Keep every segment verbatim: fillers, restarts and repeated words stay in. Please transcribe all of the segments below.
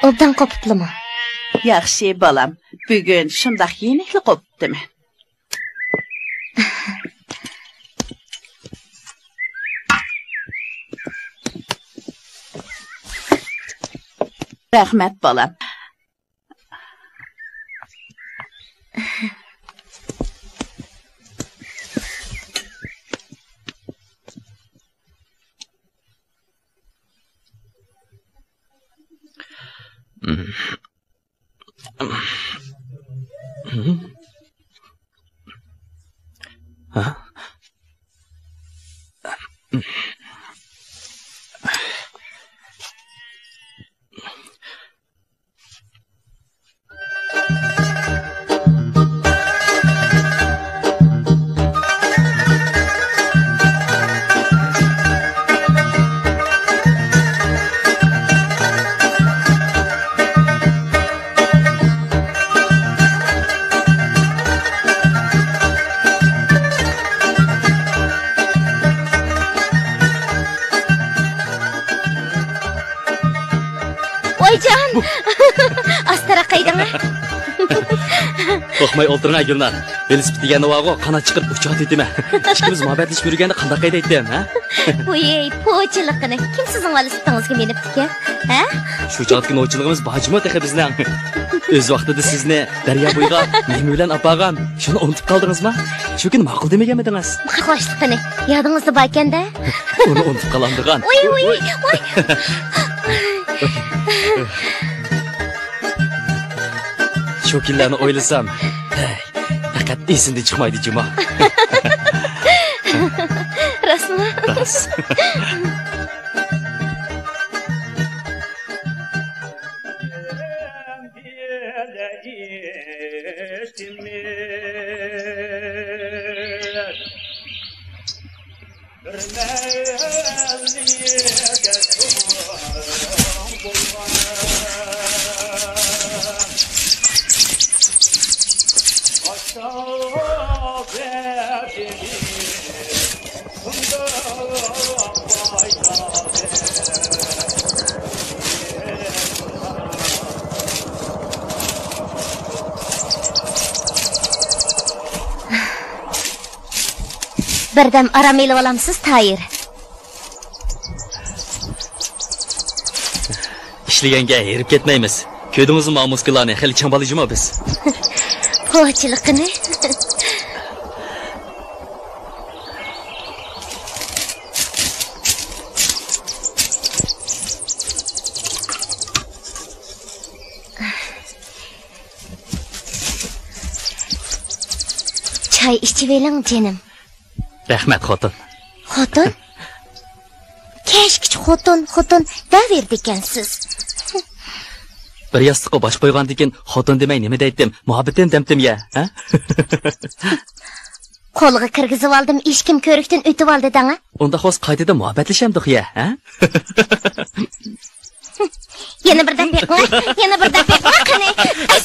ئوبدان قوپۇپلىمۇ؟ ياخشى، بالام. بۈگۈن شۇنداق يېنىكلا قوپۇپتىمەن. رەھمەت، بالام. ۋايجان! ئاستىراق ھەيدەڭە. قورقماي ئولتۇرۇڭ، گۈلنار. ۋېلىسىپىت دېگەن بارغۇ، قانات چىقىرىپ ئۇچاتتىم. ئىككىمىز مۇھەببەتلىشىپ يۈرگەندە قانداق ھەيدەيتتىم، ھە؟ ۋۇي، پوچىلىقىنى. كىم سىزنىڭ ۋېلىسىپىتىڭىزگە مىنىپتىكەن، ھە؟ شۇ چاغدىكى نوچىلىقىمىز بار جۇمۇ تېخى بىزنىڭ. ئۆز ۋاقتىدا سىزنى دەريا بويىغا نېمە بىلەن ئاپارغان، شۇنى ئۇنتۇپ قالدىڭىزمۇ؟ شۇ كۈنى ماقۇل دېمىگەنمىدىڭىز؟ قاقلاشلىقىنى. يادىڭىزدا باركەن-دە. ئۇنى ئۇنتۇپ قالامدىغان. ۋۇي، ۋۇي، ۋۇي. شۇ كۈنلەرنى ئويلىسام، ھەي، پەقەت ئېسىمدىن چىقمايدۇ جۇمۇ. راستمۇ؟ راست. بىردەم ئارام ئېلىۋالامسىز، تايىر؟ ئىشلىگەنگە ھېرىپ كەتمەيمىز. كۆردىڭىزمۇ مۇسكۇللارنى؟ خېلى چىڭ بالا جۇمۇ بىز. پوچىلىقىنى. چاي ئىچىۋېلىڭ، جېنىم. رەھمەت، خوتۇن. خوتۇن؟ كەچكىچە خوتۇن، خوتۇن دەۋېرىدىكەنسىز. بىر ياستۇققا باش قويغاندىكىن خوتۇن دېمەي نېمە دەيتتىم؟ مۇھەببىتىم دەمتىم يە، ھە؟ قولغا كىرگۈزۈۋالدىم، ھېچكىم كۆرۈكتىن ئۆتۈۋالدى دەڭە. ئۇنداق بولسا قايتىدىن مۇھەببەتلىشەمدۇق يە، ھە؟ يەنە بىر دەپ بېقىڭ، يەنە بىر دەپ بېقىڭ، قېنى.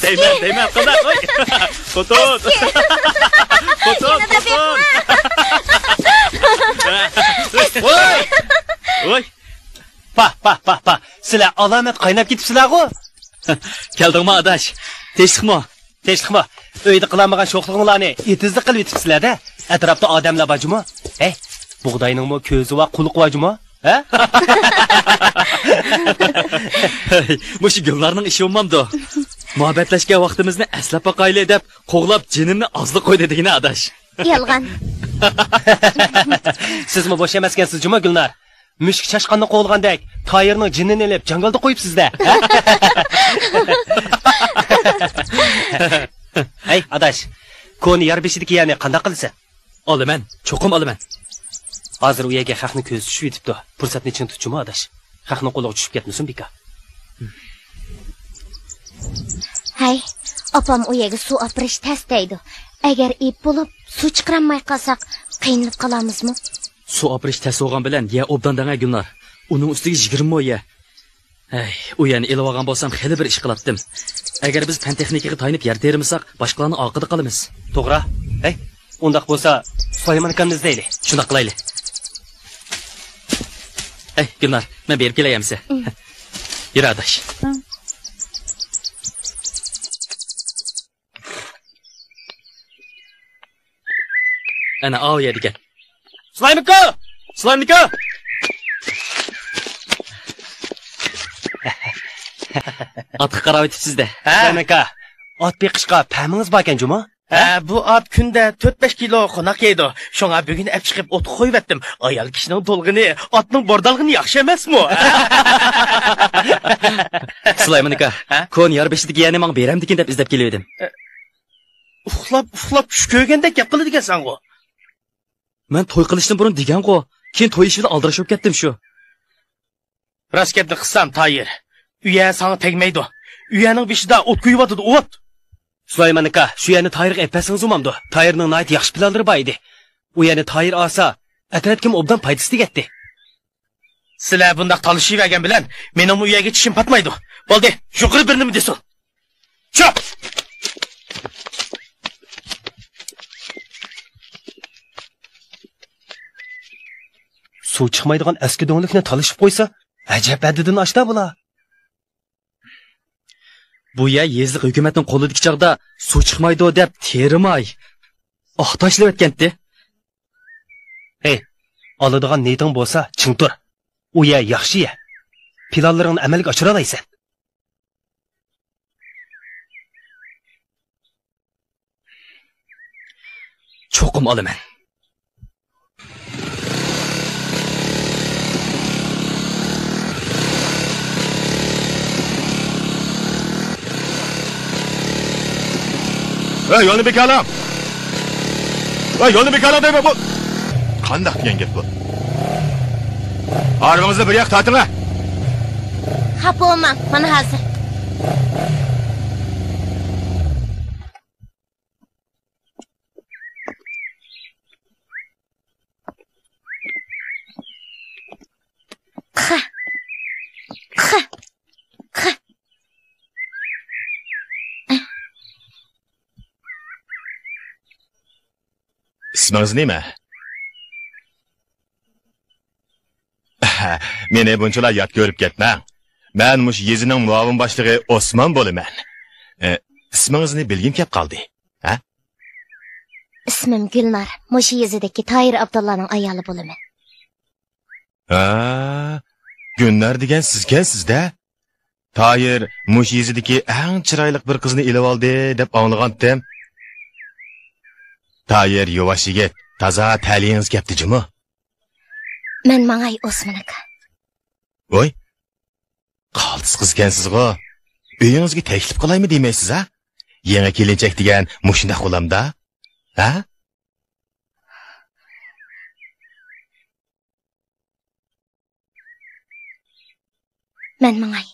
دەيمەن، دەيمەن، قانداق؟ ۋاي. خوتۇن. خوتۇن، يەنە دەپ خوتۇن. بېقىڭ. ۋاي. ۋاي. پاھ، پاھ، پاھ، پاھ. سىلەر ئالامەت قايناپ كېتىپسىلەرغۇ. كەلدىڭمۇ، ئاداش؟ تىنچلىقمۇ؟ تىنچلىقمۇ؟ ئۆيدە قىلالمىغان شوخلۇقۇڭلارنى ئېتىزدا قىلىۋېتىپسىلەر-دە. ئەتراپتا ئادەملەر بار جۇمۇ؟ ھەي، بۇغداينىڭمۇ كۆزى بار، قۇلىقى بار جۇمۇ؟ ھە؟ مۇشۇ گۈلنارنىڭ ئىشى بولمامدۇ؟ مۇھەببەتلەشكەن ۋاقتىمىزنى ئەسلەپ باقايلى دەپ قوغلاپ جېنىمنى ئازلىق قويدى دېگىنە، ئاداش. يالغان. سىزمۇ بوش ئەمەسكەنسىز جۇمۇ، گۈلنار. مۈشۈك چاشقاننى قوغلىغاندەك، تايىرنىڭ جېنىنى ئېلىپ، جاڭگالدا قويۇپسىز-دە. ھەي، ئاداش، كونا يار بېشىدىكى يەرنى قانداق قىلىسەن؟ ئالىمەن، چوقۇم ئالىمەن. ھازىر ئۇ يەرگە خەقنىڭ كۆزى چۈشۈپ يېتىپتۇ. پۇرسەتنى چىڭ تۇتچىمۇ، ئاداش. خەقنىڭ قولىغا چۈشۈپ كەتمىسۇن بىكار. ھەي، ئاپام ئۇ يەرگە سۇ ئاپىرىش تەس دەيدۇ. ئەگەر ئېيىپ بولۇپ، سۇ چىقىرالماي قالساق، قىينىلىپ قالامىزمۇ؟ سۇ ئاپىرىش تەس بولغان بىلەن يەر ئوبدان دەڭە، گۈلنار. ئۇنىڭ ئۈستىگە يىگىرمە مو يەر. ھەي، ئۇ يەرنى ئېلىۋالغان بولسام خېلى بىر ئىش قىلاتتىم. ئەگەر بىز پەن تېخنىكىغا تايىنىپ يەر تېرىمىساق، باشقىلارنىڭ ئارقىدا قالىمىز. توغرا. ھەي، ئۇنداق بولسا سۇلايمان ئاكامنى ئىزدەيلى. شۇنداق قىلايلى. ھەي، گۈلنار، مەن بېرىپ كېلەي ئەمىسە. ئۇم. يۈر، ئاداش. ئۇم. ئەنە، ئاۋۇ يەردىكەن. سۇلايمانكا! سۇلايمانكا! ئاتقا قاراۋېتىپسىز-دە. ھە؟ سۇلايمانكا، ئات بېقىشقا پەمىڭىز باركەن جۇمۇ؟ ھە، بۇ ئات كۈندە تۆت-بەش كىلو قوناق يەيدۇ. شۇڭا بۈگۈن ئەپ چىقىپ ئوتقا قويۇۋەتتىم. ئايال كىشىنىڭ تولغىنى ئاتنىڭ بوردالغىنى ياخشى ئەمەسمۇ؟ سۇلايمانكا، ھە؟ كونا يار بېشىدىكى يەرنى ماڭا بېرەمدىكىن دەپ ئىزدەپ كېلىۋىدىم. ئە، ئۇخلاپ، ئۇخلاپ چۈش كۆرگەندەك گەپ قىلىدىكەنسەنغۇ. مەن توي قىلىشتىن بۇرۇن دېگەنغۇ، كېيىن توي ئىشى بىلەن ئالدىراش بولۇپ كەتتىم شۇ. راست گەپنى قىلسام، تايىر، ئۇ يەر ساڭا تەگمەيدۇ. ئۇ يەرنىڭ بېشىدا ئوت كۆيۈۋاتىدۇ، ئوت! سۇلايمان ئاكا، شۇ يەرنى تايىرغا ئېلىپ بەرسىڭىز بولمامدۇ؟ تايىرنىڭ ناھايىتى ياخشى پىلانلىرى بار ئىدى. ئۇ يەرنى تايىر ئالسا، ئەترەتكىمۇ ئوبدان پايدىسى تېگەتتى. سىلەر بۇنداق تالىشىۋەرگەن بىلەن مېنىڭمۇ ئۇ يەرگە چىشىم پاتمايدۇ. بولدى، يۇقىرى بىر نېمە دېسۇن. چۈش! سۇ چىقمايدىغان ئەسكى دۆڭلۈكنى تالىشىپ قويسا، ئەجەب ھەددىدىن ئاشتى بۇلار. بۇ يەر يېزىلىق ھۆكۈمەتنىڭ قولىدىكى چاغدا سۇ چىقمايدۇ دەپ تېرىماي، ئاق تاشلىۋەتكەنتى. ھەي، ئالىدىغان نىيىتىڭ بولسا چىڭ تۇر. ئۇ يەر ياخشى يەر. پىلانلىرىڭنى ئەمەلگە ئاشۇرالايسەن. چوقۇم ئالىمەن. ھەي، يولنى بىكارلاڭ! ۋاي، يولنى بىكارلاڭ دەيمەن، بۇ قانداق دېگەن گەپ بۇ؟ ھارۋىڭىزنى بىر ياققا تارتىڭە! خاپا بولماڭ، مانا ھازىر. ئىسمىڭىز نېمە؟ مېنى بۇنچىلا يات كۆرۈپ كەتمەڭ. مەن مۇشۇ يېزىنىڭ مۇئاۋىن باشلىقى ئوسمان بولىمەن. ئە، ئىسمىڭىزنى بىلگۈم كەپ قالدى. ھە؟ ئىسمىم گۈلنار. مۇشۇ يېزىدىكى تاھىر ئابدۇللانىڭ ئايالى بولىمەن. ھە، گۈلنار دېگەن سىزكەنسىز-دە. تاھىر مۇشۇ يېزىدىكى ئەڭ چىرايلىق بىر قىزنى ئېلىۋالدى دەپ ئاڭلىغانتىم. تاھىر يۇۋاش يىگىت، تازا تەلىيىڭىز كەپتۇ جۇمۇ. مەن ماڭاي، ئوسمان ئاكا. ۋوي، قالتىس قىزكەنسىزغۇ. ئۆيىڭىزگە تەكلىپ قىلايمۇ دېمەيسىز ھە؟ يېڭى كېلىنچەك دېگەن مۇشۇنداق بولامدا؟ ھە؟ مەن ماڭاي.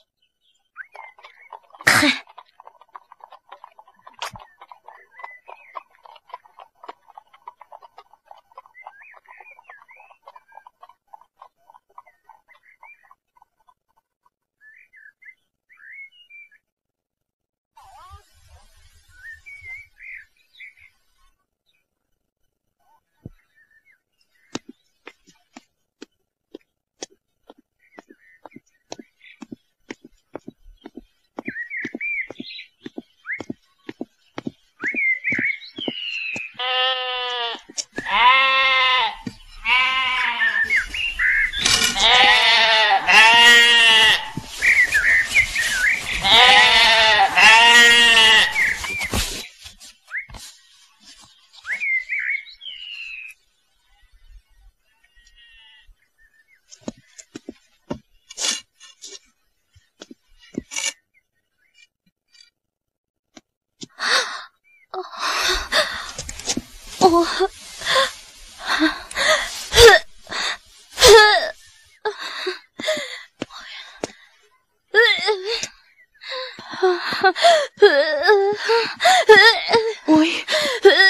ۋوي،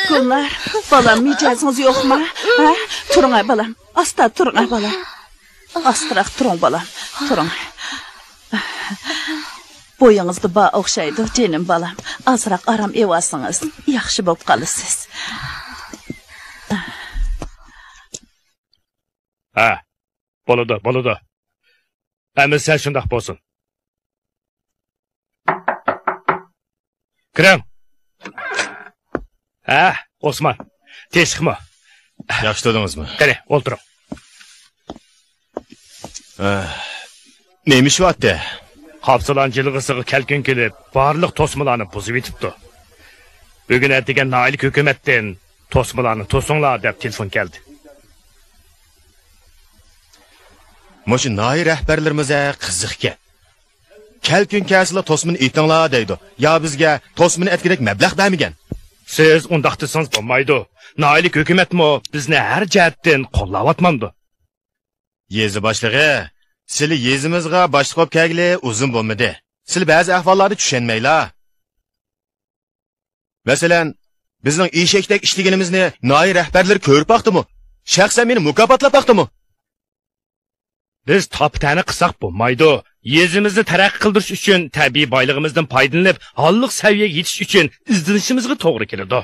گۈلنار، بالام، مىجەزىڭىز يوقما؟ ھە؟ تۇرۇڭە، بالام. ئاستا تۇرۇڭە، بالام. ئاستىراق تۇرۇڭ، بالام. تۇرۇڭ. بويىڭىزدا بار ئوخشايدۇ، جېنىم بالام. ئازراق ئارام ئېۋالسىڭىز، ياخشى بولۇپ قالىسىز. ھە، بولىدۇ، بولىدۇ. ئەمىسە شۇنداق بولسۇن. كىرىڭ. ھە، ئوسمان، تېشىقمۇ؟ ياخشى تۇردىڭىزمۇ؟ قېنى، ئولتۇرۇڭ. ئە، نېمە ئىش بارتى؟ قاپسىلان جىلغىسىغا كەلكۈن كېلىپ، بارلىق توسمىلارنى بۇزۇۋېتىپتۇ. بۈگۈن ئەتىگەن ناھىيەلىك ھۆكۈمەتتىن «توسمىلارنى توسۇڭلار» دەپ تېلېفون كەلدى. مۇشۇ ناھىيە رەھبەرلىرىمىز ھە قىزىق ئىكەن. كەلكۈن كەلسىلا توسمىنى ئېتىڭلار دەيدۇ. يا بىزگە توسمىنى ئەتكۈدەك مەبلەغ بەرمىگەن. سىز ئۇنداق دېسىڭىز بولمايدۇ. ناھىيەلىك ھۆكۈمەتمۇ بىزنى ھەر جەھەتتىن قوللاۋاتمامدۇ؟ يېزا باشلىقى، سىلى يېزىمىزغا باشلىق بولۇپ كەلگىلى ئۇزۇن بولمىدى. سىلى بەزى ئەھۋاللارنى چۈشەنمەيلا. مەسىلەن، بىزنىڭ ئېشەكتەك ئىشلىگىنىمىزنى ناھىيە رەھبەرلىرى كۆرۈپ باقتىمۇ؟ شەخسەن مېنى مۇكاپاتلاپ باقتىمۇ؟ بىز تاپا-تەنە قىلساق بولمايدۇ. يېزىمىزنى تەرەققىي قىلدۇرۇش ئۈچۈن تەبىئىي بايلىقىمىزدىن پايدىلىنىپ، ھاللىق سەۋىيەگە يېتىش ئۈچۈن ئىزدىنىشىمىزغا توغرا كېلىدۇ.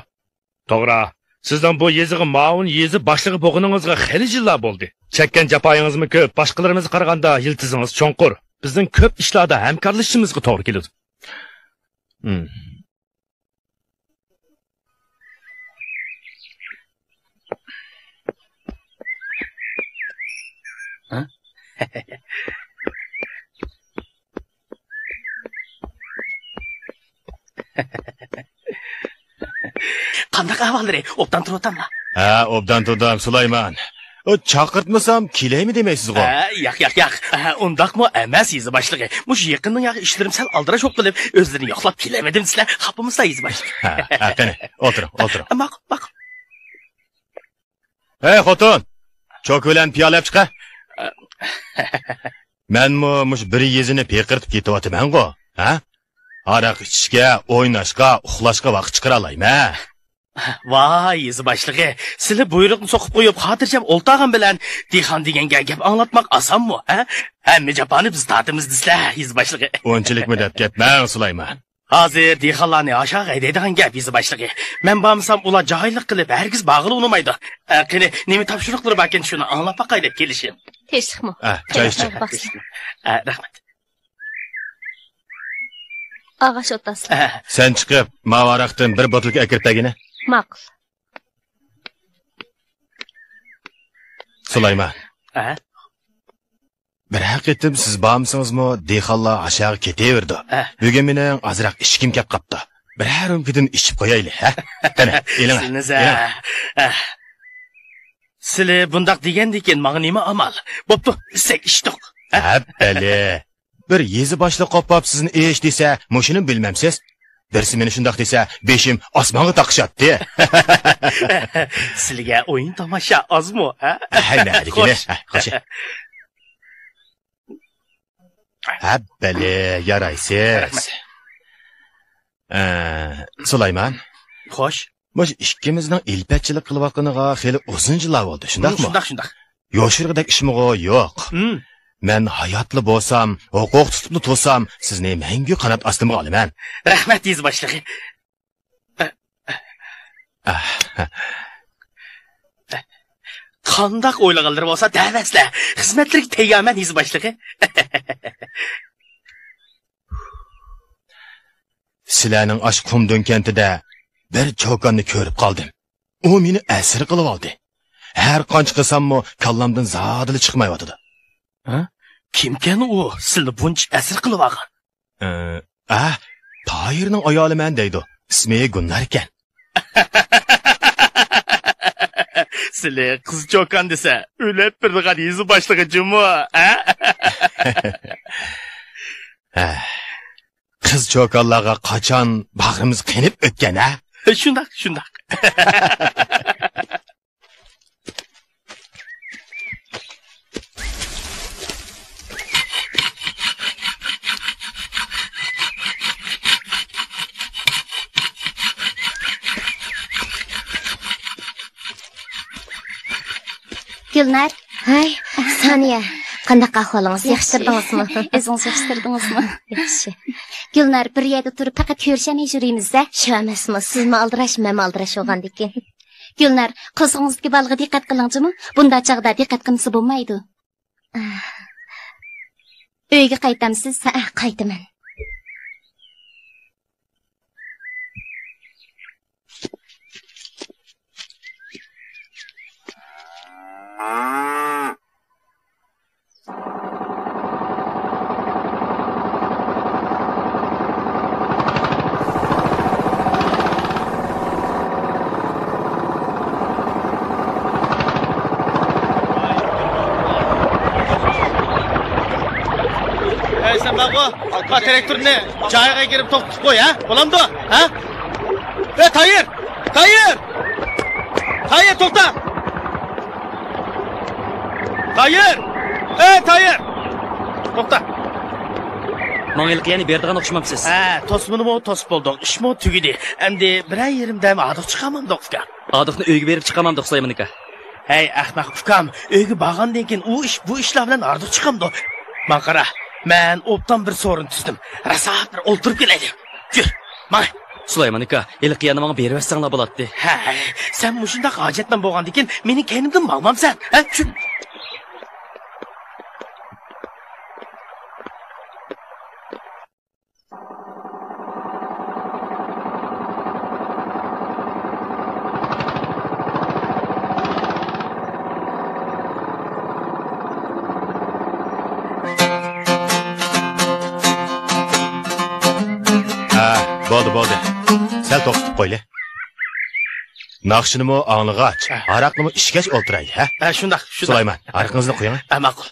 توغرا، سىزنىڭ بۇ يېزىغا مۇئاۋىن يېزا باشلىقى بولغىنىڭىزغا خېلى يىللار بولدى. چەككەن جاپايىڭىزمۇ كۆپ، باشقىلىرىمىزغا قارىغاندا يىلتىزىڭىز چوڭقۇر. بىزنىڭ كۆپ ئىشلاردا ھەمكارلىشىشىمىزغا توغرا كېلىدۇ. ھىم. قانداق ئەھۋاللىرى؟ ئوبدان تۇرۇۋاتاملا؟ ھە، ئوبدان تۇردۇم، سۇلايمان. ئۇ، چاقىرتمىسام كېلەيمۇ دېمەيسىزغۇ؟ ھە، ياق، ياق، ياق. ھە، ئۇنداقمۇ ئەمەس، يېزا باشلىقى. مۇشۇ يېقىندىن ياقى ئىشلىرىم سەل ئالدىراش بولۇپ قېلىپ، ئۆزلىرىنى يوقلاپ كېلەلمىدىم دېسىلە. خاپا بولمىسىلا، يېزا باشلىقى. ھە، ھە، قېنى، ئولتۇرۇڭ، ئولتۇرۇڭ. ماقۇل، ماقۇل. ھەي، خوتۇن! چوكا بىلەن پىيالە ئەپ چىقە. مەنمۇ مۇشۇ بىر يېزىنى پىقىرتىپ كېتىۋاتىمەنغۇ، ھە؟ ھاراق ئىچىشكە، ئويناشقا، ئۇخلاشقا ۋاقىت چىقىرالايمەن. ۋاي، يېزا باشلىقى، سىلى بۇيرۇقنى سوقۇپ قويۇپ، خاتىرجەم ئولتۇرغان بىلەن دېھقان دېگەنگە گەپ ئاڭلاتماق ئاسانمۇ، ھە؟ ھەممە جاپانى بىز تارتىمىز دېسىلە، يېزا باشلىقى. ئۇنچىلىكمۇ دەپ كەتمەڭ، سۇلايمان. ھازىر دېھقانلارنى ئاشاغا ھەيدەيدىغان گەپ، يېزا باشلىقى. مەن بارمىسام، ئۇلار جاھىللىق قىلىپ، ھەرگىز بارغىلى ئۇنىمايدۇ. ئە، قېنى، نېمە تاپشۇرۇقلىرى باركەن، شۇنى ئاڭلاپ باقاي دەپ كېلىشىم. تىنچلىقمۇ؟ ئە، چاي ئىچىڭ. ئە، رەھمەت. ئاغاش ئوتاسلا. ئە. سەن چىقىپ، ماۋۇ ھاراقتىن بىر بوتۇلكا ئەكىرىپ بەرگىنە. ماقۇل. سۇلايمان. ئە؟ بىرەر قېتىم سىز بارمىسىڭىزمۇ، دېھقانلار ئاشاغا كېتىۋېرىدۇ. ئە. بۈگۈن مېنىڭ ئازراق ئىشىكىم كەپ قاپتۇ. بىرەر رۇمكىدىن ئىچىپ قويايلى، ھە؟ قېنى، ئېلىڭە، سىلنى زە-، ئېلىڭە. ئە. سىلى بۇنداق دېگەندىكىن ماڭا نېمە ئامال؟ بوپتۇ، ئىچسەك ئىچتۇق. ھە؟ ھەپپەلى. بىر يېزا باشلىقى قوپاپ سىزنى ئىچ دېسە، مۇشۇنى بىلمەمسىز؟ بىرسى مېنى شۇنداق دېسە، بېشىم ئاسمانغا تاقىشاتتى. سىلىگە ئويۇن تاماشا ئازمۇ، ھە؟ ھەي، نەدىكىنى؟ خوش. ھە، خوش. ھە، بەلى، يارايسىز. رەھمەت. ئە، سۇلايمان. خوش. مۇشۇ ئىككىمىزنىڭ ئىلپەتچىلىك قىلىۋاتقىنىغا خېلى ئۇزۇن يىللار بولدى، شۇنداقمۇ؟ شۇنداق، شۇنداق. يوشۇرغۇدەك ئىشمىغۇ يوق. ھىم. مەن ھاياتلا بولسام، ھوقۇق تۇتۇپلا تۇرسام، سىزنى مەڭگۈ قانات ئاستىمغا ئالىمەن. رەھمەت، يېزا باشلىقى. قانداق ئويلىغانلىرى بولسا دەۋەرسىلە. خىزمەتلىرىگە تەييارمەن، يېزا باشلىقى. سىلەرنىڭ ئاشۇ قۇمدۆڭ كەنتىدە بىر چوكاننى كۆرۈپ قالدىم. ئۇ مېنى ئەسىر قىلىۋالدى. ھەر قانچە قىلساممۇ كاللامدىن زادىلا چىقمايۋاتىدۇ. ھە؟ كىمكەن ئۇ سىلنى بۇنچە ئەسىر قىلىۋالغان؟ ئە، ئە، تاھىرنىڭ ئايالىمەن دەيدۇ. ئىسمى گۈلنار ئىكەن. سىلى قىز چوكان دېسە، ئۆلەپ بېرىدىغان يېزا باشلىقى جۇمۇ، ھە؟ ھە. قىز چوكانلارغا قاچان باغرىمىز قېنىپ ئۆتكەن، ھە؟ شۇنداق، شۇنداق. گۈلنار. ھەي، سانىيە. قانداق ئەھۋالىڭىز؟ ياخشى تۇردىڭىزمۇ؟ ئۆزىڭىز ياخشى تۇردىڭىزمۇ؟ ياخشى. گۈلنار، بىر يەردە تۇرۇپ پەقەت كۆرۈشەلمەي يۈرىمىز-دە. شۇ ئەمەسمۇ، سىزمۇ ئالدىراش، مەنمۇ ئالدىراش بولغاندىكىن. گۈلنار، قورسىقىڭىزدىكى بالىغا دىققەت قىلىڭچىمۇ؟ بۇنداق چاغدا دىققەت قىلمىسا بولمايدۇ. ئۆيگە قايتامسىز؟ ھەئە، قايتىمەن. ھەي، سەن بارغۇ، تىراكتورنى جايىغا كىرىپ توختىتىپ قوي، ھە؟ بولامدۇ؟ ھە؟ ئەي، تايىر! تايىر! تايىر، توختا! تايىر! ئەي، تايىر! توختا! ماڭا ھېلىقى يەنە بېرىدىغان ئوخشىمامسىز؟ ھە، توسمىنىمۇ توسۇپ بولدۇق. ئىشمۇ تۈگىدى. ئەمدى بىرەر يېرىم دەم ھاردۇق چىقارمامدۇق، ئۇكا؟ ھاردۇقنى ئۆيگە بېرىپ چىقارمامدۇق، سۇلايمان ئاكا؟ ھەي، ئەخمەق ئۇكام، ئۆيگە بارغاندىن كېيىن ئۇ ئىش، بۇ ئىشلار بىلەن ھاردۇق چىقامدۇ؟ ماڭا قارا، مەن ئوبدان بىر سورۇن تۈزدۈم. راسا بىر ئولتۇرۇپ كېلەيلى. يۈر، ماڭ. سۇلايمان ئاكا، ھېلىقى يەرنى ماڭا بېرىۋەتسەڭلار بولاتتى. ھەي، سەن مۇشۇنداق ھاجەتمەن بولغاندىكىن مېنىڭ كەينىمدىن ماڭمامسەن، ھە؟ چۈش. ھە، بولدى، بولدى. سەل توختىتىپ قويلى. ناخشىنىمۇ ئاڭلىغاچ، ھە، ھاراقنىمۇ ئىچكەچ ئولتۇرايلى، ھە؟ ھە، شۇنداق، شۇنداق. سۇلايمان، ھاراقىڭىزنى قۇيۇڭ. ھە، ماقۇل.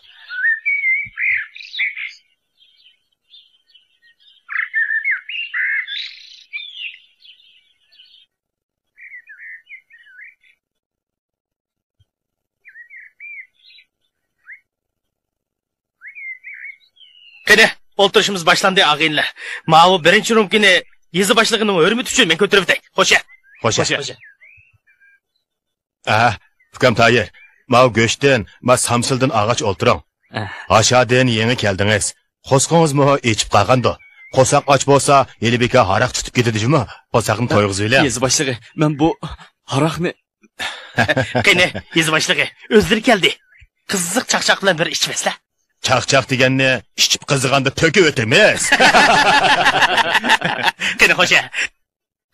قېنى، ئولتۇرۇشىمىز باشلاندى، ئاغىنىلەر. ماۋۇ بىرىنچى رومكىنى يېزا باشلىقىنىڭ ھۆرمىتى ئۈچۈن مەن كۆتۈرۈۋېتەي. خوشە. خوشە. خوشە. ئە، ئۇكام تايىر، ماۋۇ گۆشتىن، ما سامسىلدىن ئالغاچ ئولتۇرۇڭ. ئە. ئاشادىن يېڭى كەلدىڭىز. قورسىقىڭىزمۇ ئېچىپ قالغاندۇ؟ قورساق ئاچ بولسا، ھېلى بىكار ھاراق تۇتۇپ كېتىدۇ جۇمۇ. قورساقنى تويغۇزۇۋېلىڭ. يېزا باشلىقى، مەن بۇ ھاراقنى. قېنى، يېزا باشلىقى، ئۆزلىرى كەلدى. قىزىق چاقچاق بىلەن بىر ئىچىۋەتسىلە. چاقچاق دېگەننى ئىچىپ قىزىغاندا تۆكۈۋېتىمىز. قېنى، خوشە.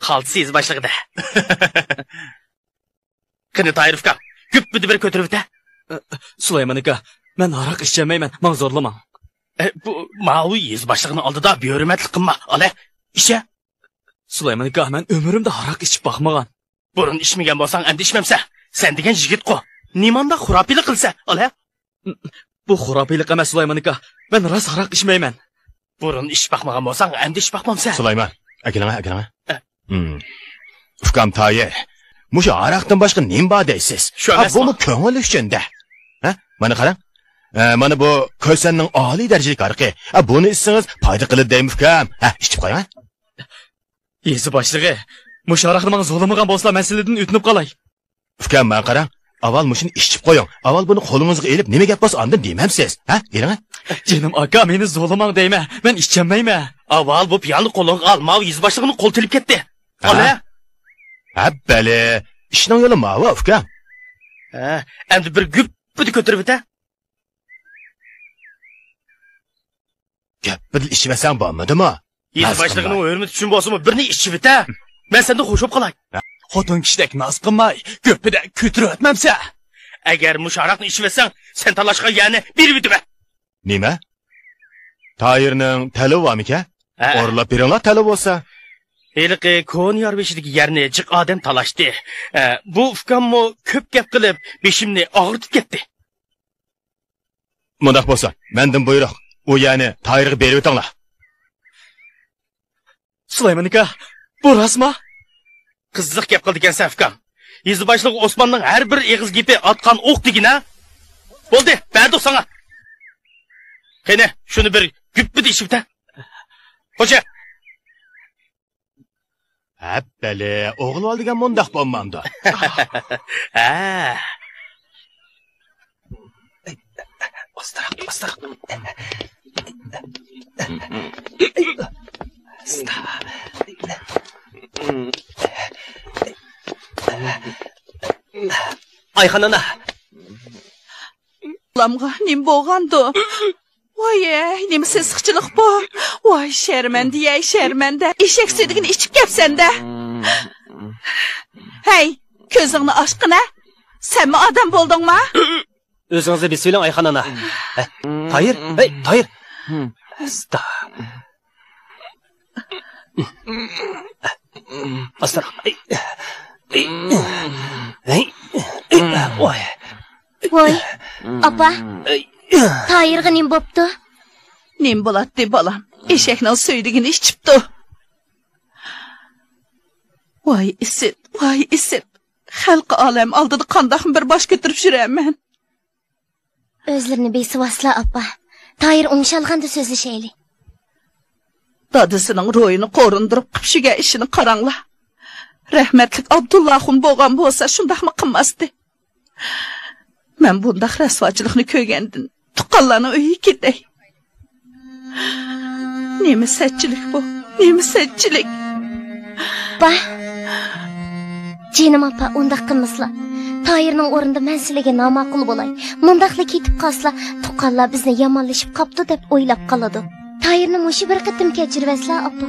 قالتىس يېزا باشلىقىدا. قېنى، تايىر ئۇكام، گۈپپىدە بىر كۆتۈرۈۋېتە. سۇلايمان ئاكا، مەن ھاراق ئىچەلمەيمەن، ماڭا زورلىماڭ. ئە، بۇ ماۋۇ يېزا باشلىقىنىڭ ئالدىدا بىھۆرمەتلىك قىلما، ئالە، ئىچە. سۇلايمان ئاكا، مەن ئۆمرۈمدە ھاراق ئىچىپ باقمىغان. بۇرۇن ئىچمىگەن بولساڭ، ئەمدى ئىچمەمسەن؟ سەن دېگەن يىگىتقۇ. نېمانداق خۇراپىيلىق قىلىسەن، ئالە؟ بۇ خۇراپىيلىق ئەمەس، سۇلايمان ئاكا. مەن راست ھاراق ئىچمەيمەن. بۇرۇن ئىچىپ باقمىغان بولساڭ، ئەمدى ئىچىپ باقمامسەن؟ سۇلايمان، ئەكېلىڭە، ئەكېلىڭە. ئە. ھىم. ئۇكام تايىر، مۇشۇ ھاراقتىن باشقا نېمە بار دەيسىز؟ شۇ ئا، ئەمەسمۇ؟ بۇمۇ كۆڭۈل ئۈچۈن-دە. ھە؟ مانا قاراڭ. ئە، مانا بۇ كۆسەننىڭ ئالىي دەرىجىلىك ھارىقى. ئە، بۇنى ئىچسىڭىز پايدا قىلىدۇ دەيمەن ئۇكام. ھە، ئىچىپ قويۇڭ. يېزا باشلىقى، مۇشۇ ھاراقنى ماڭا زورلىمىغان بولسىلا، مەن سىلىدىن ئۆتۈنۈپ قالاي. ئۇكام، ماڭا قاراڭ. ئاۋۋال مۇشۇنى ئىچىپ قويۇڭ. ئاۋۋال بۇنى قولىڭىزغا ئېلىپ، نېمە گەپ بولسا ئاندىن دېمەمسىز. ھە؟ ئېلىڭە. جېنىم ئاكا، مېنى زورلىماڭ دەيمەن. مەن ئىچەلمەيمەن. ئاۋۋال بۇ پىيالىنى قولۇڭغا ئال. ماۋۇ يېزا باشلىقىنىڭ قولى تېلىپ كەتتى. ھە؟ ئال، ھە. ھە، بەلى. ئىشنىڭ يولى ماۋۇ، ئۇكام. ھە، ئەمدى بىر گۈپپىدە كۆتۈرۈۋېتە. گەپپىدە ئىچىۋەتسەڭ بولمىدىمۇ؟ يېزا باشلىقىنىڭ ھۆرمىتى ئۈچۈن بولسىمۇ بىرنى ئىچىۋېتە. مەن سەندىن خوش بولۇپ قالاي. خوتۇن كىشىدەك ناز قىلماي، گۈپپىدە كۆتۈرۈۋەتمەمسە؟ ئەگەر مۇشۇ ھاراقنى ئىچىۋەتسەڭ، سەن تالاشقان يەرنى بېرىۋېتىمەن. نېمە؟ تايىرنىڭ تەلىپى بارمىكەن؟ ھە. ئورۇنلاپ بېرىڭلار، تەلىپى بولسا. ھېلىقى كونا يار بېشىدىكى يەرنى جىق ئادەم تالاشتى. ھە، بۇ ئۇكاممۇ كۆپ گەپ قىلىپ، بېشىمنى ئاغرىتىپ كەتتى. مۇنداق بولسا، مەندىن بۇيرۇق، ئۇ يەرنى تايىرغا بېرىۋېتىڭلار. سۇلايمان ئاكا، بۇ راستمۇ؟ قىزىق گەپ قىلىدىكەنسەن، ئۇكام. يېزا باشلىقى ئوسماننىڭ ھەر بىر ئېغىز گېپى ئاتقان ئوق دېگىنە. بولدى، بەردۇق ساڭا. قېنى، شۇنى بىر گۈپپىدە ئىچىۋېتە. خوشە. ھەپپەلى، ئوغۇل بالا دېگەن مۇنداق بولمامدۇ؟ ھە. ئاستىراق، ئاستىراق. ئايخان ئانا. بالامغا نېمە بولغاندۇ؟ ۋاي، نېمە سېسىقچىلىق بۇ؟ ۋاي، شەرمەندە-يە، شەرمەندە. ئېشەك سۈيدۈكىنى ئىچىپ كەپسەن-دە. ھەي، كۆزۈڭنى ئاچقىنە. سەنمۇ ئادەم بولدۇڭما؟ ئۆزىڭىزنى بېسىۋېلىڭ، ئايخان ئانا. ھە، تايىر، ھەي، تايىر. ئاستا. ئاستا. ھەي. ھەي. ۋاي. ۋاي، ئاپا، تايىرغا نېمە بوپتۇ؟ نېمە بولاتتى، بالام؟ ئېشەكنىڭ سۆيدۈگىنى ئىچىپتۇ. ۋاي ئىسىت، ۋاي ئىسىت! خەلقى ئالەم ئالدىدا قانداقمۇ بىر باش كۆتۈرۈپ يۈرەمەن؟ ئۆزلىرىنى بېسىۋالسىلا، ئاپا. تايىر ئوڭشالغاندا سۆزلىشەيلى. دادىسىنىڭ روھىنى قورۇندۇرۇپ قىپشىگەن ئىشىنى قاراڭلار. رەھمەتلىك ئابدۇللاخۇن بولغان بولسا شۇنداقمۇ قىلماستى. مەن بۇنداق رەسۋاچىلىقنى كۆرگەندىن تۇغقانلارنىڭ ئۆيىگە كېتەي. نېمە سەتچىلىك بۇ؟ نېمە سەتچىلىك؟ با، جېنىم ئاپا، ئۇنداق قىلمىسىلا. تايىرنىڭ ئورنىدا مەن سىلىگە ناماقۇل بولاي. مۇنداقلا كېتىپ قالسىلا، تۇغقانلار بىزنى يامانلىشىپ قاپتۇ دەپ ئويلاپ قالىدۇ. تايىرنى مۇشۇ بىر قېتىم كەچۈرۈۋەتسىلا، ئاپا.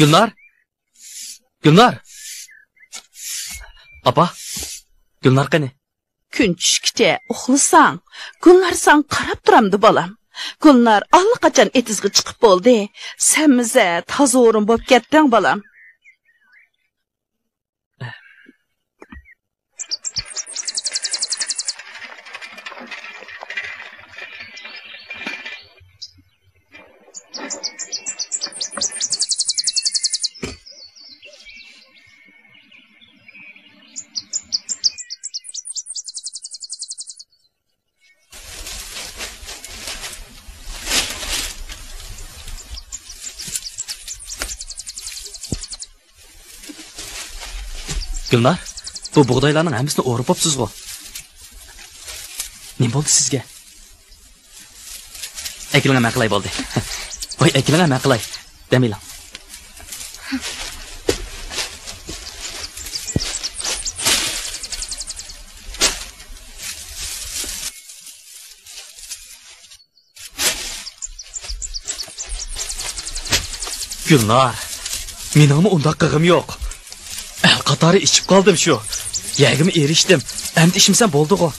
گۈلنار! گۈلنار! ئاپا، گۈلنار قېنى؟ كۈن چۈشكىچە ئۇخلىساڭ، گۈلنار ساڭا قاراپ تۇرامدۇ، بالام؟ گۈلنار ئاللىقاچان ئېتىزغا چىقىپ بولدى. سەنمۇ زە تازا ھۇرۇن بولۇپ كەتتىڭ، بالام. گۈلنار، بۇ بۇغدايلارنىڭ ھەممىسىنى ئورۇپ بوپسىزغۇ؟ نېمە بولدى سىزگە؟ ئەكېلىڭە، مەن قىلاي، بولدى. ۋاي، ئەكېلىڭە، مەن قىلاي. دەم ئېلىڭ. گۈلنار، مېنىڭمۇ ئۇنداق قىلغۇم يوق. ئەل قاتارى ئىچىپ قالدىم شۇ. يەرگىمۇ ئېرىشتىم. ئەمدى ئىچمىسەم بولدىغۇ.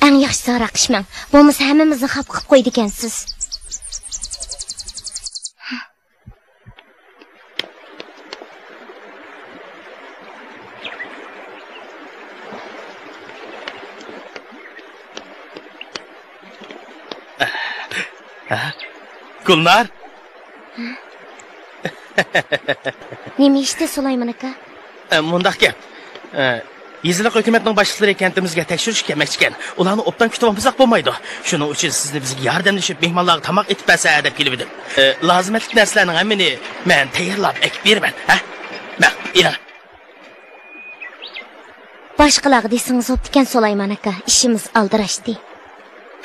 ئەڭ ياخشىسى ھاراق ئىچمەڭ. بولمىسا ھەممىمىزنى خاپا قىلىپ قويىدىكەنسىز. ھە؟ گۈلنار؟ نېمە ئىشتى، سۇلايمان ئاكا؟ ئە، مۇنداق گەپ. ئە، يېزىلىق ھۆكۈمەتنىڭ باشلىقلىرى كەنتىمىزگە تەكشۈرۈشكە كەلمەكچىكەن. ئۇلارنى ئوبدان كۈتۈۋالمىساق بولمايدۇ. شۇنىڭ ئۈچۈن سىزنى بىزگە ياردەملىشىپ، مېھمانلارغا تاماق ئېتىپ بەرسە دەپ كېلىۋىدىم. ئە، لازىمەتلىك نەرسىلەرنىڭ ھەممىنى مەن تەييارلاپ ئەكىپ بېرىمەن. ھە؟ ماڭ، ئېلىڭ. باشقىلارغا دېسىڭىز بوپتىكەن، سۇلايمان ئاكا، ئىشىمىز ئالدىراشتى.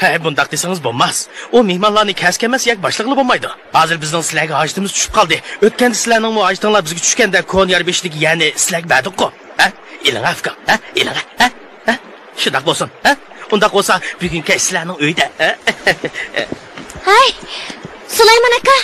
ھە، بۇنداق دېسىڭىز بولماس. ئۇ مېھمانلارنى كەلسە كەلمەس يەرگە باشلىغىلى بولمايدۇ. ھازىر بىزنىڭ سىلەرگە ھاجىتىمىز چۈشۈپ قالدى. ئۆتكەندە سىلەرنىڭمۇ ھاجىتىڭلار بىزگە چۈشكەندە كونا يار بېشىدىكى يەرنى سىلەرگە بەردۇققۇ. ھە؟ ئېلىڭە، ئۇكام. ھە؟ ئېلىڭە. ھە؟ ھە؟ شۇنداق بولسۇن. ھە؟ ئۇنداق بولسا بۈگۈن كەچ سىلەرنىڭ ئۆيدە. ھە؟ ھەي، سۇلايمان ئاكا!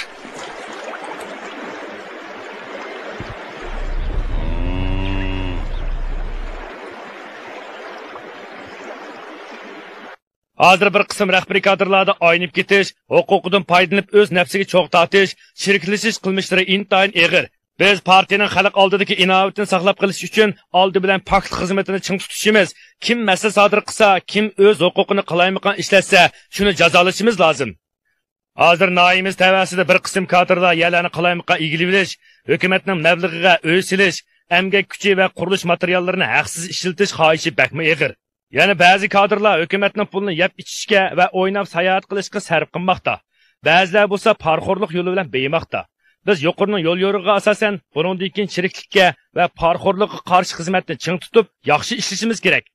ھازىر بىر قىسىم رەھبىرىي كادىرلاردا ئاينىپ كېتىش، ھوقۇقىدىن پايدىلىنىپ ئۆز نەپسىگە چوغ تارتىش، چىرىكلىشىش قىلمىشلىرى ئىنتايىن ئېغىر. بىز پارتىيىنىڭ خەلق ئالدىدىكى ئىناۋىتىنى ساقلاپ قېلىش ئۈچۈن ئالدى بىلەن پاكلىق خىزمىتىنى چىڭ تۇتۇشىمىز، كىم مەسىلە سادىر قىلسا، كىم ئۆز ھوقۇقىنى قالايمىقان ئىشلەتسە، شۇنى جازالىشىمىز لازىم. ھازىر ناھىيىمىز تەۋەسىدە بىر قىسىم كادىرلار يەرلەرنى قالايمىقان ئىگىلىۋېلىش، ھۆكۈمەتنىڭ مەبلىغىگە ئۆي سېلىش، ئەمگەك كۈچى ۋە قۇرۇلۇش ماتېرىياللىرىنى ھەقسىز ئىشلىتىش خاھىشى بەكمۇ ئېغىر. يەنە بەزى كادىرلار ھۆكۈمەتنىڭ پۇلىنى يەپ ئىچىشكە ۋە ئويناپ ساياھەت قىلىشقا سەرپ قىلماقتا. بەزىلەر بولسا پارىخورلۇق يولى بىلەن بېيىماقتا. بىز يۇقىرىنىڭ يول يورۇقىغا ئاساسەن، بۇنىڭدىن كېيىن چىرىكلىككە ۋە پارىخورلۇققا قارشى خىزمەتنى چىڭ تۇتۇپ، ياخشى ئىشلىشىمىز كېرەك.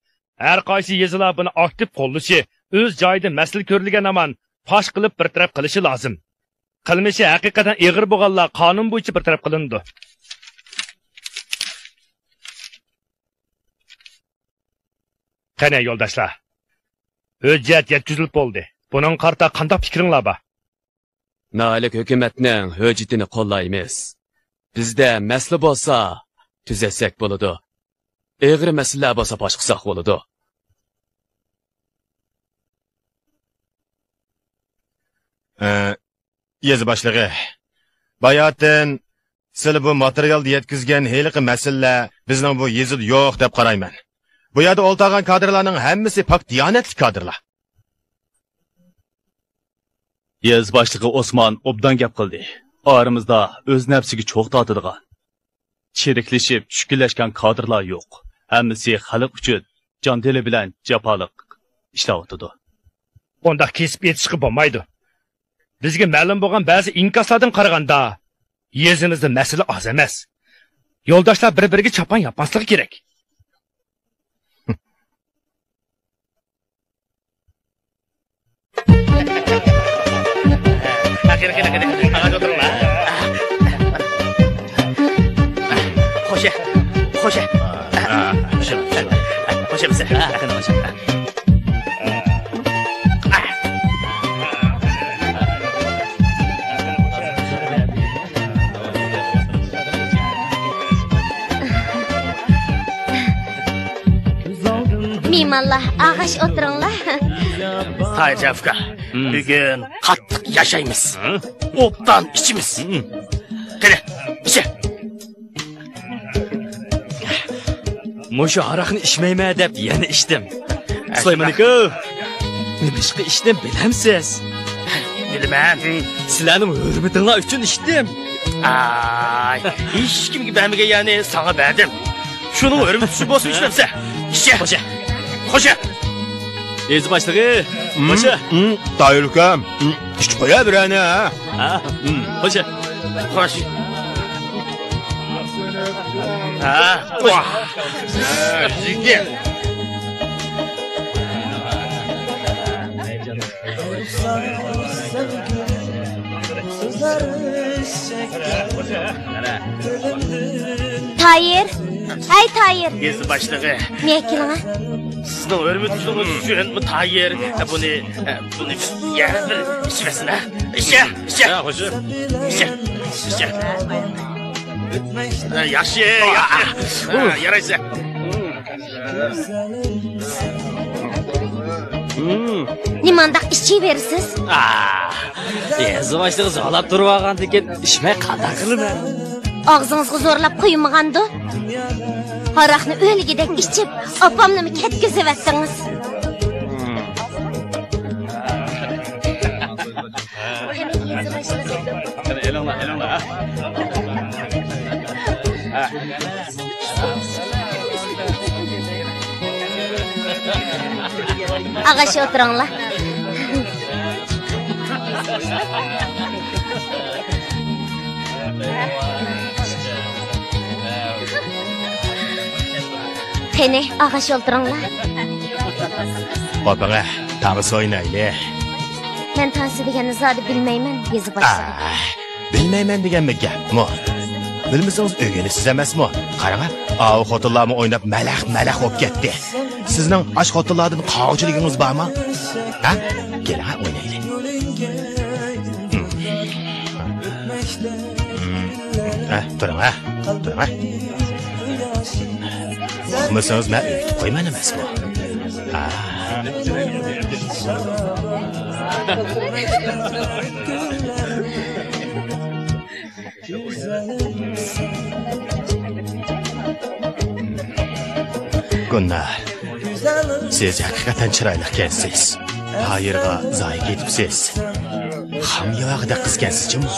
ھەر قايسى يېزىلار بۇنى ئاكتىپ قوللىشى، ئۆز جايىدا مەسىلە كۆرۈلگەن ھامان پاش قىلىپ بىر تەرەپ قىلىشى لازىم. قىلمىشى ھەقىقەتەن ئېغىر بولغانلار قانۇن بويىچە بىر تەرەپ قىلىنىدۇ. قېنى، يولداشلار، ھۆججەت يەتكۈزۈلۈپ بولدى. بۇنىڭغا قارىتا قانداق پىكرىڭلار بار؟ مەھەللە ھۆكۈمەتنىڭ ھۆججىتىنى قوللايمىز. بىزدە مەسىلە بولسا، تۈزەتسەك بولىدۇ. ئېغىر مەسىلىلەر بولسا، باشقا قىلساق بولىدۇ. ئە، يېزا باشلىقى، باياتىن سىلى بۇ ماتېرىيالدا يەتكۈزگەن ھېلىقى مەسىلىلەر بىزنىڭ بۇ يېزىدا يوق دەپ قارايمەن. بۇ يەردە ئولتۇرغان كادىرلارنىڭ ھەممىسى پاك دىيانەتلىك كادىرلار. يېزا باشلىقى ئوسمان ئوبدان گەپ قىلدى. ئارىمىزدا ئۆز نەپسىگە چوغ تارتىدىغان، چىرىكلىشىپ چۈشكۈنلەشكەن كادىرلار يوق. ھەممىسى خەلق ئۈچۈن جان-تېنى بىلەن جاپالىق ئىشلەۋاتىدۇ. ئۇنداق كېسىپ ئېيتىشقا بولمايدۇ. بىزگە مەلۇم بولغان بەزى ئىنكاسلاردىن قارىغاندا، يېزىمىزدا مەسىلە ئاز ئەمەس. يولداشلار بىر-بىرىگە چاپان ياپماسلىقى كېرەك. قېنى، قېنى، قېنى. ئاغاچ ئولتۇرۇڭلار. خوشە، خوشە. خوشە بىسە. قېنى، خوشە. مېھمانلار، ئاغاش ئولتۇرۇڭلار. تايىر ئاكا، بۈگۈن قاتتىق ياشايمىز. ھە؟ ئوبدان ئىچىمىز. قېنى، ئىچە. مۇشۇ ھاراقنى ئىچمەيمەن دەپ يەنە ئىچتىم. سۇلايمان ئاكا، نېمىشقا ئىچتىم بىلەمسىز؟ بىلىمەن. سىلەرنىڭ ھۆرمىتىڭلار ئۈچۈن ئىچتىم. ئاي، ھېچكىمگە بەرمىگەن يەرنى ساڭا بەردىم. شۇنىڭ ھۆرمىتى ئۈچۈن بولسۇن ئىچمەمسەن. ئىچە. خوشە. خوشە. يېزا باشلىقى. خوشە. تايىر ئاكام. ئىچىپ قويا بىرەرنى، ھە؟ ھە، خوشە. خوش. ھە، خوش. تايىر، ھەي تايىر. يېزا باشلىقى. مېيەگە كېلىڭە. سىزنىڭ ھۆرمىتىڭىزنى ئۇنتۇش ئۈچۈن بۇ تايىر، بۇنى، بۇنى بىر يەر بىر ئىچىۋەرسىن، ھە؟ ئىچە، ئىچە. ھە، خوشە. ئىچە، ئىچە. ھە، ياخشى، ياخشى. ھە، يارايسەن. نېمانداق ئىچىۋېرىسىز؟ ئا، يېزا باشلىقى زورلاپ تۇرۇۋالغاندىكىن ئىچمەي قانداق قىلىمەن؟ ئاغزىڭىزغا زورلاپ قۇيمىغاندۇ؟ ھاراقنى ئۆلگۈدەك ئىچىپ، ئاپامنىمۇ كەتكۈزۈۋەتتىڭىز. قېنى، ئېلىڭلار، ئېلىڭلار، ھە. ئاغاش ئولتۇرۇڭلار. قېنى، ئاغاش ئولتۇرۇڭلار. ئوپىڭە، تانسا ئوينايلى. مەن تانسا دېگەننى زادى بىلمەيمەن، يېزا باشلىقى. ئاھ، بىلمەيمەن دېگەنمۇ گەپمۇ؟ بىلمىسىڭىز ئۆگىنىسىز ئەمەسمۇ؟ قاراڭا، ئاۋۇ خوتۇنلارمۇ ئويناپ مەلەخ-مەلەخ بولۇپ كەتتى. سىزنىڭ ئاشۇ خوتۇنلاردىن قاغۇچىلىكىڭىز بارمۇ؟ ھە؟ كېلىڭە، ئوينايلى. ھە، تۇرۇڭ، ھە. تۇرۇڭ، ھە. ئۇقمىسىڭىز، مەن ئۆگىتىپ قويىمەن ئەمەسمۇ؟ ھە. گۈلنار، سىز ھەقىقەتەن چىرايلىقكەنسىز. تايىرغا زايى كېتىپسىز. خام ياۋاغىدەك قىزكەنسىز جۇمۇ.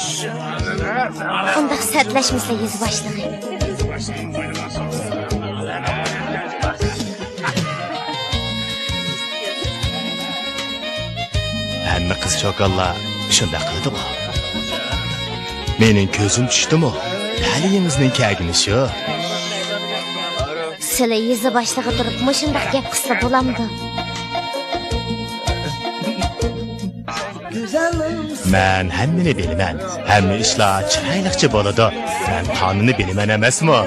ئۇنداق سەتلەشمىسە، يېزا باشلىقى. ھەممە قىز چوكانلار شۇنداق قىلىدىغۇ. مېنىڭ كۆزۈم چۈشتىمۇ؟ تەلىيىڭىزنىڭ كەلگىنى شۇ. سىلى يېزا باشلىقى تۇرۇپ مۇشۇنداق گەپ قىلسا بولامدۇ؟ مەن ھەممىنى بىلىمەن. ھەممە ئىشلار چىرايلىقچە بولىدۇ. مەن قانۇننى بىلىمەن ئەمەسمۇ؟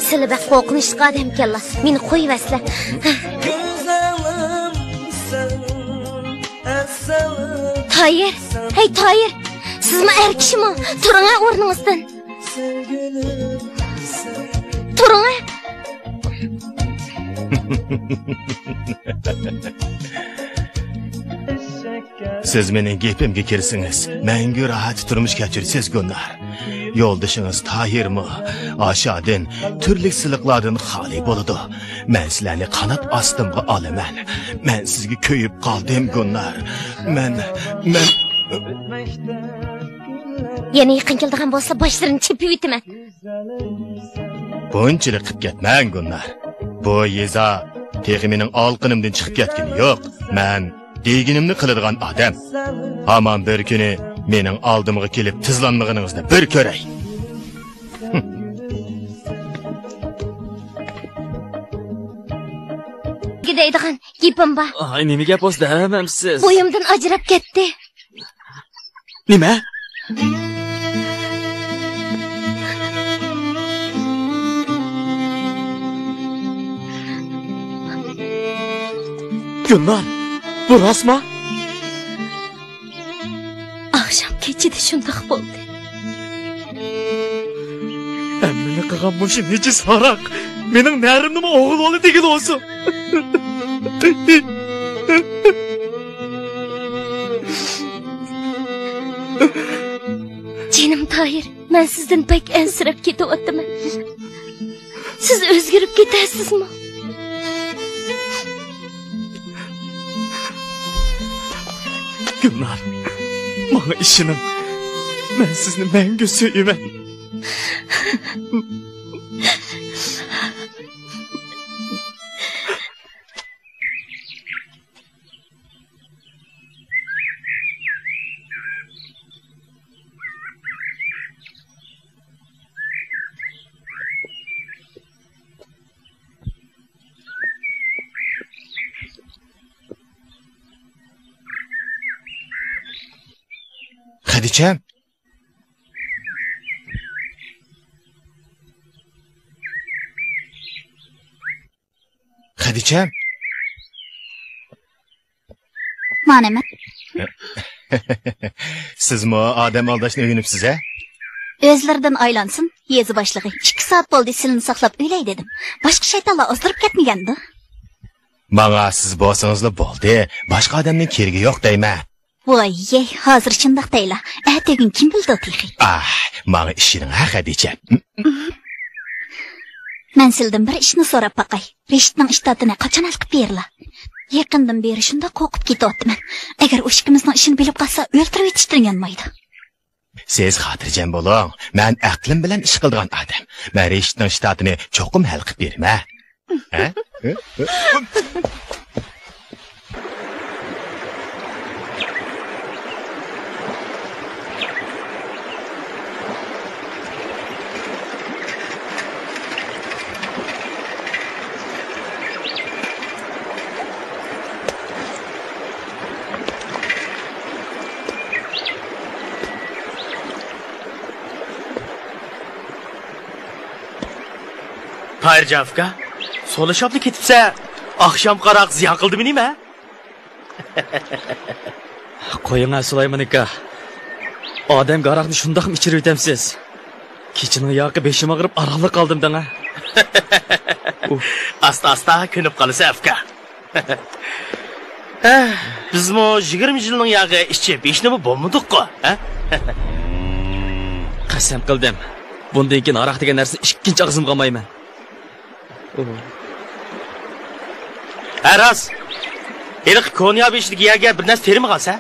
سىلە بەك قورقۇنچلۇق ئادەمكەنلا. مېنى قويۇۋەتسىلە. تايىر! ھەي، تايىر! سىزمۇ ئەر كىشىمۇ؟ تۇرۇڭە ئورنىڭىزدىن! تۇرۇڭە! سىز مېنىڭ گېپىمگە كىرسىڭىز، مەڭگۈ راھەت تۇرمۇش كەچۈرىسىز، گۈلنار. يولدىشىڭىز تاھىرمۇ ئاشادىن، تۈرلۈك سىلىقلاردىن خالىي بولىدۇ. مەن سىلەرنى قانات ئاستىمغا ئالىمەن. مەن سىزگە كۆيۈپ قالدىم، گۈلنار. مەن، مەن يەنە يېقىن كېلىدىغان بولسا، باشلىرىنى چېپىۋېتىمەن. بۇنچىلىك قىپ كەتمەڭ، گۈلنار. بۇ يېزا تېخى مېنىڭ ئالىقىنىمدىن چىقىپ كەتكىنى يوق. مەن دېگىنىمنى قىلىدىغان ئادەم. ھامان بىر كۈنى مېنىڭ ئالدىمغا كېلىپ تىزلانمىغىنىڭىزنى بىر كۆرەي. دەيدىغان گېپىم بار. ئاي، نېمە گەپ بولسا دەۋەرمەمسىز؟ بويۇمدىن ئاجراپ كەتتى. نېمە؟ گۈلنار، بۇ راستما؟ ئاخشام كېچىدە شۇنداق بولدى. ھەممىنى قىلغان مۇشۇ نىجىس ھاراق مېنىڭ نەرىمنىمۇ ئوغۇل ئوغلى دېگىلى بولسۇن. جېنىم تاھىر، مەن سىزدىن بەك ئەنسىرەپ كېتىۋاتىمەن. سىز ئۆزگىرىپ كېتەرسىزمۇ؟ گۈلنار، ماڭا ئىشىنىڭ. مەن سىزنى مەڭگۈ سۆيىمەن. خەدىچەم. خەدىچەم. مانا مەن. سىزمۇ ئادەم ئالداشنى ئۆگىنىپسىز ھە؟ ئۆزلىرىدىن ئايلانسۇن، يېزا باشلىقى. ئىككى سائەت بولدى سىلىنى ساقلاپ ئۆلەي دېدىم. باشقا شەيتانلار ئازدۇرۇپ كەتمىگەندۇ؟ ماڭا سىز بولسىڭىزلا بولدى. باشقا ئادەمنىڭ كېرىكى يوق دەيمەن. ۋاي، ھازىر شۇنداق دەيلا. ئەتىگۈن كىم بىلىدۇ تېخى؟ ئاھ، ماڭا ئىشىنىڭ ھە، خەدىچە. مەن سىلىدىن بىر ئىشنى سوراپ باقاي. رېشىتنىڭ ئىشتاتىنى قاچان ھەل قىلىپ بېرىلا؟ يېقىندىن بېرى شۇنداق قورقۇپ كېتىۋاتىمەن. ئەگەر ئۇ ئىككىمىزنىڭ ئىشىنى بىلىپ قالسا، ئۆلتۈرۈۋېتىشتىن يانمايدۇ. سىز خاتىرجەم بولۇڭ، مەن ئەقلىم بىلەن ئىش قىلىدىغان ئادەم. مەن رېشىتنىڭ ئىشتاتىنى چوقۇم ھەل قىلىپ بېرىمەن. ھە؟ تاھىرجان ئاكا، سولىشاپلا كېتىپسە، ئاخشام قاراق زىيان قىلدىمۇ نېمە؟ قويۇڭ ھە، سۇلايمان ئاكا. ئادەمگە ھاراقنى شۇنداقمۇ ئىچۈرۈۋېتەمسىز؟ كېچىنىڭ ياقى بېشىم ئاغرىپ، ئارانلا قالدىم دەڭە. ئۇھ. ئاستا-ئاستا كۆنۈپ قالىسەن، ئۇكا. ھە، بىزمۇ يىگىرمە يىلنىڭ ياقى ئىچىپ، ھېچنېمە بولمىدۇققۇ، ھە؟ قەسەم قىلدىم، بۇندىن كېيىن ھاراق دېگەن نەرسىنى ئىككىنچى ئاغزىمغا ئالمايمەن. ھە، راست. ھېلىقى كونيا بېشىدىكى يەرگە بىر نەرسە تېرىمىغانسەن؟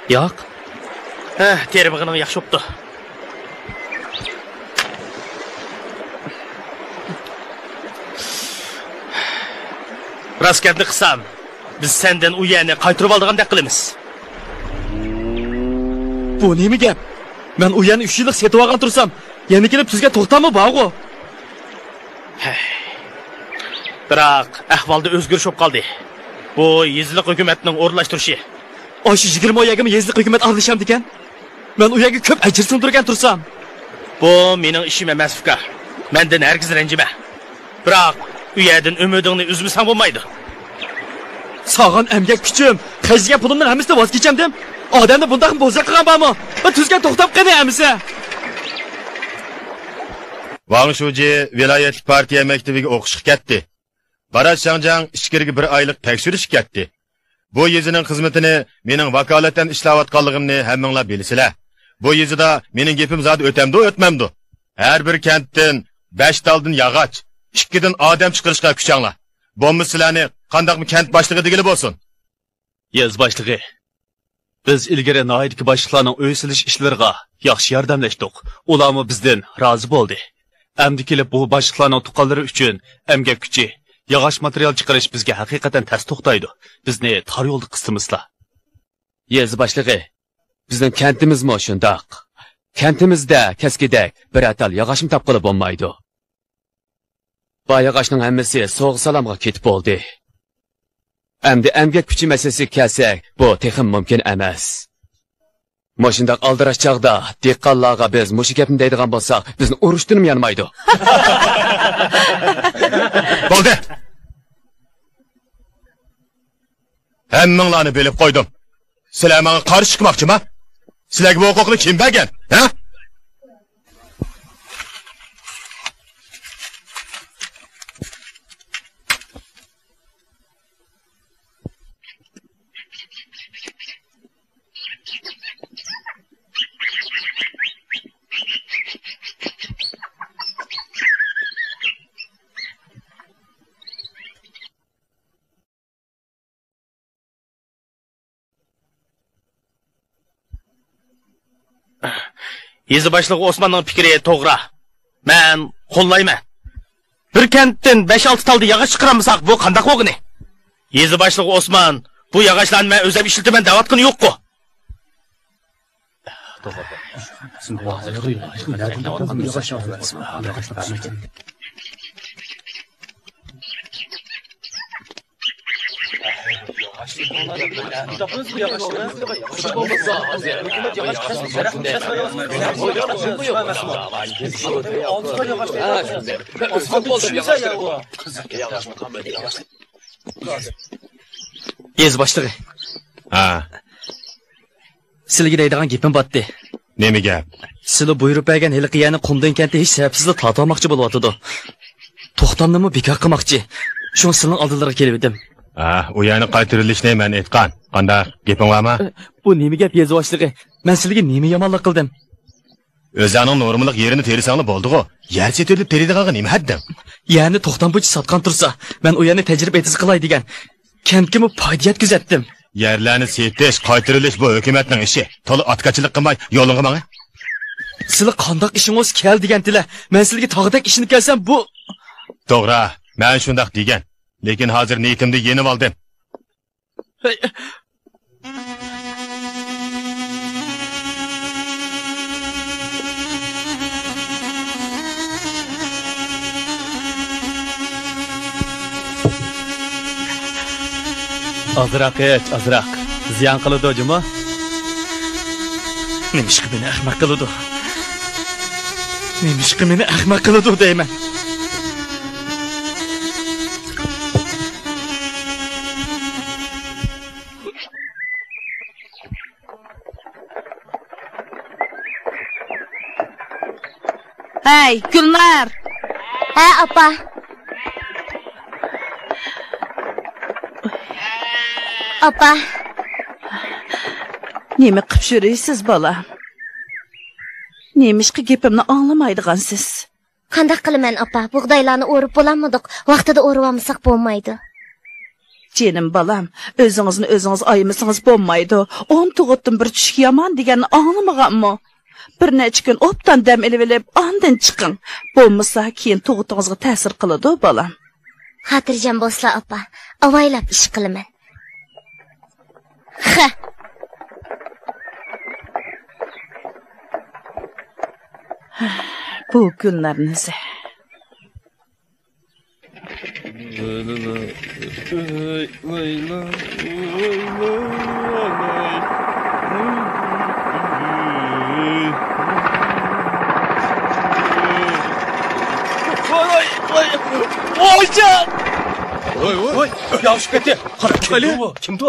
ياق. ھە، تېرىمىغىنىڭ ياخشى بوپتۇ. راست گەپنى قىلسام، بىز سەندىن ئۇ يەرنى قايتۇرۇۋالىدىغاندەك قىلىمىز. بۇ نېمە گەپ؟ مەن ئۇ يەرنى ئۈچ يىللىق سېتىۋالغان تۇرسام، يەنە كېلىپ تۈزگەن توختاممۇ بارغۇ؟ ھەي. بىراق، ئەھۋالدا ئۆزگىرىش بولۇپ قالدى. بۇ يېزىلىق ھۆكۈمەتنىڭ ئورۇنلاشتۇرۇشى. ئاشۇ يىگىرمە ئون يەرگىمۇ يېزىلىق ھۆكۈمەت ئارىلىشامدىكەن؟ مەن ئۇ يەرگە كۆپ ئەجىر سىڭدۈرگەن تۇرسام. بۇ مېنىڭ ئىشىم ئەمەس، ئۇكا. مەندىن ھەرگىز رەنجىمە. بىراق، ئۇ يەردىن ئۈمىدىڭنى ئۈزمىسەڭ بولمايدۇ. سالغان ئەمگەك كۈچۈم، خەجلىگەن پۇلۇمدىن ھەممىسىنى ۋاز كېچەمدىم. ئادەمنى بۇنداقمۇ بوزەك قىلغان بارمۇ؟ بىر تۈزگەن توختاپ قېنى ئەمىسە. ۋاڭ شۇجى ۋىلايەتلىك پارتىيە مەكتىۋىگە ئوقۇشقا كەتتى. باراش شاڭجاڭ ئىچكىرىگە بىر ئايلىق تەكشۈرۈشكە كەتتى. بۇ يېزىنىڭ خىزمىتىنى مېنىڭ ۋاكالىتەن ئىشلەۋاتقانلىقىمنى ھەممىڭلار بىلىسىلەر. بۇ يېزىدا مېنىڭ گېپىم زادى ئۆتەمدۇ، ئۆتمەمدۇ؟ ھەر بىر كەنتتىن بەش تالدىن ياغاچ، ئىككىدىن ئادەم چىقىرىشقا كۈچەڭلار. بولمىسا سىلەرنى قانداقمۇ كەنت باشلىقى دېگىلى بولسۇن. يېزا باشلىقى، بىز ئىلگىرى ناھىيەدىكى باشلىقلارنىڭ ئۆي سېلىش ئىشلىرىغا ياخشى ياردەملەشتۇق. ئۇلارمۇ بىزدىن رازى بولدى. ئەمدى كېلىپ بۇ باشلىقلارنىڭ تۇغقانلىرى ئۈچۈن ئەمگەك كۈچى، ياغاچ ماتېرىيال چىقىرىش بىزگە ھەقىقەتەن تەس توختايدۇ. بىزنى تار يولدا قىستىمىسىلا. يېزا باشلىقى، بىزنىڭ كەنتىمىزمۇ شۇنداق. كەنتىمىزدە كەسكىدەك بىرەر تال ياغاچمۇ تاپقىلى بولمايدۇ. بار ياغاچنىڭ ھەممىسى سوغا سالامغا كېتىپ بولدى. ئەمدى ئەمگەك كۈچى مەسىلىسىگە كەلسەك، بۇ تېخىمۇ مۇمكىن ئەمەس. مۇشۇنداق ئالدىراش چاغدا دېھقانلارغا بىز مۇشۇ گەپنى دەيدىغان بولساق، بىزنى ئۇرۇشتىنمۇ يانمايدۇ. بولدى! ھەممىڭلارنى بىلىپ قويدۇم. سىلەر ماڭا قارشى چىقماقچىما؟ سىلەرگە بۇ ھوقۇقنى كىم بەرگەن؟ ھە؟ يېزا باشلىقى ئوسماننىڭ پىكرى توغرا. مەن قوللايمەن. بىر كەنتتىن بەش-ئالتە تالدا ياغاچ چىقىرالمىساق، بۇ قانداق بولغىنى؟ يېزا باشلىقى ئوسمان، بۇ ياغاچلارنى مەن ئۆزۈم ئىشلىتىمەن دەۋاتقىنى يوققۇ. يېزا باشلىقى. ھە. سىلىگە دەيدىغان گېپىم باتتى. نېمە گەپ؟ سىلى بۇيرۇپ بەرگەن ھېلىقى يەرنى قۇمدىن كەنتى ھېچ سەۋەبسىزلا تارتىۋالماقچى بولۇۋاتىدۇ. توختامنىمۇ بىكار قىلماقچى. شۇڭا سىلىنىڭ ئالدىلىرىغا كېلىۋىدىم. ھە، ئۇ يەرنى قايتۇرۇۋېلىشنى مەن ئېيتقان. قانداق، گېپىڭ بارمۇ؟ بۇ نېمە گەپ، يېزا باشلىقى؟ مەن سىلىگە نېمە يامانلىق قىلدىم؟ ئۆزۈڭنىڭ نورمىلىق يېرىنى تېرىسەڭلا بولدىغۇ. يەر سېتىۋېلىپ تېرىيدىغانغا نېمە ھەددىڭ؟ يەرنى توختام بويىچە ساتقان تۇرسا، مەن ئۇ يەرنى تەجرىبە ئېتىزى قىلاي دېگەن. كەنتكىمۇ پايدا يەتكۈزەتتىم. يەرلەرنى سېتىش، قايتۇرۇۋېلىش بۇ ھۆكۈمەتنىڭ ئىشى. تولا ئاتىكەنچىلىك قىلماي يولۇڭغا ماڭە. سىلى قانداق ئىشىڭىز كەل دېگەنتىلە. مەن سىلىگە تاغدەك ئىشىنىپ كەلسەم بۇ. توغرا، مەن شۇنداق دېگەن. لېكىن ھازىر نىيىتىمدىن يېنىۋالدىم. ئازراق ئىچ، ئازراق. زىيان قىلىدۇ جۇمۇ. نېمىشقا مېنى ئەخمەق قىلىدۇ؟ نېمىشقا مېنى ئەخمەق قىلىدۇ دەيمەن. ھەي، گۈلنار! ھە، ئاپا. ئاپا. نېمە قىپ يۈرىسىز، بالام؟ نېمىشقا گېپىمنى ئاڭلىمايدىغانسىز؟ قانداق قىلىمەن، ئاپا؟ بۇغدايلارنى ئورۇپ بولالمىدۇق. ۋاقتىدا ئورۇۋالمىساق بولمايدۇ. جېنىم بالام، ئۆزىڭىزنى ئۆزىڭىز ئايىمىسىڭىز بولمايدۇ. ئون تۇغۇتتىن بىر چۈشۈك يامان دېگەننى ئاڭلىمىغانمۇ؟ بىر نەچچە كۈن ئوبدان دەم ئېلىۋېلىپ، ئاندىن چىقىڭ. بولمىسا، كېيىن تۇغۇتىڭىزغا تەسىر قىلىدۇ، بالام. خاتىرجەم بولسىلا، ئاپا. ئاۋايلاپ ئىش قىلىمەن. خە. بۇ گۈلنار نېسى. ۋاي، ۋاي، ۋاي. ۋايجان! ۋاي، ۋاي. ياخشى كەتتى. قارا، كىمدۇ بۇ؟ كىمدۇ؟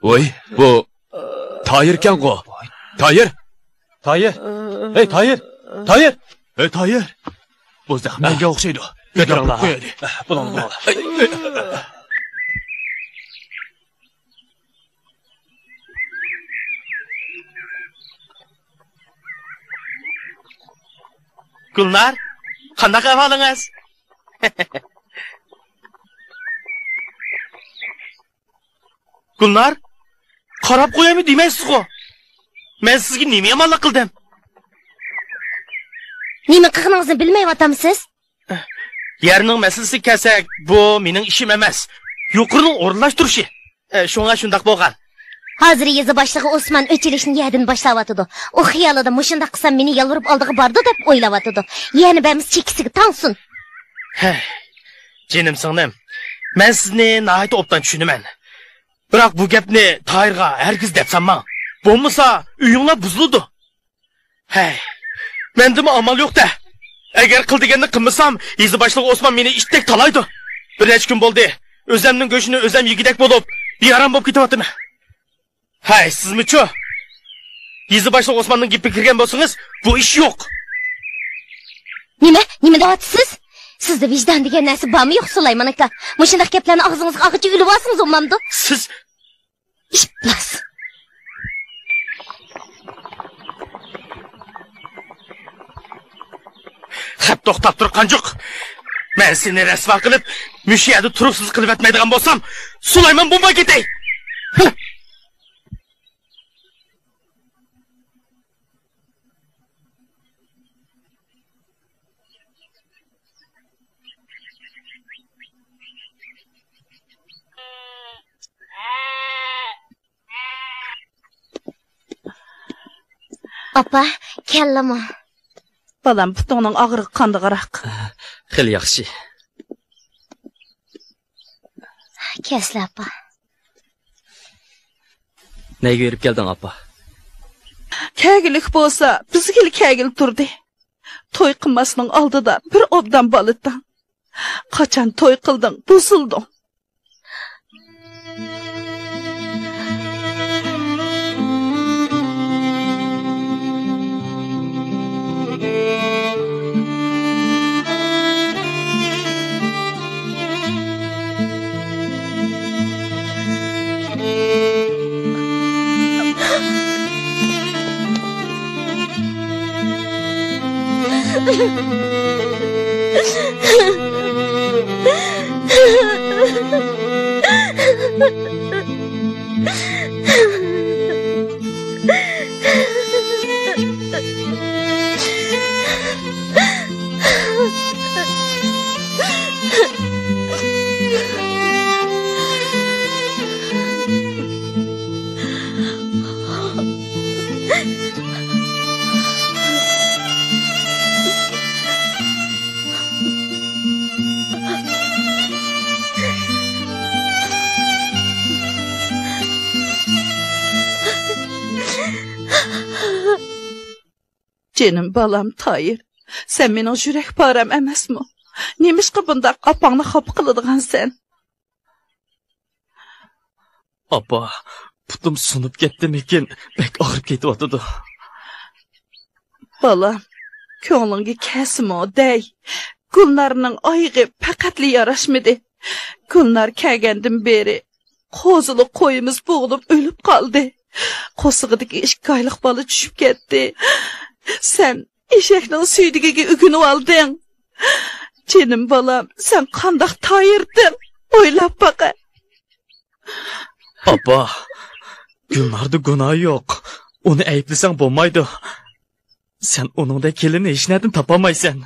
ۋاي، بۇ تايىركەنغۇ؟ تايىر! تايىر! ھەي، تايىر! تايىر! ھەي، تايىر! بۇ زەخمىگە ئوخشايدۇ. بېكىرىڭلار. قويايلى. بۇلۇڭ، بۇلۇڭ. گۈلنار، قانداق ئەھۋالىڭىز؟ گۈلنار، قاراپ قويايمۇ دېمەيسىزغۇ؟ مەن سىزگە نېمە يامانلىق قىلدىم؟ نېمە قىلغىنىڭىزنى بىلمەيۋاتامسىز؟ يەرنىڭ مەسىلىسىگە كەلسەك، بۇ مېنىڭ ئىشىم ئەمەس. يۇقىرىنىڭ ئورۇنلاشتۇرۇشى. ئە، شۇڭا شۇنداق بولغان. ھازىر يېزا باشلىقى ئوسمان ئۆچ ئېلىشنى يەدىن باشلاۋاتىدۇ. ئۇ خىيالىدا مۇشۇنداق قىلسام مېنى يالۋۇرۇپ ئالدىغا بارىدۇ دەپ ئويلاۋاتىدۇ. يەنە بەرمىسە چېكىسىگە تاڭسۇن. ھەي، جېنىم سىڭلىم، مەن سىزنى ناھايىتى ئوبدان چۈشىنىمەن. بىراق بۇ گەپنى تاھىرغا ھەرگىز دەپ سالماڭ. بولمىسا ئۆيۈڭلار بۇزۇلىدۇ. ھەي، مەندىمۇ ئامال يوق-دە. ئەگەر قىل دېگەننى قىلمىسام، يېزا باشلىقى ئوسمان مېنى ئىتتەك تالايدۇ. بىر نەچچە كۈن بولدى، ئۆزەمنىڭ گۆشىنى ئۆزەم يېگۈدەك بولۇپ، بىئارام بولۇپ كېتىۋاتىمەن. ھەي، سىزمۇچۇ؟ يېزا باشلىقى ئوسماننىڭ گېپىگە كىرگەن بولسىڭىز، بۇ ئىش يوق. نېمە؟ نېمە دەۋاتىسىز؟ سىزدە ۋىجدان دېگەن نەرسە بارمۇ يوق، سۇلايمان ئاكا؟ مۇشۇنداق گەپلەرنى ئاغزىڭىزغا ئالغۇچە ئۆلۈۋالسىڭىز بولمامدۇ؟ سىز ئىپلاس! خەپ توختاپ تۇر، قانجۇق! مەن سېنى رەسۋا قىلىپ، مۇشۇ يەردە تۇرۇقسىز قىلىۋەتمەيدىغان بولسام، سۇلايمان بولماي كېتەي! ئاپا، كەلدىمۇ؟ بالام، پۇتۇڭنىڭ ئاغرىقى قاندىغىراق؟ خېلى ياخشى. كەلسىلە، ئاپا. نەگە بېرىپ كەلدىڭ، ئاپا؟ كەلگۈلۈك بولسا، بىزگىلا كەلگىلى تۇردى. توي قىلماسنىڭ ئالدىدا بىر ئوبدان بالىتىڭ. قاچان توي قىلدىڭ، بۇزۇلدۇڭ. جېنىم بالام تايىر، سەن مېنىڭ يۈرەك پارەم ئەمەسمۇ؟ نېمىشقا بۇنداق ئاپاڭنى خاپا قىلىدىغانسەن؟ ئاپا، پۇتۇم سۇنۇپ كەتتىمىكىن، بەك ئاغرىپ كېتىۋاتىدۇ. بالام، كۆڭلۈڭگە كەلسىمۇ دەي، گۈلنارنىڭ ئايىغى پەقەتلا ياراشمىدى. گۈلنار كەلگەندىن بېرى قوزىلىق قويىمىز بوغۇلۇپ ئۆلۈپ قالدى. قورسىقىدىكى ئىككى ئايلىق بالا چۈشۈپ كەتتى. سەن ئېشەكنىڭ سۈيدۈكىگە ئۆگىنىۋالدىڭ. جېنىم بالام، سەن قانداق تايىردىڭ؟ ئويلاپ باقە. ئاپا، گۈلناردا گۇناھى يوق. ئۇنى ئەيىبلىسەڭ بولمايدۇ. سەن ئۇنىڭدەك كېلىننى ھېچنەدىن تاپالمايسەن.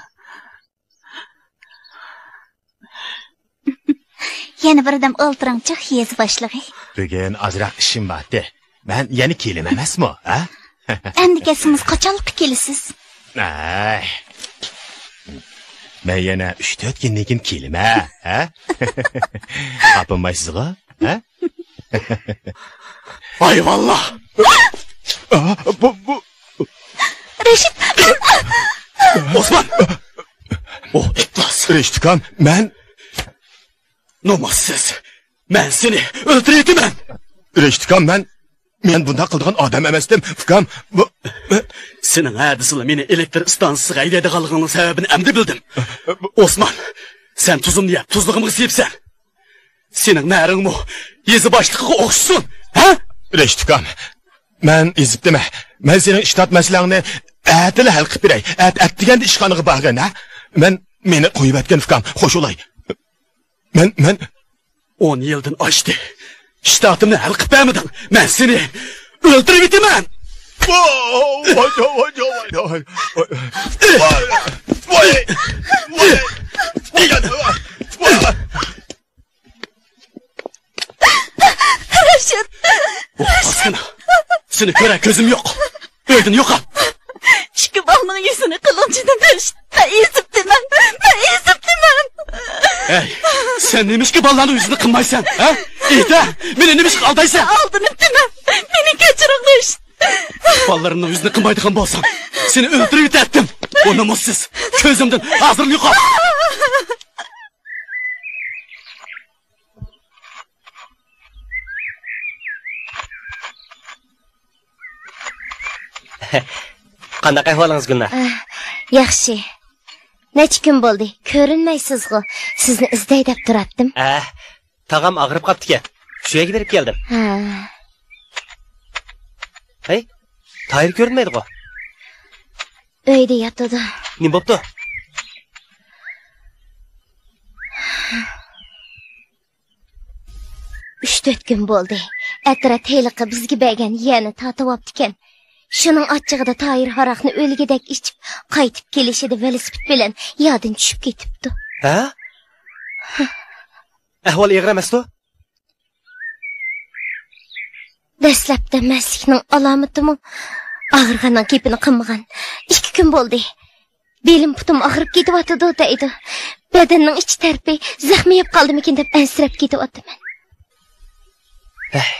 يەنە بىردەم ئولتۇرۇڭچۇ، يېزا باشلىقى. بۈگۈن ئازراق ئىشىم بارتى. مەن يەنە كېلىمەن ئەمەسمۇ، ھە؟ ئەمدى كەلسىڭىز قاچانلىققا كېلىسىز؟ ئەي. مەن يەنە ئۈچ تۆت كۈندىن كېيىن كېلىمەن، ھە؟ خاپىمايسىزغۇ، ھە؟ ھايۋانلار! بۇ، بۇ. رەشىت! ئوسمان! ئۇ ئىپلاس! رەشىت ئاكام، مەن. نومۇسسىز! مەن سېنى ئۆلتۈرۈۋېتىمەن! رەشىت ئاكام، مەن، مەن بۇنداق قىلىدىغان ئادەم ئەمەستىم، ئۇكام. بۇ، سېنىڭ ھە دېسىلا مېنى ئېلېكتر ئىستانسىسىغا ھەيدەيدىغانلىقىڭنىڭ سەۋەبىنى ئەمدى بىلدىم. ئوسمان، سەن تۇزۇمنى يەپ، تۇزلۇقۇمغا سىيىپسەن. سېنىڭ نەرىڭمۇ يېزا باشلىقىغا ئوخشىسۇن، ھە؟ رەشىت ئۇكام، مەن ئېزىپتىمەن. مەن سېنىڭ ئىشتات مەسىلەڭنى ئەتىلا ھەل قىلىپ بېرەي. ئەت-، ئەتىگەندە ئىشخانىغا بارغىن، ھە؟ مەن، مېنى قويۇۋەتكىن، ئۇكام. خوش بولاي. مەن، مەن. ئون يىلدىن ئاشتى. ئىشتاتىمنى ھەل قىلىپ بەرمىدىڭ. مەن سېنى ئۆلتۈرۈۋېتىمەن. ۋاي، ۋاي، ۋاي، ۋاي، ۋاي. رەشىت! بۇ قاسقىنا. سېنى كۆرەر كۆزۈم يوق. ئۆيدىن يوقال. ئىككى بالىنىڭ يۈزىنى قىلغىن جېنىم رەشىت. مەن ئېزىپتىمەن. مەن ئېزىپتىمەن. ھەي، سەن نېمىشقا بالىلارنىڭ يۈزىنى قىلمايسەن، ھە؟ ئېيت-ە، مېنى نېمىشقا ئالدايسەن؟ ئالدىنىپتىمەن. مېنى كەچۈرۈڭ رەشىت. بالىلىرىمنىڭ يۈزىنى قىلمايدىغان بولساڭ، سېنى ئۆلتۈرۈۋېتەتتىم. بۇ نومۇسسىز. كۆزۈمدىن ھازىرلا يوقال. قانداق ئەھۋالىڭىز، گۈلنار؟ ئە، ياخشى. نەچچە كۈن بولدى، كۆرۈنمەيسىزغۇ. سىزنى ئىزدەي دەپ تۇراتتىم. ئە، تاغام ئاغرىپ قاپتىكەن. شۇ يەرگە بېرىپ كەلدىم. ھە. ھەي، تاھىر كۆرۈنمەيدىغۇ. ئۆيدە ياتىدۇ. نېمە بوپتۇ؟ ئۈچ تۆت كۈن بولدى. ئەترەت ھېلىقى بىزگە بەرگەن يەرنى تارتىۋاپتىكەن. شۇنىڭ ئاچچىقىدا تاھىر ھاراقنى ئۆلگۈدەك ئىچىپ، قايتىپ كېلىشىدە ۋېلىسىپىت بىلەن يەردىن چۈشۈپ كېتىپتۇ. ھە؟ ئەھۋال ئېغىر ئەمەستۇ؟ دەسلەپتە مەستلىكنىڭ ئالامىتىمۇ ئاغرىغاننىڭ گېپىنى قىلمىغان. ئىككى كۈن بولدى. بېلىم پۇتۇم ئاغرىپ كېتىۋاتىدۇ دەيدۇ. بەدەننىڭ ئىچ تەرىپى زەخمىيىپ قالدىمىكىن دەپ ئەنسىرەپ كېتىۋاتىمەن. ھەي.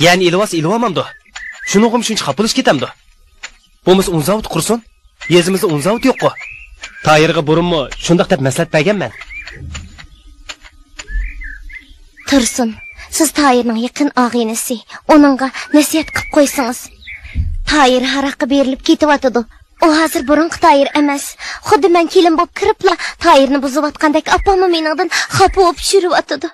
يەنى ئېلىۋالسا ئېلىۋالمامدۇ؟ شۇنىڭغىمۇ شۇنچە خاپا بولۇش كېتەمدۇ؟ بولمىسا ئۇن زاۋۇتى قۇرسۇن. يېزىمىزدا ئۇن زاۋۇتى يوققۇ. تاھىرغا بۇرۇنمۇ شۇنداق دەپ مەسلىھەت بەرگەنمەن. تۇرسۇن، سىز تاھىرنىڭ يېقىن ئاغىنىسى. ئۇنىڭغا نەسىھەت قىپ قويسىڭىز. تاھىر ھاراققا بېرىلىپ كېتىۋاتىدۇ. ئۇ ھازىر بۇرۇنقى تاھىر ئەمەس. خۇددى مەن كېلىن بولۇپ كىرىپلا تاھىرنى بۇزۇۋاتقاندەك ئاپاممۇ مېنىڭدىن خاپا بولۇپ يۈرۈۋاتىدۇ.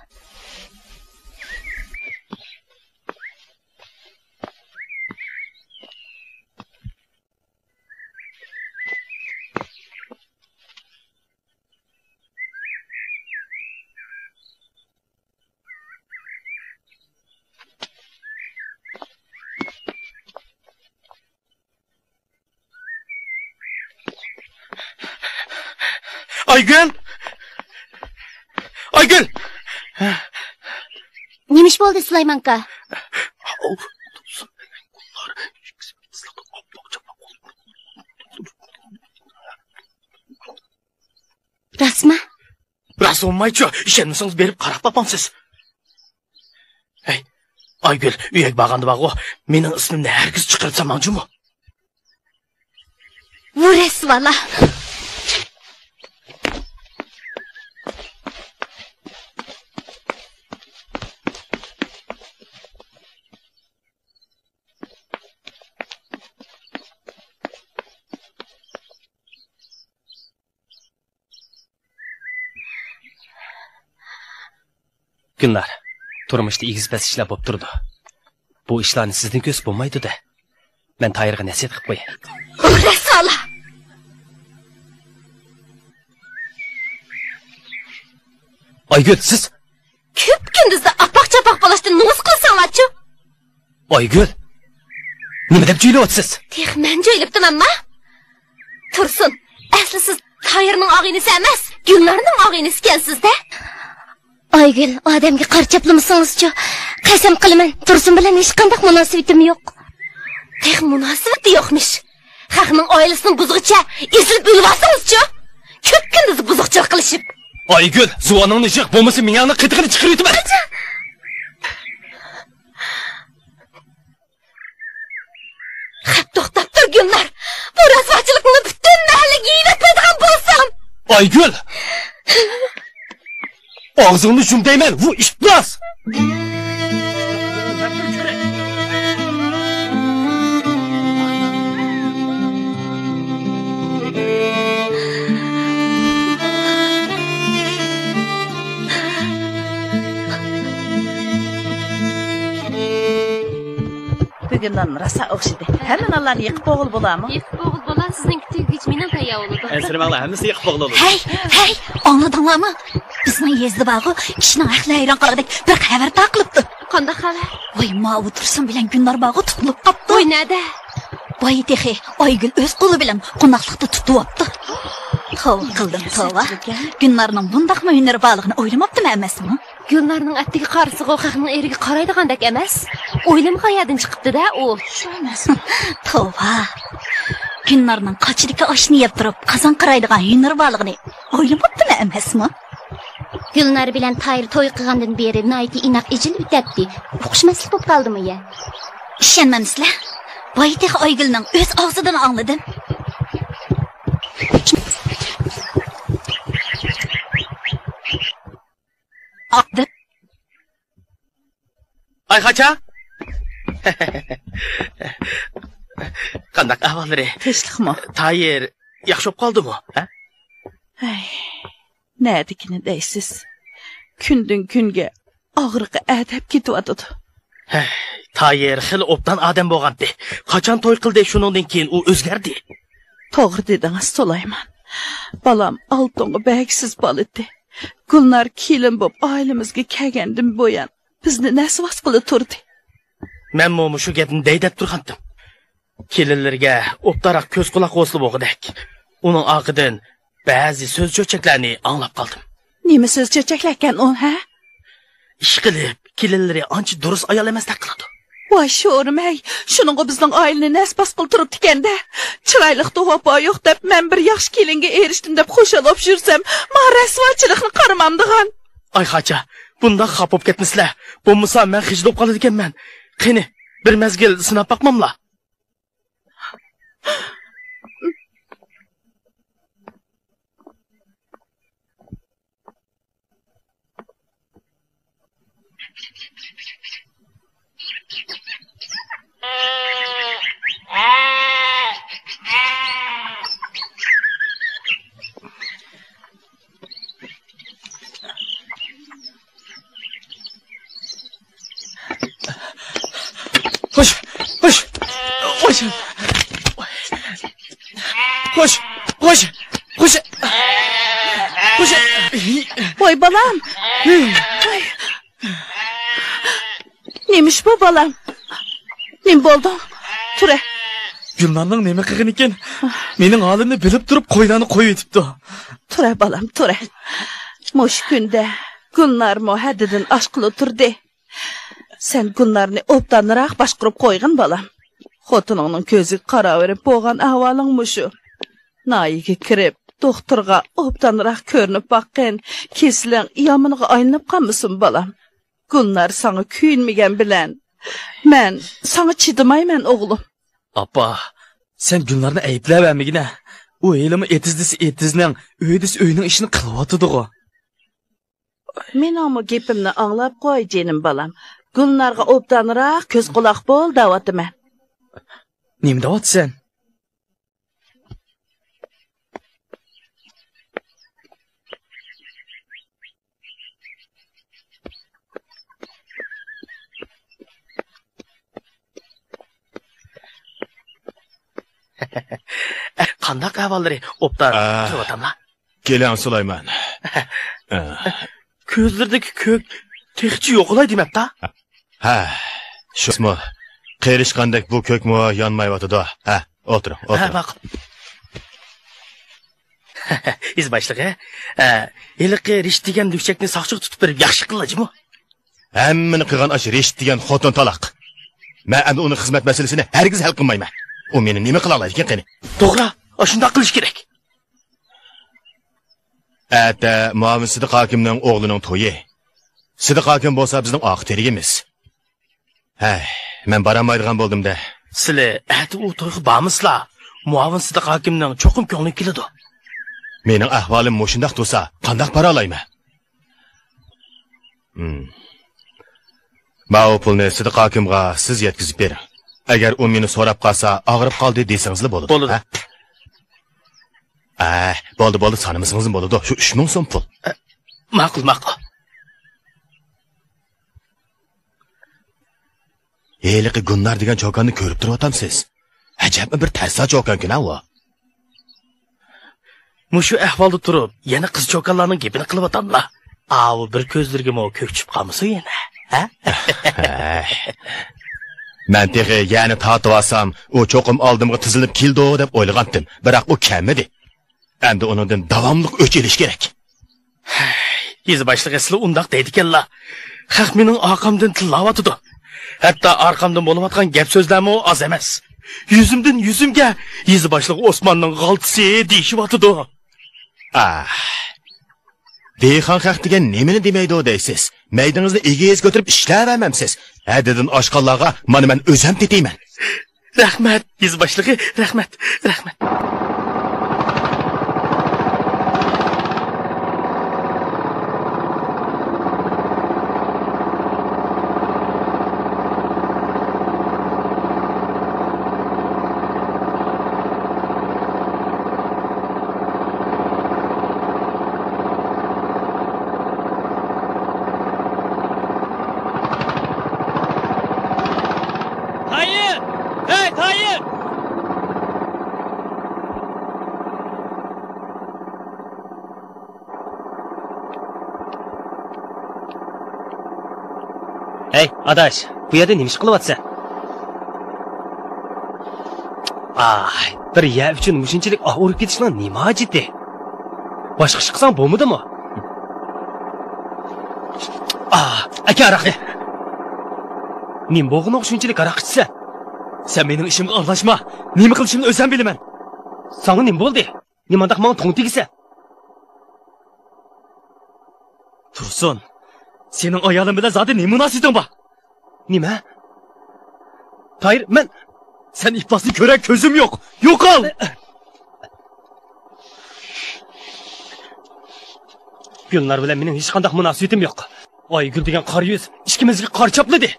ئايگۈل! ئايگۈل! نېمە ئىش بولدى، سۇلايمانكا؟ راستمۇ؟ راست بولمايچۇ، ئىشەنمىسىڭىز بېرىپ قاراپ باقمامسىز؟ ھەي، ئايگۈل، ئۆيگە بارغاندا بارغۇ، مېنىڭ ئىسمىمنى ھەرگىز چىقىرىپ سالماڭ جۇمۇ. ۋۇ رەسۋالار! گۈلنار، تۇرمۇشتا ئېگىز-پەس ئىشلار بولۇپ تۇرىدۇ. بۇ ئىشلارنى سىزدىن كۆرسە بولمايدۇ-دە. مەن تاھىرغا نەسىھەت قىلىپ قوياي. رەسۋالار! ئايگۈل، سىز؟ كۈپكۈندۈزدە ئاپاق-چاپاق بولۇشتىن نومۇس قىلساڭلارچۇ؟ ئايگۈل! نېمە دەپ جۆيلۈۋاتىسىز؟ تېخى مەن جۆيلۈپتىمەنما؟ تۇرسۇن، ئەسلى سىز تاھىرنىڭ ئاغىنىسى ئەمەس، گۈلنارنىڭ ئاغىنىسىكەنسىز-دە. ئايگۈل، ئادەمگە قارا چاپلىمىسىڭىزچۇ؟ قەسەم قىلىمەن، تۇرسۇن بىلەن ھېچقانداق مۇناسىۋىتىم يوق. تېخى مۇناسىۋىتى يوقمىش. خەقنىڭ ئائىلىسىنى بۇزغۇچە ئېزىلىپ ئۆلۈۋالسىڭىزچۇ؟ كۆپ كۈندىز بۇزۇقچىلىق قىلىشىپ. ئايگۈل، زۇۋانىڭنى يىغ، بولمىسا مېڭەڭنىڭ قېتىقىنى چىقىرىۋېتىمەن. خەپ، توختاپ تۇر، گۈلنار! بۇ رەسۋاچىلىقىڭنى پۈتۈن مەھەللىگە يېيىۋەتمەيدىغان بولسام! ئايگۈل! ئاغزىڭنى يۇم دەيمەن، ۋۇ ئىپلاس! بۈگۈن نان راسا ئوخشىدى. ھەممە نانلارنى يېقىپ بوغۇل بولامۇ؟ يېقىپ بوغۇل بولا، سىزنىڭكى تۈگىگىچە مېنىڭ تەييار بولىدۇ. ئەنسىرىمەڭلار، ھەممىسى يېقىپ بوغۇل بولىدۇ. ھەي، ھەي، ئاڭلىدىڭلارمۇ؟ بىزنىڭ يېزىدا بارغۇ، كىشىنىڭ ئەقلى ھەيران قالغۇدەك بىر خەۋەر تارقىلىپتۇ. قانداق خەۋەر؟ ۋاي، ماۋۇ تۇرسۇن بىلەن گۈلنار بارغۇ، تۇتۇلۇپ قاپتۇ. ۋاي، نەدە؟ بايا تېخى ئايگۈل ئۆز قولى بىلەن قوناقلىقتا تۇتۇۋاپتۇ. توۋا قىلدىم، توۋا. گۈلنارنىڭ بۇنداقمۇ ھۈنىرى بارلىقىنى ئويلىماپتىمەن ئەمەسمۇ؟ گۈلنارنىڭ ئەتىكى قارىسىغۇ خەقنىڭ ئېرىگە قارايدىغاندەك ئەمەس. ئويلىمىغان يەردىن چىقىپتۇ-دە ئۇ. شۇ ئەمەسمۇ؟ توۋا. گۈلنارنىڭ قاچىدىكى ئاشنى يەپ تۇرۇپ، قازان قارايدىغان ھۈنىرى بارلىقىنى ئويلىماپتىمەن ئەمەسمۇ؟ گۈلنار بىلەن تاھىر توي قىلغاندىن بېرى ناھايىتى ئىناق ئىجىل ئۆتەتتى. ئۇقۇشماسلىق بولۇپ قالدىمۇ يا؟ ئىشەنمەمسىلەر؟ بايا تېخى ئايگۈلنىڭ ئۆز ئاغزىدىن ئاڭلىدىم. ئاقدىن. ئايخاچا! قانداق ئەھۋاللىرى؟ تىنچلىقمۇ؟ تايىر ياخشى بولۇپ قالدىمۇ؟ ھە؟ ھەي، نەدىكىنى دەيسىز؟ كۈندىن كۈنگە ئاغرىقى ئەدەپ كېتىۋاتىدۇ. ھەي، تايىر خېلى ئوبدان ئادەم بولغانتى. قاچان توي قىلدى، شۇنىڭدىن كېيىن ئۇ ئۆزگەردى. توغرا دېدىڭىز، سۇلايمان. بالام ئالتۇنغا بەرگۈسىز بالا ئىدى. گۈلنار كېلىن بولۇپ ئائىلىمىزگە كەلگەندىن بۇيان، بىزنى نەسۋاسقىلا تۇردى. مەنمۇ مۇشۇ گەپنى دەي دەپ تۇرغانتىم. كېلىنلىرىگە ئوبدانراق كۆز قۇلاق بولسىلا بولغۇدەك. ئۇنىڭ ئارقىدىن بەزى سۆز چۆچەكلەرنى ئاڭلاپ قالدىم. نېمە سۆز چۆچەكلەركەن ئۇ، ھە؟ ئىشقىلىپ، كېلىنلىرى ئانچە دۇرۇس ئايال ئەمەستەك قىلىدۇ. ۋاي شورۇم ھەي، شۇنىڭغا بىزنىڭ ئائىلىنى نەسۋاس قىلتۇرۇپتىكەن-دە. چىرايلىقتا ۋاپا يوق دەپ، مەن بىر ياخشى كېلىنگە ئېرىشتىم دەپ خۇشال بولۇپ يۈرسەم، ما رەسۋاچىلىقنى قارىمامدىغان. ئايخاچا، بۇنداق خاپا بولۇپ كەتمىسىلە، بولمىسا مەن خىجىل بولۇپ قالىدىكەنمەن. قېنى، بىر مەزگىل سىناپ باقماملا؟ خوش، خوش، خوش. خوش، خوش، خوش. خوش. ۋاي بالام. نېمە ئىش بۇ بالام؟ نېمە بولدۇڭ؟ تۇرە. گۈلنارنىڭ نېمە قىلغىنىكىن؟ مېنىڭ ھالىمنى بىلىپ تۇرۇپ قويلارنى قويۇۋېتىپتۇ. تۇرە بالام، تۇرە. مۇشۇ كۈندە گۈلنارمۇ ھەددىدىن ئاشقىلى تۇردى. سەن گۈلنارنى ئوبدانراق باشقۇرۇپ قويغىن، بالام. خوتۇنۇڭنىڭ كۆزىگە قاراۋېرىپ بولغان ئەھۋالىڭ مۇشۇ. ناھىيىگە كىرىپ، دوختۇرغا ئوبدانراق كۆرۈنۈپ باققىن، كېسىلىڭ يامىنىغا ئايلىنىپ قالمىسۇن، بالام. گۈلنار ساڭا كۆيۈنمىگەن بىلەن، مەن ساڭا چىدىمايمەن، ئوغلۇم. ئاپا، سەن گۈلنارنى ئەيىبلەۋەرمىگىنە. ئۇ ھېلىمۇ ئېتىز دېسە ئېتىزنىڭ، ئۆي دېسە ئۆينىڭ ئىشىنى قىلىۋاتىدىغۇ. مېنىڭمۇ گېپىمنى ئاڭلاپ قوي، جېنىم بالام. گۈلنارغا ئوبدانراق كۆز قۇلاق بول دەۋاتىمەن. نېمە دەۋاتىسەن؟ قانداق ئەھۋاللىرى؟ ئوبدان ئا. كىرىۋاتاملا؟ كېلىڭ، سۇلايمان. ئا. كۆزلىرىدىكى كۆك تېخىچە يوقىلاي دېمەپتا؟ ھە، شۇمۇ؟ قېرىشقاندەك بۇ كۆكمۇ يانمايۋاتىدۇ. ھە، ئولتۇرۇڭ، ھە، ئولتۇرۇڭ. ماقۇل. ئىز باشلىقى، ئە، ھېلىقى رىشىت دېگەن لۈكچەكنى ساقچىغا تۇتۇپ بېرىپ ياخشى قىللا جۇمۇ. ھەممىنى قىلغان ئاشۇ رىشىت دېگەن خوتۇن تالاق. مەن ئەمدى ئۇنىڭ خىزمەت مەسىلىسىنى ھەرگىز ھەل قىلمايمەن. ئۇ مېنى نېمە قىلالايدىكىن قېنى؟ توغرا، ئاشۇنداق قىلىش كېرەك. ئەتە مۇئاۋىن سىدىق ھاكىمنىڭ ئوغلىنىڭ تويى. سىدىق ھاكىم بولسا بىزنىڭ ئارقا تىرىكىمىز. ھەي، مەن بارالمايدىغان بولدۇم-دە. سىلى ئەتە ئۇ تويغا بارمىسىلا، مۇئاۋىن سىدىق ھاكىمنىڭ چوقۇم كۆڭلى كېلىدۇ. مېنىڭ ئەھۋالىم مۇشۇنداق تۇرسا، قانداق بارالايمەن؟ ھىم. ماۋۇ پۇلنى سىدىق ھاكىمغا سىز يەتكۈزۈپ بېرىڭ. ئەگەر ئۇ مېنى سوراپ قالسا، ئاغرىپ قالدى دېسىڭىزلا بولىدۇ. بولىدۇ. ھە؟ ئە، بولدى، بولدى، سانىمىسىڭىزمۇ بولىدۇ. شۇ ئۈچ مىڭ سوم پۇل. ئە، ماقۇل، ماقۇل. ھېلىقى گۇننار دېگەن چوكاننى كۆرۈپ تۇرۇۋاتامسىز؟ ئەجەبمۇ بىر تەرسا چوكانكەن-ھە ئۇ. مۇشۇ ئەھۋالدا تۇرۇپ، يەنە قىز چوكانلارنىڭ گېپىنى قىلىۋاتاملا. ئاۋۇ بىر كۆزلىرىگىمۇ كۆك چۈشۈپ قالمىسۇن يەنە، ھە؟ مەن تېخى يەنە تارتىۋالسام، ئۇ چوقۇم ئالدىمغا تىزلىنىپ كېلىدۇ دەپ ئويلىغانتىم، بىراق ئۇ كەلمىدى. ئەمدى ئۇنىڭدىن داۋاملىق ئۆچ ئېلىش كېرەك. يېزا باشلىقى، سىلى ئۇنداق دەيدىكەنلا. خەق مېنىڭ ئارقامدىن تىللاۋاتىدۇ. ھەتتا ئارقامدىن بولۇۋاتقان گەپ سۆزلەرمۇ ئاز ئەمەس. يۈزۈمدىن يۈزۈمگە يېزا باشلىقى ئوسماننىڭ غالتىسى دېيىشىۋاتىدۇ. ئاھ. دېھقان خەق دېگەن نېمىنى دېمەيدۇ دەيسىز؟ مەيدىڭىزنى ئېگىز كۆتۈرۈپ ئىشلەۋەرمەمسىز؟ ھەددىدىن ئاشقانلارغا مانا مەن ئۆزۈم تېتىيمەن. رەھمەت، يېزا باشلىقى، رەھمەت، رەھمەت. تايىر! ھەي، تايىر! ھەي، ئاداش، بۇ يەردە نېمە ئىش قىلىۋاتىسەن؟ ئاھ، بىر يەر ئۈچۈن مۇشۇنچىلىك ئاھ ئۇرۇپ كېتىشنىڭ نېمە ھاجىتى؟ باشقا ئىش قىلساڭ بولمىدىمۇ؟ ئاھ، ئەكە ھاراقنى. نېمە بولغىنىغا شۇنچىلىك ھاراق ئىچىسەن؟ سەن مېنىڭ ئىشىمغا ئارىلاشما. نېمە قىلىشىمنى ئۆزۈم بىلىمەن. ساڭا نېمە بولدى؟ نېمانداق ماڭا توڭ تېگىسەن؟ تۇرسۇن، سېنىڭ ئايالىڭ بىلەن زادى نېمە مۇناسىۋىتىڭ بار؟ نېمە؟ تايىر، مەن. سەن ئىپلاسنى كۆرەر كۆزۈم يوق. يوقال! گۈلنار بىلەن مېنىڭ ھېچقانداق مۇناسىۋىتىم يوق. ئايگۈل دېگەن قارا يۈز ئىككىمىزگە قارا چاپلىدى.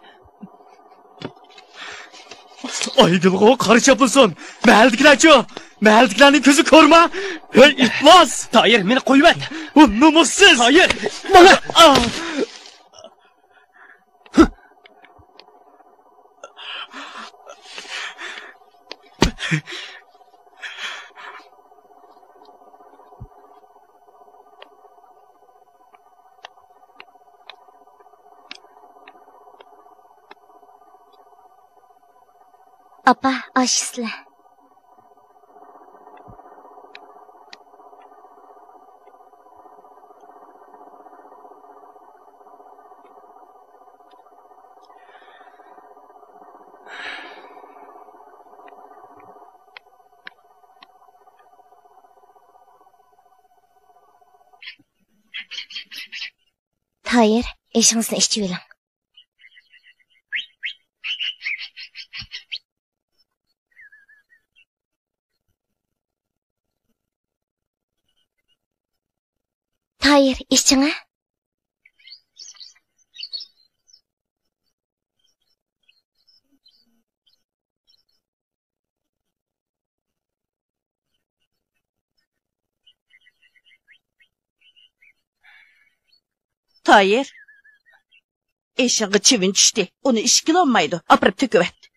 ئايگۈلغۇ قارا چاپلىسۇن. مەھەللىدىكىلەرچۇ؟ مەھەللىدىكىلەرنىڭ كۆزى كورما؟ ھەي، ئىپلاس! تايىر، مېنى قويۇۋەت! بۇ نومۇسسىز! تايىر! مانا! ئاپا، ئاشۇ سىلە. تايىر، ئېشىڭىزنى ئىچىۋېلىڭ. تايىر، ئىچىڭە. تايىر، ئېشىڭغا چىۋىن چۈشتى. ئۇنى ئىچكىلى بولمايدۇ. ئاپىرىپ تۆكۈۋەت.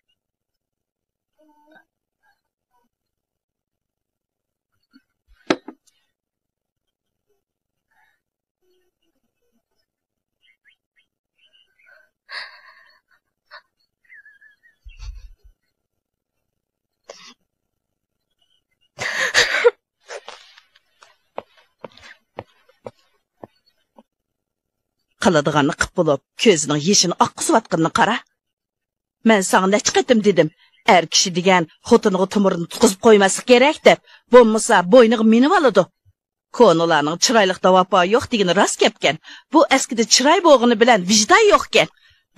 قىلىدىغاننى قىپ بولۇپ، كۆزىنىڭ يېشىنى ئاققۇزۇۋاتقىنىنى قارا. مەن ساڭا نەچچە قېتىم دېدىم، ئەر كىشى دېگەن خوتۇنىغا تومۇرىنى تۇتقۇزۇپ قويماسلىق كېرەك دەپ، بولمىسا بوينىغا مىنىۋالىدۇ. كونىلارنىڭ چىرايلىقتا ۋاپا يوق دېگىنى راست گەپكەن. بۇ ئەسكىدە چىراي بولغىنى بىلەن ۋىجدان يوقكەن.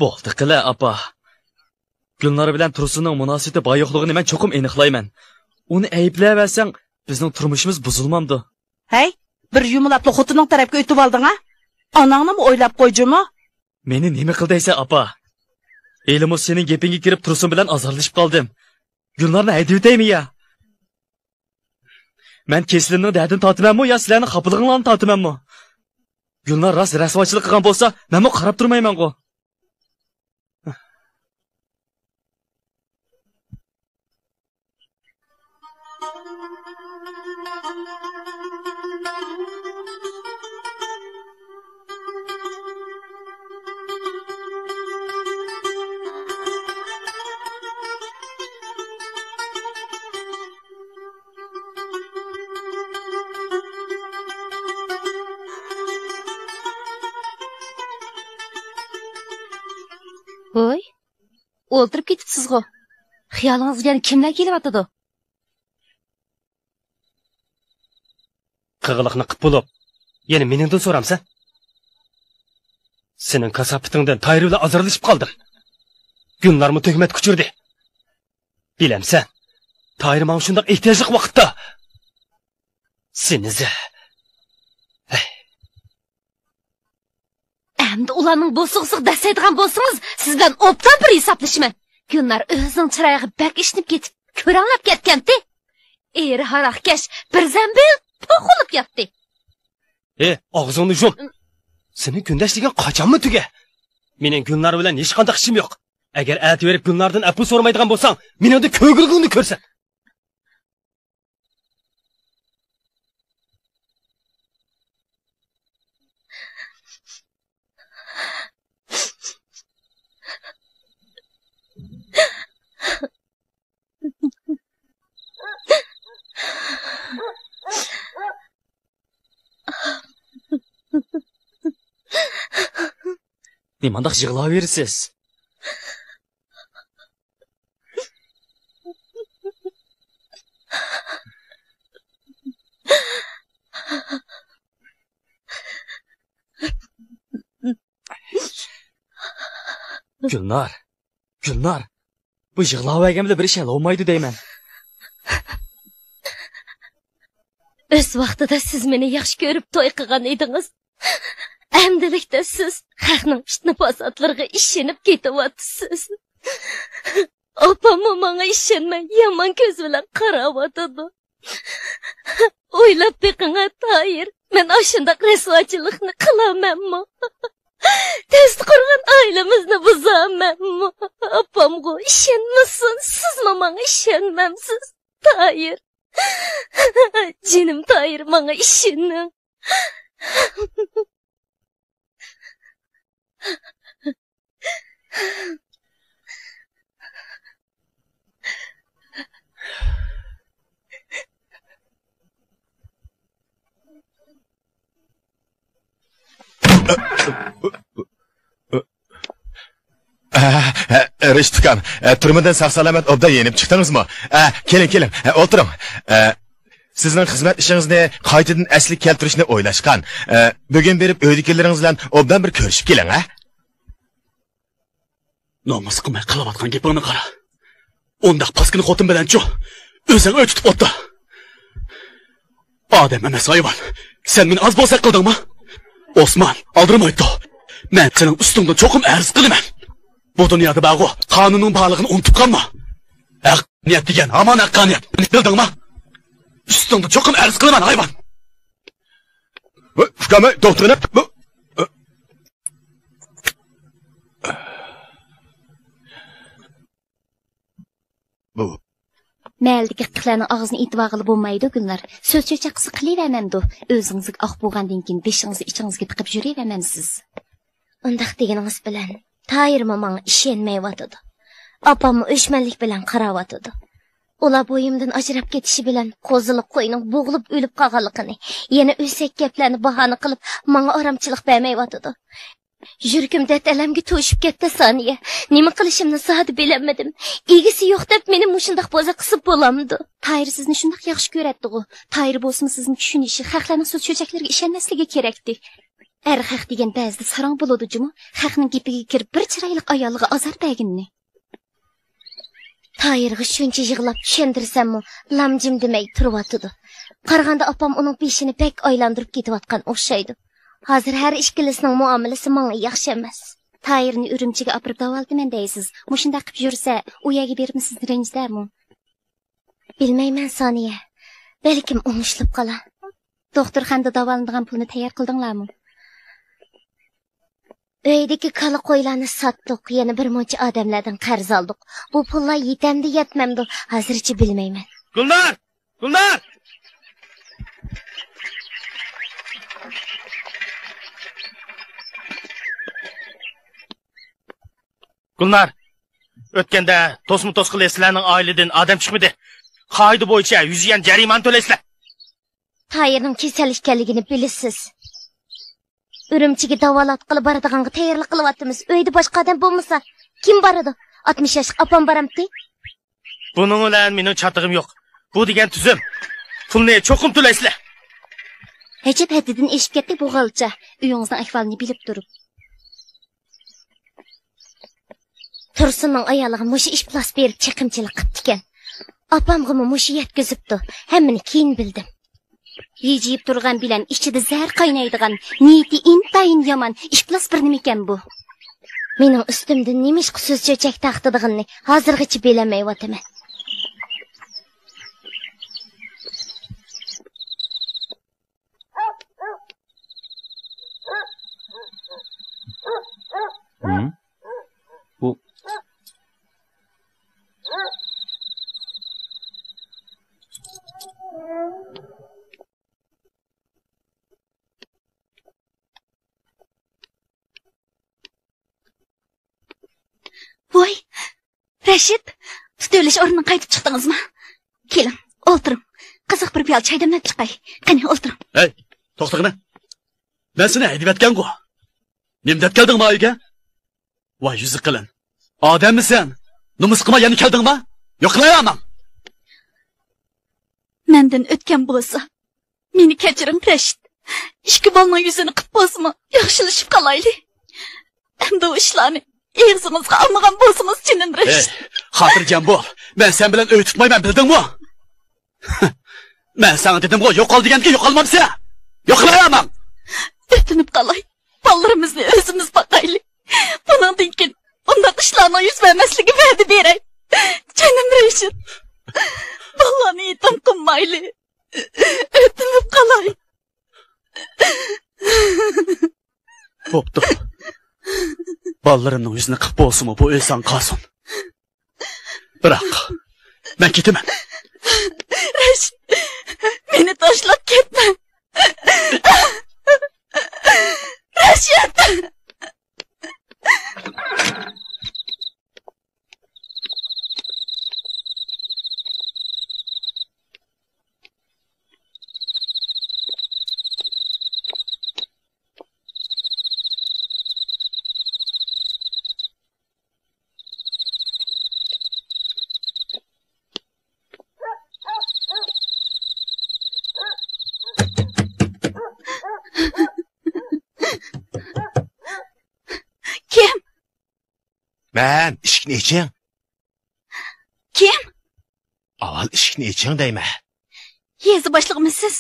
بولدى قىلە، ئاپا. گۈلنار بىلەن تۇرسۇننىڭ مۇناسىۋىتى بار يوقلۇقىنى مەن چوقۇم ئېنىقلايمەن. ئۇنى ئەيىبلەۋەرسەڭ، بىزنىڭ تۇرمۇشىمىز بۇزۇلمامدۇ؟ ھەي، بىر يۇمىلاپلا خوتۇنۇڭ تەرەپكە ئۆتۈۋالدىڭ ھە؟ ئاناڭنىمۇ ئويلاپ قوي جۇمۇ. مېنى نېمە قىل دەيسەن، ئاپا؟ ھېلىمۇ سېنىڭ گېپىڭگە كىرىپ تۇرسۇن بىلەن ئازارلىشىپ قالدىم. گۈلنارنى ھەيدىۋېتەيمۇ يا؟ مەن كېسىلىمنىڭ دەردىنى تارتىمەنمۇ يا سىلەرنىڭ خاپىلىقىڭلارنى تارتىمەنمۇ؟ گۈلنار راست رەسۋاچىلىق قىلغان بولسا، مەنمۇ قاراپ تۇرمايمەنغۇ. ۋوي، ئولتۇرۇپ كېتىپسىزغۇ. خىيالىڭىزغا يەنە كىملەر كېلىۋاتىدۇ؟ قىغىلىقنى قىپ بولۇپ، يەنە مېنىڭدىن سورامسەن؟ سېنىڭ كاساپىتىڭدىن تايىر بىلەن ئازارلىشىپ قالدىم. گۈلنارمۇ تۆھمەتكە ئۇچرىدى. بىلەمسەن، تايىر ماڭا شۇنداق ئېھتىياجلىق ۋاقىتتا سېنى ئىزدە-، ھەي. ئەمدى ئۇلارنىڭ بوسۇغىسىغا دەسسەيدىغان بولسىڭىز، سىز بىلەن ئوبدان بىر ھېسابلىشىمەن. گۈلنار ئۆزىنىڭ چىرايىغا بەك ئىشىنىپ كېتىپ، كۆرەڭلەپ كەتكەنتى. ئېرى ھاراقكەش بىر زەمبىل توخۇلۇپ ياتتى. ھې، ئاغزىڭنى يۇم! سېنىڭ كۈندەش دېگەن قاچانمۇ تۈگە؟ مېنىڭ گۈلنار بىلەن ھېچقانداق ئىشىم يوق. ئەگەر ئەتىۋېرىپ گۈلناردىن ئەپۇ سورىمايدىغان بولساڭ، مېنىڭدىن كۆرگۈلۈكۈڭنى كۆرسەت. نېمانداق يىغلاۋېرىسىز؟ گۈلنار، گۈلنار، بۇ يىغلاۋەرگەن بىلەن بىر ئىش ھەل بولمايدۇ دەيمەن. ئۆز ۋاقتىدا سىز مېنى ياخشى كۆرۈپ توي قىلغان ئىدىڭىز. ئەمدىلىكتە سىز خەقنىڭ پىتنە-پاساتلىرىغا ئىشىنىپ كېتىۋاتىسىز. ئاپاممۇ ماڭا ئىشەنمەي، يامان كۆز بىلەن قاراۋاتىدۇ. ئويلاپ بېقىڭا، تايىر، مەن ئاشۇنداق رەسۋاچىلىقنى قىلامەنمۇ؟ تەستە قۇرغان ئائىلىمىزنى بۇزامەنمۇ؟ ئاپامغۇ ئىشەنمىسۇن، سىزمۇ ماڭا ئىشەنمەمسىز، تايىر. جېنىم تايىر، ماڭا ئىشىنىڭ. ئە، ئە، رىشىت ئۇكام، ئە، تۈرمىدىن ساق-سالامەت ئوبدان يېنىپ چىقتىڭىزمۇ؟ ئە، كېلىڭ، كېلىڭ، ئە، ئولتۇرۇڭ. ئە، سىزنىڭ خىزمەت ئىشىڭىزنى قايتىدىن ئەسلىگە كەلتۈرۈشنى ئويلاشقان. ئە، بۈگۈن بېرىپ ئۆيدىكىلىرىڭىز بىلەن ئوبدان بىر كۆرۈشۈپ كېلىڭ، ھە؟ نومۇس قىلماي قىلىۋاتقان گېپىڭنى قارا. ئۇنداق پاسكىنا خوتۇن بىلەنچۇ ئۆزۈڭ ئۆي تۇتۇپ ئولتۇر. ئادەم ئەمەس، ھايۋان. سەن مېنى ئاز بولسا قىلدىڭمۇ؟ ئوسمان، ئالدىرىمايتتۇ. مەن سېنىڭ ئۈستۈڭدىن چوقۇم ئەرز قىلىمەن. بۇ دۇنيادا بارغۇ، قانۇننىڭ بارلىقىنى ئۇنتۇپ قالما. ھەققانىيەت دېگەن ھامان ھەققانىيەت. بىلدىڭمۇ؟ ئۈستۈڭدىن چوقۇم ئەرز قىلىمەن، ھايۋان. ئۇكام، توختىغىنە. بۇ. مەھەللىدىكى ئىتتىقلارنىڭ ئاغزىنى ئېتىۋالغىلى بولمايدۇ، گۈلنار. سۆز چۆچەك قىلسا قىلىۋەرمەمدۇ؟ ئۆزىڭىزگە ئاق بولغاندىن كېيىن بېشىڭىزنى ئىچىڭىزگە تىقىپ يۈرۈۋەرمەمسىز؟ ئۇنداق دېگىنىڭىز بىلەن تاھىرمۇ ماڭا ئىشەنمەيۋاتىدۇ. ئاپاممۇ ئۆچمەنلىك بىلەن قاراۋاتىدۇ. ئۇلار بويۇمدىن ئاجراپ كېتىشى بىلەن قوزىلىق قوينىڭ بوغۇلۇپ ئۆلۈپ قالغانلىقىنى، يەنە ئۆسەك گەپلەرنى باھانە قىلىپ، ماڭا ئارامچىلىق بەرمەيۋاتىدۇ. يۈرىكىم دەرد-ئەلەمگە توشۇپ كەتتى، سانىيە. نېمە قىلىشىمنى زادى بىلەلمىدىم. ئىگىسى يوق دەپ مېنى مۇشۇنداق بوزەك قىلسا بولامدۇ؟ تاھىر سىزنى شۇنداق ياخشى كۆرەتتىغۇ. تاھىر بولسىمۇ سىزنى چۈشىنىشى، خەقلەرنىڭ سۆز-چۆچەكلىرىگە ئىشەنمەسلىكى كېرەكتى. ئەر خەق دېگەن بەزىدە ساراڭ بولىدۇ جۇمۇ. خەقنىڭ گېپىگە كىرىپ، بىر چىرايلىق ئايالىغا ئازار بەرگىنىنى. تاھىرغا شۇنچە يىغلاپ چۈشەندۈرسەممۇ، لام-جىم دېمەي تۇرۇۋاتىدۇ. قارىغاندا ئاپام ئۇنىڭ بېشىنى بەك ئايلاندۇرۇپ كېتىۋاتقان ئوخشايدۇ. ھازىر ھەر ئىككىلىسىنىڭ مۇئامىلىسى ماڭا ياخشى ئەمەس. تاھىرنى ئۈرۈمچىگە ئاپىرىپ داۋالىتىمەن دەيسىز. مۇشۇنداق قىلىپ يۈرسە، ئۇ يەرگە بېرىپ سىزنى رەنجىتەرمۇ؟ بىلمەيمەن، سانىيە. بەلكىم ئوڭشىلىپ قالار. دوختۇرخانىدا داۋالىنىدىغان پۇلنى تەييار قىلدىڭلارمۇ؟ ئۆيدىكى كالا-قويلارنى ساتتۇق، يەنە بىر مۇنچە ئادەملەردىن قەرز ئالدۇق. بۇ پۇللار يېتەمدۇ، يەتمەمدۇ، ھازىرچە بىلمەيمەن. گۈلنار! گۈلنار! گۈلنار! ئۆتكەندە توسما توسقىلى سىلەرنىڭ ئائىلىدىن ئادەم چىقمىدى. قائىدە بويىچە يۈز يۈەن جەرىمانە تۆلەيسىلەر. تايىرنىڭ كېسەل ئىكەنلىكىنى بىلىسىز. ئۈرۈمچىگە داۋالاتقىلى بارىدىغانغا تەييارلىق قىلىۋاتىمىز. ئۆيدە باشقا ئادەم بولمىسا، كىم بارىدۇ؟ ئاتمىش ياشلىق ئاپام بارامتى؟ بۇنىڭ بىلەن مېنىڭ چاتىقىم يوق. بۇ دېگەن تۈزۈم. پۇلنى چوقۇم تۆلەيسىلەر. ئەجەب ھەددىدىن ئېشىپ كەتتى بۇ غالچا. ئۆيىڭىزنىڭ ئەھۋالىنى بىلىپ تۇرۇپ. تۇرسۇننىڭ ئايالىغا مۇشۇ ئىپلاس بېرىپ چېقىمچىلىق قىپتىكەن. ئاپامغىمۇ مۇشۇ يەتكۈزۈپتۇ. ھەممىنى كېيىن بىلدىم. ھىجىيىپ تۇرغان بىلەن ئىچىدە زەھەر قاينايدىغان، نىيىتى ئىنتايىن يامان ئىپلاس بىر نېمىكەن بۇ. مېنىڭ ئۈستۈمدىن نېمىشقا سۆز-چۆچەك تارقىتىدىغىنىنى ھازىرغىچە بىلەلمەيۋاتىمەن. ھىم؟ بۇ. ۋاي، رەشىت، پۇتى ئۆلۈش ئورنىدىن قايتىپ چىقتىڭىزمۇ؟ كېلىڭ، ئولتۇرۇڭ. قىزىق بىر پىيالە چاي دەملەپ چىقاي. قېنى، ئولتۇرۇڭ. ھەي، توختىغىنە. مەن سېنى ھەيدىۋەتكەنغۇ. نېمە دەپ كەلدىڭ ما ئۆيگە؟ ۋاي يۈزى قېلىن. ئادەممىسەن؟ نومۇس قىلماي يەنە كەلدىڭما؟ يوقلايامەن. مەندىن ئۆتكەن بولسا، مېنى كەچۈرۈڭ، رەشىت. ئىككى بالىنىڭ يۈزىنى قىپ بولسىمۇ، ياخشىلىشىپ قالايلى. ئەمدى ئۇ ئىشلارنى ئېغىزىڭىزغا ئالمىغان بولسىڭىز، جېنىم رەشىت. ھەي، خاتىرجەم بول. مەن سەن بىلەن ئۆي تۇتمايمەن، بىلدىڭمۇ؟ مەن ساڭا دېدىمغۇ، يوقال دېگەندىكىن يوقالمامسەن؟ يوقلايامەن. ئۆتۈنۈپ قالاي. بالىلىرىمىزنى ئۆزىمىز باقايلى. بۇنىڭدىن كېيىن ئۇنداق ئىشلارنىڭ يۈز بەرمەسلىكىگە ۋەدە بېرەي. جېنىم رەشىت. بالىلارنى يېتىم قىلمايلى. ئۆتۈنۈپ قالاي. بوپتۇ. بالىلىرىمنىڭ يۈزىنى قىپ بولسىمۇ، بۇ ئۆي ساڭا قالسۇن. بىراق، مەن كېتىمەن. رەشىت، مېنى تاشلاپ كەتمە. رەشىت! كىم؟ مەن، ئىشىكنى ئېچىڭ. كىم؟ ئاۋۋال ئىشىكنى ئېچىڭ دەيمەن. يېزا باشلىقىمۇ سىز؟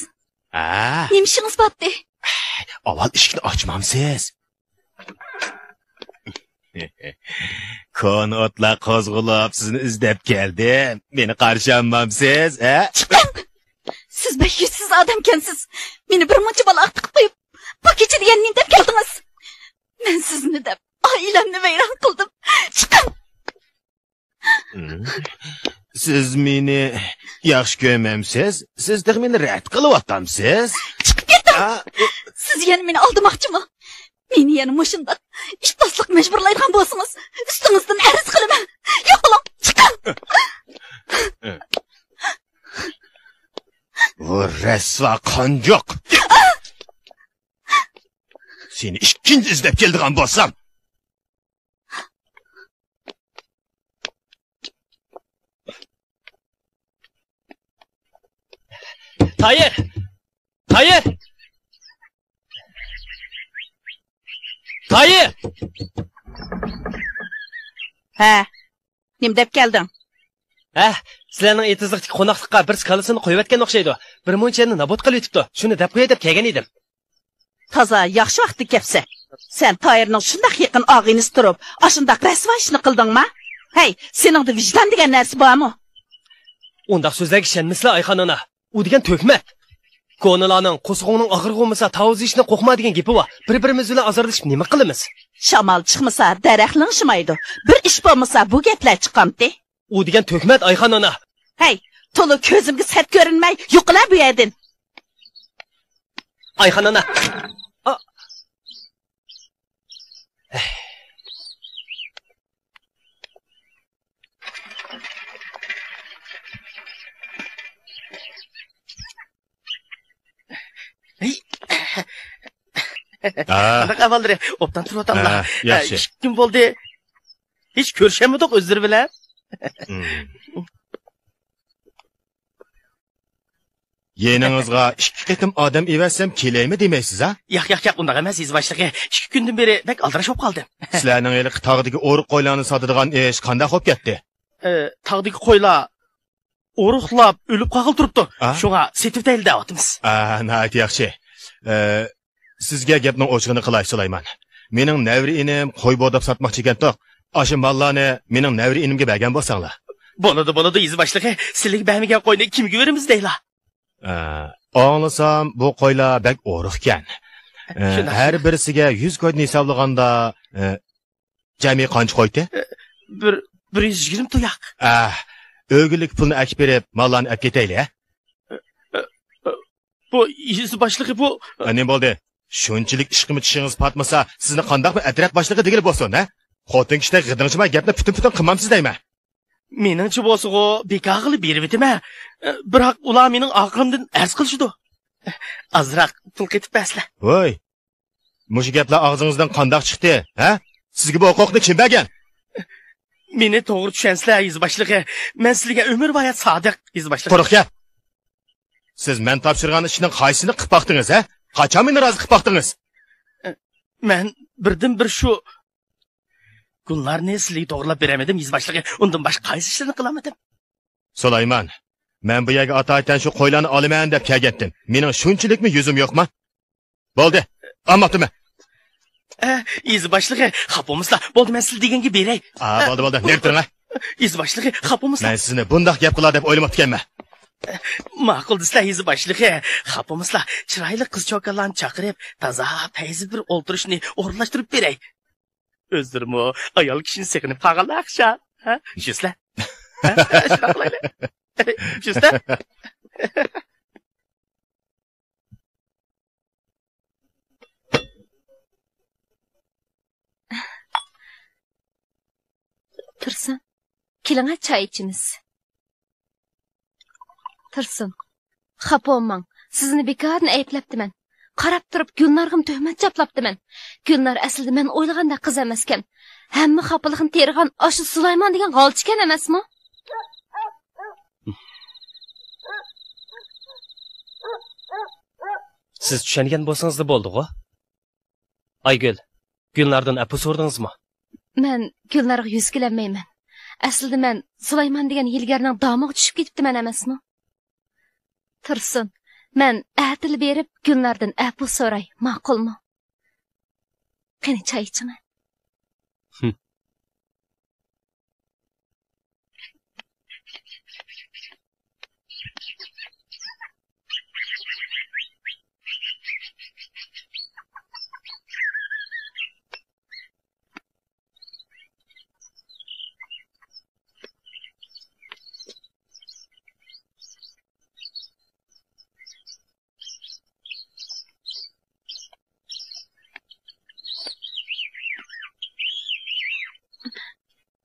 ھە. نېمە ئىشىڭىز بارتى؟ ئاۋۋال ئىشىكنى ئاچمامسىز؟ كونا ئوتلار قوزغىلىپ، سىزنى ئىزدەپ كەلدىم. مېنى قارشى ئالمامسىز، ھە؟ چىقىڭ! سىز بەك يۈزسىز ئادەمكەنسىز. مېنى بىر مۇنچە بالاغا تىقىپ قويۇپ، بۇ كېچىدە يەنە نېمە دەپ كەلدىڭىز؟ مەن سىزنى دەپ ئائىلەمنى ۋەيران قىلدىم. چىقىڭ! سىز مېنى ياخشى كۆرمەمسىز؟ سىز تېخى مېنى رەت قىلىۋاتامسىز؟ چىقىپ كېتىڭ! ئا، ئۇ سىز يەنە مېنى ئالدىماقچىمۇ؟ مېنى يەنە مۇشۇنداق ئىپلاسلىققا مەجبۇرلايدىغان بولسىڭىز، ئۈستىڭىزدىن ئەرز قىلىمەن. يوقىلىڭ، چىقىڭ! بۇ رەسۋا قانجۇق! سېنى ئىككىنچى ئىزدەپ كېلىدىغان بولسام. تايىر! تايىر! تايىر! ھە، نېمە دەپ كەلدىڭ؟ ھە، سىلەرنىڭ ئېتىزلىقتىكى قوناقلىققا بىرسى كالىسىنى قويۇۋەتكەن ئوخشايدۇ. بىر مۇنچە يەرنى نابۇت قىلىۋېتىپتۇ. شۇنى دەپ قوياي دەپ كەلگەن ئىدىم. تازا ياخشى ۋاقىتتا كەپسەن. سەن تايىرنىڭ شۇنداق يېقىن ئاغىنىسى تۇرۇپ، ئاشۇنداق رەسۋا ئىشنى قىلدىڭما؟ ھەي، سېنىڭدە ۋىجدان دېگەن نەرسە بارمۇ؟ ئۇنداق سۆزلەرگە ئىشەنمىسىلە، ئايخان ئانا. ئۇ دېگەن تۆھمەت. كونىلارنىڭ «قورسىقىڭنىڭ ئاغرىقى بولمىسا، تاۋۇز يېيىشتىن قورقما» دېگەن گېپى بار. بىر-بىرىمىز بىلەن ئازارلىشىپ نېمە قىلىمىز؟ شامال چىقمىسا، دەرەخ لىڭشىمايدۇ. بىر ئىش بولمىسا، بۇ گەپلەر چىقامتى؟ ئۇ دېگەن تۆھمەت، ئايخان ئانا. ھەي، تولا كۆزۈمگە سەت كۆرۈنمەي، يوقىلا بۇ يەردىن. ئايخان ئانا. ئا! ھەي. ھە. قانداق ئەھۋاللىرى؟ ئوبدان تۇرۇۋاتاملا؟ ھە، ياخشى. ئىككى كۈن بولدى. ھېچ كۆرۈشەلمىدۇق ئۆزلىرى بىلەن. يېنىڭىزغا ئىككى قېتىم ئادەم ئېۋەتسەم كېلەيمۇ دېمەيسىز ھە؟ ياق، ياق، ياق، ئۇنداق ئەمەس، يېزا باشلىقى. ئىككى كۈندىن بېرى بەك ئالدىراش بولۇپ قالدىم. سىلەرنىڭ ھېلىقى تاغدىكى ئورۇق قويلارنى ساتىدىغان ئىش قانداق بولۇپ كەتتى؟ ئە، تاغدىكى قويلار ئورۇقلاپ ئۆلۈپ قالغىلى تۇرۇپتۇ. ئا؟ شۇڭا سېتىۋېتەيلى دەۋاتىمىز. ئا، ناھايىتى ياخشى. ئە، سىزگە گەپنىڭ ئوچۇقىنى قىلاي، سۇلايمان. مېنىڭ نەۋرە ئىنىم قوي بورداپ ساتماقچى ئىكەنتۇق. ئاشۇ ماللارنى مېنىڭ نەۋرە ئىنىمگە بەرگەن بولساڭلار. بولىدۇ، بولىدۇ، يېزا باشلىقى. سىلىگە بەرمىگەن قوينى كىمگە بېرىمىز دەيلا؟ ئا، ئاڭلىسام، بۇ قويلار بەك ئورۇق ئىكەن. ئە، شۇنداق، بىر شۇنداق. بىرسىگە يۈز كويدىن ھېسابلىغاندا، ئە، جەمئىي قانچە قويتى؟ ئە، بىر، بىر يۈز يىگىرمە تۇياق. ئە، ئۆگۈنلۈك پۇلنى ئەكىپ بېرىپ، ماللارنى ئەپ كېتەيلى، ھە؟ ئە، ئە، ئە، بۇ يېزا باشلىقى بۇ. ئە، نېمە بولدى؟ شۇنچىلىك ئىشقىمۇ چىشىڭىز پاتمىسا، سىزنى قانداقمۇ ئەترەت باشلىقى دېگىلى بولسۇن، ھە؟ خوتۇن كىشىدەك غىدىڭشىماي گەپنى پۈتۈن-پۈتۈن قىلمامسىز دەيمەن. مېنىڭچە بولسىغۇ، بىكارغىلا بېرىۋېتىمەن. بىراق ئۇلار مېنىڭ ئارقامدىن ئەرز قىلىشىدۇ. ئازراق پۇل قېتىپ بەرسىلە. ۋوي، مۇشۇ گەپلەر ئاغزىڭىزدىن قانداق چىقتى، ھە؟ سىزگە بۇ ھوقۇقنى كىم بەرگەن؟ مېنى توغرا چۈشەنسىلە، يېزا باشلىقى. مەن سىلىگە ئۆمۈر بايا سادىق، يېزا باشلىقى. قۇرۇق گەپ. سىز مەن تاپشۇرغان ئىشنىڭ قايسىسىنى قىلىپ باقتىڭىز، ھە؟ قاچان مېنى رازى قىلىپ باقتىڭىز؟ مەن بىردىنبىر شۇ گۈلنارنى سىلىگە توغرىلاپ بېرەلمىدىم، يېزا باشلىقى. ئۇندىن باشقا قايسى ئىشلارنى قىلالمىدىم؟ سۇلايمان، مەن بۇ يەرگە ئاتايىتەن شۇ قويلارنى ئالىمەن دەپ كەلگەنتىم. مېنىڭ شۇنچىلىكمۇ يۈزۈم يوقما؟ بولدى، ئالماپتىمەن. ئە، يېزا باشلىقى، خاپا بولمىسىلا. بولدى، مەن سىلە دېگەنگە بېرەي. ئا، بولدى، بولدى، نېرى تۇرۇڭ، ھە؟ يېزا باشلىقى، خاپا بولمىسىلا. مەن سىزنى بۇنداق گەپ قىلار دەپ ئويلىماپتىكەنمەن. ماقۇل دېسىلە، يېزا باشلىقى. خاپا بولمىسىلا، چىرايلىق قىز-چوكانلارنى چاقىرىپ، تازا پەيزى بىر ئولتۇرۇشنى ئورۇنلاشتۇرۇپ بېرەي. ئۆزلىرىمۇ ئايال كىشىنى سېغىنىپ قالغانلار ئوخشاش. ھە؟ چۈشىسىلە؟ ھە؟ شۇنداق قىلايلى. چۈشىسىلە؟ تۇرسۇن، كېلىڭە، چاي ئىچىمىز. تۇرسۇن، خاپا بولماڭ. سىزنى بىكاردىن ئەيىبلەپتىمەن. قاراپ تۇرۇپ گۈلنارغىمۇ تۆھمەت چاپلاپتىمەن. گۈلنار ئەسلىدە مەن ئويلىغاندەك قىز ئەمەسكەن. ھەممە خاپىلىقنى تېرىغان ئاشۇ سۇلايمان دېگەن غالچىكەن ئەمەسمۇ؟ سىز چۈشەنگەن بولسىڭىزلا بولدىغۇ. ئايگۈل، گۈلناردىن ئەپۇ سورىدىڭىزمۇ؟ مەن گۈلنارغا يۈز كېلەلمەيمەن. ئەسلىدە مەن سۇلايمان دېگەن ھىيلىگەرنىڭ دامىغا چۈشۈپ كېتىپتىمەن ئەمەسمۇ؟ تۇرسۇن، مەن ئەتىلا بېرىپ گۈلناردىن ئەپۇ سوراي، ماقۇلمۇ؟ قېنى، چاي ئىچىڭە.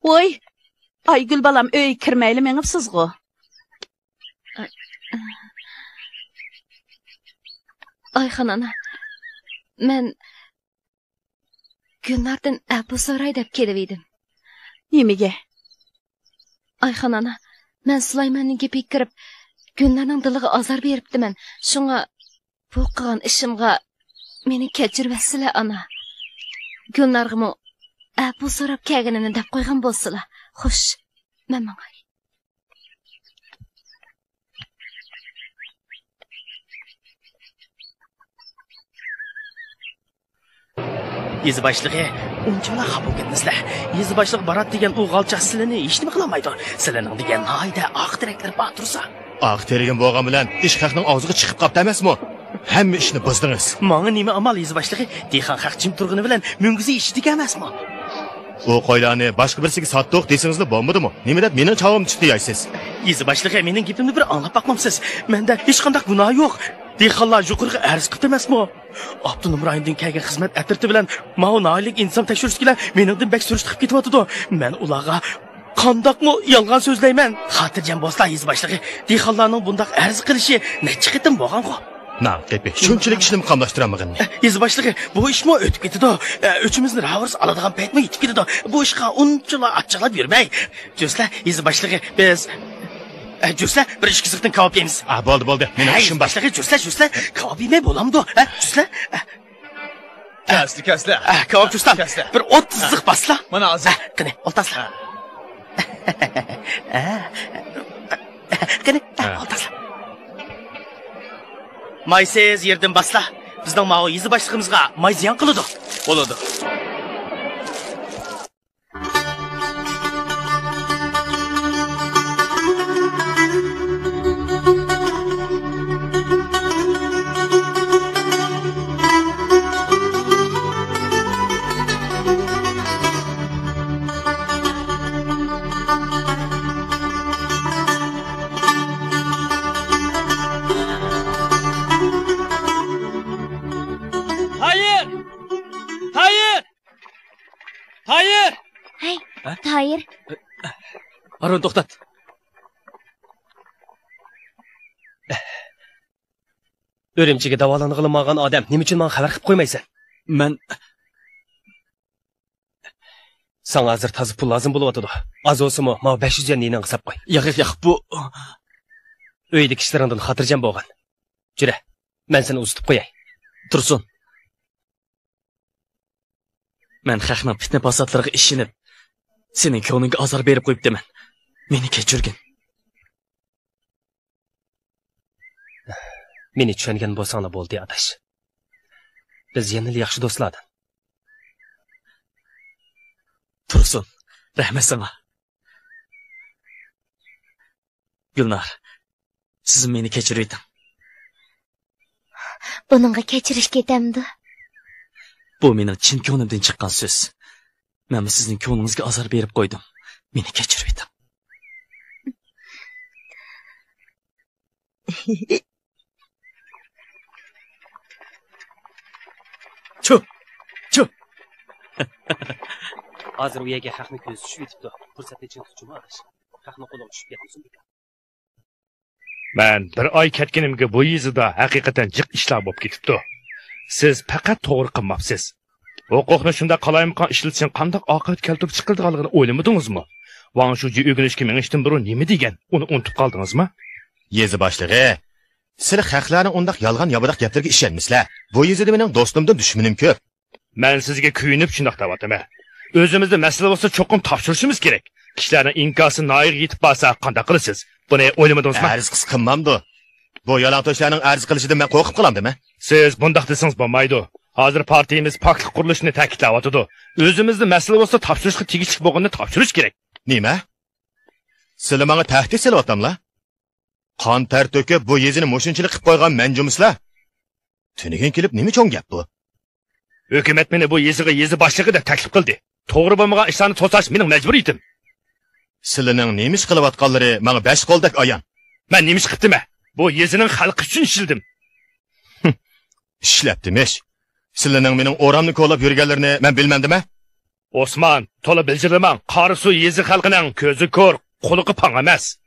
ۋوي، ئايگۈل بالام، ئۆيگە كىرمەيلا مېڭىپسىزغۇ؟ ئايخان ئانا، مەن گۈلناردىن ئەپۇ سوراي دەپ كېلىۋىدىم. نېمىگە؟ ئايخان ئانا، مەن سۇلايماننىڭ گېپىگە كىرىپ، گۈلنارنىڭ دىلىغا ئازار بېرىپتىمەن. شۇڭا بۇ قىلغان ئىشىمغا مېنى كەچۈرۈۋەتسىلە، ئانا. گۈلنارغىمۇ ئەپۇ سوراپ كەلگىنىنى دەپ قويغان بولسىلا. خوش، مەن ماڭاي. يېزا باشلىقى، ئۇنچىۋالا خاپا بولۇپ كەتمەسلە. يېزا باشلىقى بارات دېگەن ئۇ غالچاق سىلىنى ھېچنېمە قىلالمايدۇ. سىلىنىڭ دېگەن ناھايىتى ئاق تىرەكلىرى بار تۇرسا. ئاق تىرىگىم بولغان بىلەن ئىش خەقنىڭ ئاغزىغا چىقىپ قاپتۇ ئەمەسمۇ؟ ھەممە ئىشنى بۇزدىڭىز. ماڭا نېمە ئامال، يېزا باشلىقى؟ دېھقان خەق جىم تۇرغىنى بىلەن مۈڭگۈزى ئېشىدىكەن ئەمەسمۇ؟ ئۇ قويلارنى باشقا بىرسىگە ساتتۇق دېسىڭىزلا بولمىدىمۇ؟ نېمە دەپ مېنىڭ چاۋامنى تۇتۇۋالايسىز؟ يېزا باشلىقى، مېنىڭ گېپىمنى بىر ئاڭلاپ باقمامسىز؟ مەندە ھېچقانداق گۇناھ يوق. دېھقانلار يۇقىرىغا ئەرز قىپتۇ ئەمەسمۇ؟ ئاپتونوم رايوندىن كەلگەن خىزمەت ئەترىتى بىلەن ماۋۇ ناھىيەلىك ئىنتىزام تەكشۈرۈشتىكىلەر مېنىڭدىن بەك سۈرۈشتە قىلىپ كېتىۋاتىدۇ. مەن ئۇلارغا قانداقمۇ يالغان سۆزلەيمەن؟ خاتىرجەم بولسىلا، يېزا باشلىقى، دېھقانلارنىڭ بۇنداق ئەرز قىلىشى نەچچە قېتىم بولغانغۇ؟ ناقىپى، شۇنچىلىك ئىشنىمۇ قاملاشتۇرالمىغىننى. ئە، يېزا باشلىقى، بۇ ئىشمۇ ئۆتۈپ كېتىدۇ. ئە، ئۈچىمىزنى راۋۇرۇس ئالىدىغان پەيتمۇ يېتىپ كېلىدۇ. بۇ ئىشقا ئۇنچىلا ئاچچىقلاپ يۈرمەي. جۈسلە، يېزا باشلىقى، بىز، ئە، جۈسلە، بىر ئىككى سىزىقتىن كاۋاپ يەيمىز. ئا، بولدى، بولدى. مېنىڭ ھە، ئىشىم يېزا بار. باشلىقى، جۈسلە، جۈسلە، كاۋاپ يېمەي بولامدۇ؟ ھە، جۈسلە؟ ئە، كەسلى، كەسلى. ئە، كاۋاپچى ئۇستام، كەسلى. بىر ئوتتۇز سىزىق باسلا. مانا ھازىر. ئە، قېنى، ئولتۇرسىلا. ھە. ئە. قېنى، ئە، ھە. ئولتۇرسىلا. مايسىز يېرىدىن باسلا. بىزنىڭ ماۋۇ يېزا باشلىقىمىزغا ماي زىيان قىلىدۇ. بولىدۇ. تايىر! تايىر! تايىر! ھەي، ھە؟ تايىر. ھارۇن، توختات. ئۈرۈمچىگە داۋالانغىلى ماڭغان ئادەم نېمە ئۈچۈن ماڭا خەۋەر قىلىپ قويمايسەن؟ مەن ساڭا ھازىر تازا پۇل لازىم بولۇۋاتىدۇ. ئاز بولسىمۇ، ماۋۇ بەش يۈز يۈەننى يېنىڭغا ساپ قوي. ياق، ياق، ياق، بۇ ئۆيدىكى ئىشلىرىڭدىن خاتىرجەم بولغىن. جۈرە، مەن سېنى ئۇزىتىپ قوياي. تۇرسۇن. مەن خەقنىڭ پىتنە-پاساتلىرىغا ئىشىنىپ، سېنىڭ كۆڭلۈڭگە ئازار بېرىپ قويۇپتىمەن. مېنى كەچۈرگىن. مېنى چۈشەنگەن بولساڭلا بولدى، ئاداش. بىز يەنىلا ياخشى دوستلاردىن. تۇرسۇن، رەھمەت ساڭا. گۈلنار، سىز مېنى كەچۈرۈۋېتىڭ. بۇنىڭغا كەچۈرۈش كېتەمدۇ؟ بۇ مېنىڭ چىن كۆڭلۈمدىن چىققان سۆز. مەنمۇ سىزنىڭ كۆڭلىڭىزگە ئازار بېرىپ قويدۇم. مېنى كەچۈرۈۋېتىڭ. چۇ! چۇ! ھازىر ئۇ يەرگە خەقنىڭ كۆزى چۈشۈۋېتىپتۇ. پۇرسەتنى چىڭ تۇتچۇمۇ، ئاداش؟ خەقنىڭ قولىغا چۈشۈپ كەتمىسۇن بىكار. مەن بىر ئاي كەتكىنىمگە بۇ يېزىدا ھەقىقەتەن جىق ئىشلار بولۇپ كېتىپتۇ. سىز پەقەت توغرا قىلماپسىز. ھوقۇقنى شۇنداق قالايمىقان ئىشلىتىشنىڭ قانداق ئاقىۋەت كەلتۈرۈپ چىقىرىدىغانلىقىنى ئويلىمىدىڭىزمۇ؟ ۋاڭ شۇجى ئۆگىنىشكە مېڭىشتىن بۇرۇن نېمە دېگەن؟ ئۇنى ئۇنتۇپ قالدىڭىزمۇ؟ يېزا باشلىقى، سىلى خەقلەرنىڭ ئۇنداق يالغان-ياۋىداق گەپلىرىگە ئىشەنمىسىلە. بۇ يېزىدا مېنىڭ دوستۇمدىن دۈشمىنىم كۆپ. مەن سىزگە كۆيۈنۈپ شۇنداق دەۋاتىمەن. ئۆزىمىزدە مەسىلە بولسا، چوقۇم تاپشۇرۇشىمىز كېرەك. كىشىلەرنىڭ ئىنكاسى ناھىيەگە يېتىپ بارسا، قانداق قىلىسىز؟ بۇنى ئويلىمىدىڭىزمۇ؟ ئەرز قىلسا قىلمامدۇ؟ بۇ يالاڭتۆشلەرنىڭ ئەرز قىلىشىدىن مەن قورقۇپ قالامدىمەن؟ سىز بۇنداق دېسىڭىز بولمايدۇ. ھازىر پارتىيىمىز پاكلىق قۇرۇلۇشىنى تەكىتلەۋاتىدۇ. ئۆزىمىزدە مەسىلە بولسا، تاپشۇرۇشقا تېگىشلىك بولغىنىنى تاپشۇرۇش كېرەك. نېمە؟ سىلى ماڭا تەھدىت سېلىۋاتاملا؟ قان تەر تۆكۈپ، بۇ يېزىنى مۇشۇنچىلىك قىلىپ قويغان مەن جۇمۇسىلا؟ تۈنۈگۈن كېلىپ نېمە چوڭ گەپ بۇ؟ ھۆكۈمەت مېنى بۇ يېزىغا يېزا باشلىقى دەپ تەكلىپ قىلدى. توغرا بولمىغان ئىشلارنى توساش مېنىڭ مەجبۇرىيىتىم. سىلىنىڭ نېمە ئىش قىلىۋاتقانلىرى ماڭا بەش قولدەك ئايان. مەن نېمە ئىش قىپتىمەن؟ بۇ يېزىنىڭ خەلقى ئۈچۈن ئىشلىدىم. ئىشلەپتىمىش. سىلىنىڭ مېنىڭ ئورامنى كولاپ يۈرگەنلىرىنى مەن بىلمەمدىمەن؟ ئوسمان، تولا بىلجىرلىماڭ. قاراسۇ يېزا خەلقىنىڭ كۆزى كور، قۇلىقى پاڭ ئەمەس.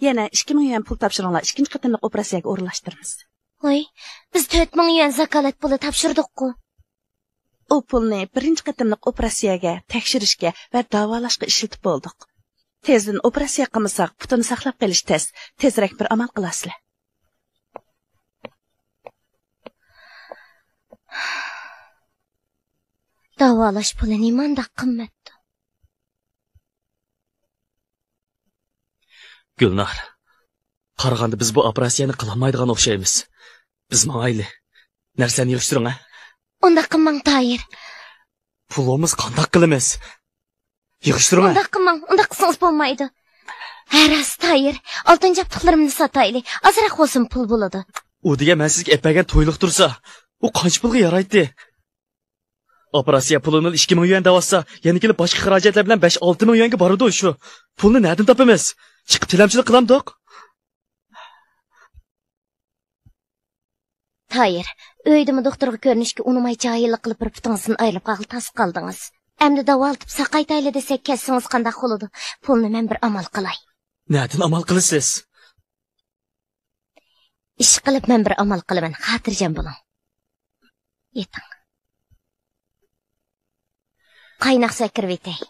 يەنە ئىككى مىڭ يۈەن پۇل تاپشۇرۇڭلار، ئىككىنچى قېتىملىق ئوپېراتسىيەگە ئورۇنلاشتۇرىمىز. ۋاي، بىز تۆت مىڭ يۈەن زاكالەت پۇلى تاپشۇردۇققۇ. ئۇ پۇلنى بىرىنچى قېتىملىق ئوپېراتسىيەگە، تەكشۈرۈشكە ۋە داۋالاشقا ئىشلىتىپ بولدۇق. تېزدىن ئوپېراتسىيە قىلمىساق، پۇتىنى ساقلاپ قېلىش تەس. تېزرەك بىر ئامال قىلارسىلەر. داۋالاش پۇلى نېمانداق قىممەتتۇ؟ گۈلنار، قارىغاندا بىز بۇ ئوپېراتسىيەنى قىلالمايدىغان ئوخشايمىز. بىز ماڭايلى. نەرسىلەرنى يىغىشتۇرۇڭ، ھە؟ ئۇنداق قىلماڭ، تاھىر. پۇل بولمىسا قانداق قىلىمىز؟ يىغىشتۇرۇڭ، ھە؟ ئۇنداق قىلماڭ، ئۇنداق قىلسىڭىز بولمايدۇ. ھە، راست، تاھىر. ئالتۇن جابدۇقلىرىمنى ساتايلى. ئازراق بولسىمۇ پۇل بولىدۇ. ئۇ دېگەن مەن سىزگە ئەپەرگەن تويلۇق تۇرسا، ئۇ قانچە پۇلغا يارايتتى؟ ئوپېراتسىيە پۇلىنى ئىككى مىڭ يۈەن دەۋاتسا، يەنە كېلىپ باشقا خىراجەتلەر بىلەن بەش-ئالتە مىڭ يۈەنگە بارىدۇ شۇ. پۇلنى نەدىن تاپىمىز؟ چىقىپ تىلەمچىلىك قىلامدۇق؟ تايىر، ئۆيدىمۇ دوختۇرغا كۆرۈنۈشكە ئۇنىماي جاھىللىق قىلىپ بىر پۇتىڭىزدىن ئايرىلىپ قالغىلى تاس قالدىڭىز. ئەمدى داۋالىتىپ ساقايتايلى دېسەك كەتسىڭىز قانداق بولىدۇ؟ پۇلنى مەن بىر ئامال قىلاي. نەدىن ئامال قىلىسىز؟ ئىشقىلىپ مەن بىر ئامال قىلىمەن، خاتىرجەم بولۇڭ. يېتىڭ. قايناق سۇ ئەكىرىۋېتەي.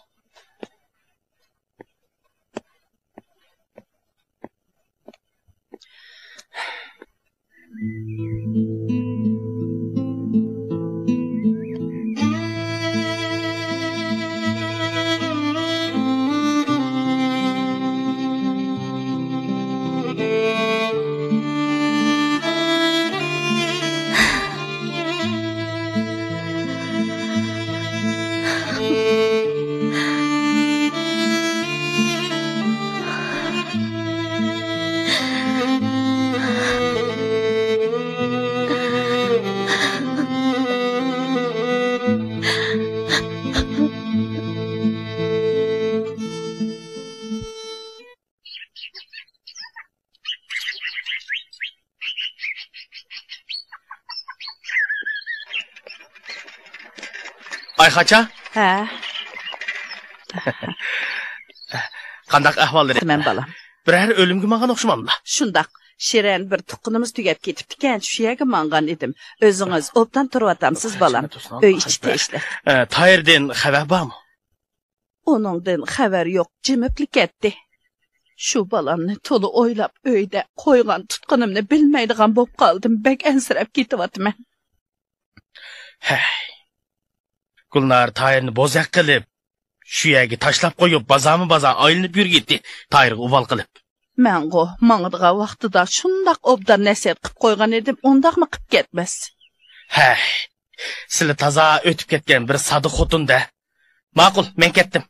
ئايخاچا؟ ھە. قانداق ئەھۋاللىرى؟ مەن بالام. بىرەر ئۆلۈمگە ماڭغان ئوخشىمامدۇ؟ شۇنداق. شىرەن بىر تۇغقىنىمىز تۈگەپ كېتىپتىكەن، شۇ يەرگە ماڭغان ئىدىم. ئۆزىڭىز ئوبدان تۇرۇۋاتامسىز، بالام؟ ئۆي ئىچى تىنچلىق. ئە، تايىردىن خەۋەر بارمۇ؟ ئۇنىڭدىن خەۋەر يوق، جىمىپلا كەتتى. شۇ بالامنى تولا ئويلاپ، ئۆيدە قويغان تۇتقىنىمنى بىلمەيدىغان بولۇپ قالدىم، بەك ئەنسىرەپ كېتىۋاتىمەن. ھەي، گۈلنار تايىرنى بوزەك قىلىپ، شۇ يەرگە تاشلاپ قويۇپ، بازارمۇ بازار ئايلىنىپ يۈرگىتى، تايىرغا ئۇۋال قىلىپ. مەنغۇ ماڭىدىغان ۋاقتىدا شۇنداق ئوبدان نەسىھەت قىپ قويغان ئىدىم، ئۇنداقمۇ قىپ كەتمەس. ھەي، سىلى تازا ئۆتۈپ كەتكەن بىر ساددا خوتۇن-دە. ماقۇل، مەن كەتتىم.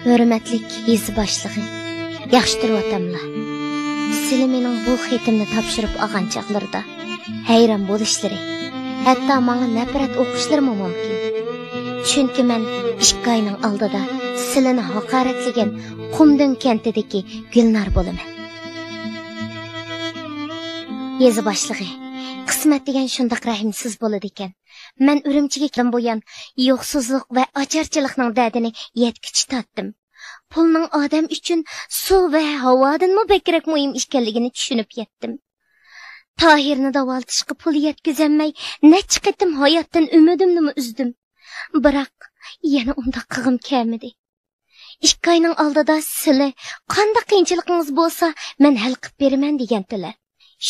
ھۆرمەتلىك يېزا باشلىقى، ياخشى تۇرۇۋاتاملا؟ سىلى مېنىڭ بۇ خېتىمنى تاپشۇرۇپ ئالغان چاغلىرىدا ھەيران بولۇشلىرى، ھەتتا ماڭا نەپرەت ئوقۇشلىرىمۇ مۇمكىن. چۈنكى مەن ئىككى ئاينىڭ ئالدىدا سىلىنى ھاقارەتلىگەن قۇمدۆڭ كەنتىدىكى گۈلنار بولىمەن. يېزا باشلىقى، قىسمەت دېگەن شۇنداق رەھىمسىز بولىدىكەن. مەن ئۈرۈمچىگە كەلگەندىن بۇيان، يوقسۇزلۇق ۋە ئاچارچىلىقنىڭ دەردىنى يەتكۈچە تارتتىم. پۇلنىڭ ئادەم ئۈچۈن سۇ ۋە ھاۋادىنمۇ بەكرەك مۇھىم ئىكەنلىكىنى چۈشىنىپ يەتتىم. تاھىرنى داۋالىتىشقا پۇل يەتكۈزەلمەي، نەچچە قېتىم ھاياتتىن ئۈمىدىمنىمۇ ئۈزدۈم. بىراق، يەنە ئۇنداق قىلغۇم كەلمىدى. ئىككى ئاينىڭ ئالدىدا سىلى، «قانداق قىيىنچىلىقىڭىز بولسا، مەن ھەل قىلىپ بېرىمەن» دېگەنتىلەر.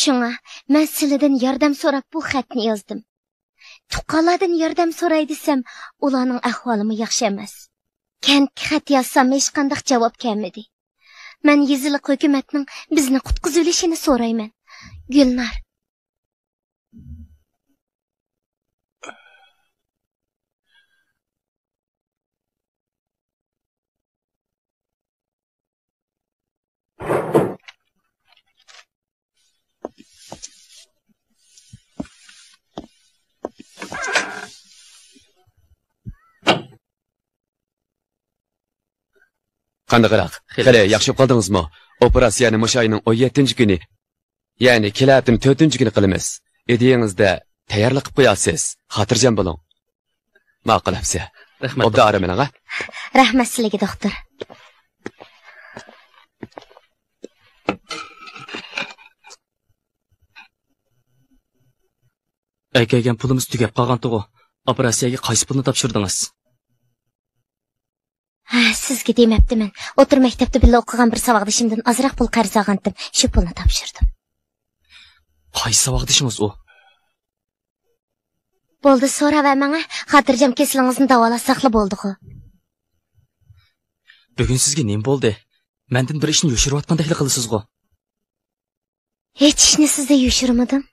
شۇڭا، مەن سىلىدىن ياردەم سوراپ بۇ خەتنى يازدىم. تۇغقانلاردىن ياردەم سوراي دېسەم، ئۇلارنىڭ ئەھۋالىمۇ ياخشى ئەمەس. كەنتكە خەت يازسام، ھېچقانداق جاۋاب كەلمىدى. مەن يېزىلىق ھۆكۈمەتنىڭ بىزنى قۇتقۇزۇۋېلىشىنى سورايمەن. گۈلنار. قانداقراق؟ خېلى خېلى ياخشى. ياخشى بولۇپ قالدىڭىزمۇ؟ ئوپېراتسىيەنى مۇشۇ ئاينىڭ ئون يەتتىنچى كۈنى، يەنى كېلەتتىن تۆتىنچى كۈنى قىلىمىز. ئىدىيىڭىزدە تەييارلىق قىلىپ قويارسىز. خاتىرجەم بولۇڭ. ماقۇل، ئەپسە. رەھمەت، ئوبدان دوختۇر. ئارام ئېلىڭ، ھە؟ رەھمەت سىلىگە، دوختۇر. ئەكەلگەن پۇلىمىز تۈگەپ قالغانتىغۇ؟ ئوپېراتسىيەگە قايسى پۇلنى تاپشۇردىڭىز؟ ھە، سىزگە دېمەپتىمەن. ئوتتۇرا مەكتەپتە بىللە ئوقۇغان بىر ساۋاقدىشىمدىن ئازراق پۇل قەرز ئالغانتىم. شۇ پۇلنى تاپشۇردۇم. قايسى ساۋاقدىشىڭىز ئۇ؟ بولدى، سوراۋەرمەڭ، ھە. خاتىرجەم كېسىلىڭىزنى داۋالاتساقلا بولدىغۇ. بۈگۈن سىزگە نېمە بولدى؟ مەندىن بىر ئىشنى يوشۇرۇۋاتقاندەكلا قىلىسىزغۇ؟ ھېچ ئىشنى سىزدىن يوشۇرمىدىم.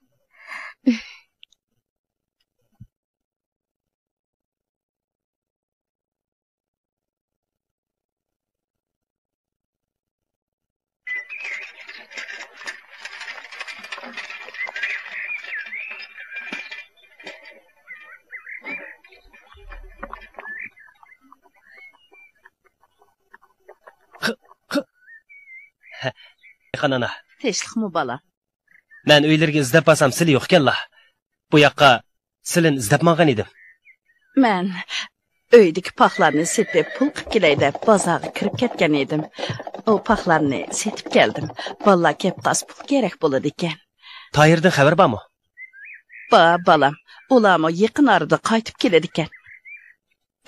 خانانا. تىنچلىقمۇ، بالام؟ مەن ئۆيلىرىگە ئىزدەپ بارسام، سىلى يوقكەنلا. بۇ ياققا سىلىنى ئىزدەپ ماڭغان ئىدىم. مەن ئۆيدىكى پاخلارنى سېتىپ، پۇل قىپ كېلەي دەپ، بازارغا كىرىپ كەتكەن ئىدىم. ئۇ پاخلارنى سېتىپ كەلدىم. بالىلار كەپ قالسا، پۇل كېرەك بولىدىكەن. تاھىردىن خەۋەر بارمۇ؟ بار، بالام. ئۇلارمۇ يېقىن ئارىدا قايتىپ كېلىدىكەن.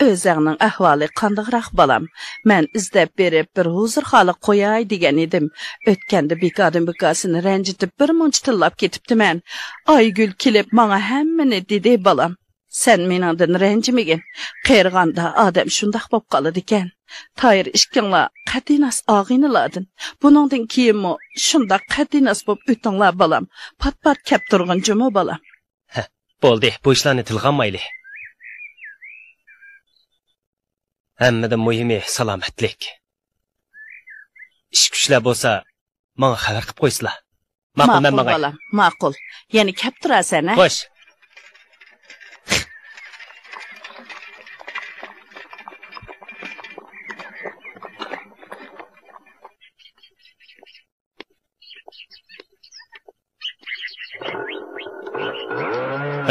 ئۆزەڭنىڭ ئەھۋالى قانداقراق، بالام؟ مەن ئىزدەپ بېرىپ، بىر ھۇزۇرخانىلىق قوياي دېگەن ئىدىم. ئۆتكەندە بىكاردىن بىكار سېنى رەنجىتىپ، بىر مۇنچە تىللاپ كېتىپتىمەن. ئايگۈل كېلىپ، ماڭا ھەممىنى دېدى، بالام. سەن مېنىڭدىن رەنجىمىگىن. قېرىغاندا ئادەم شۇنداق بولۇپ قالىدىكەن. تاھىر ئىككىڭلار قەتئىيناس ئاغىنىلاردىن. بۇنىڭدىن كېيىنمۇ شۇنداق قەتئىيناس بولۇپ ئۆتۈڭلار، بالام. پات-پات كەپ تۇرغىن جۇمۇ، بالام. ھە، بولدى، بۇ ئىشلارنى تىلغا ئالمايلى. ھەممىدىن مۇھىمى سالامەتلىك. ئىش-كۈچلەر بولسا، ماڭا خەۋەر قىپ قويسىلا. ماقۇل، مەن ماقۇل، ماڭاي. بالام، ماقۇل. يەنە كەپ تۇرارسەن، ھە؟ خوش.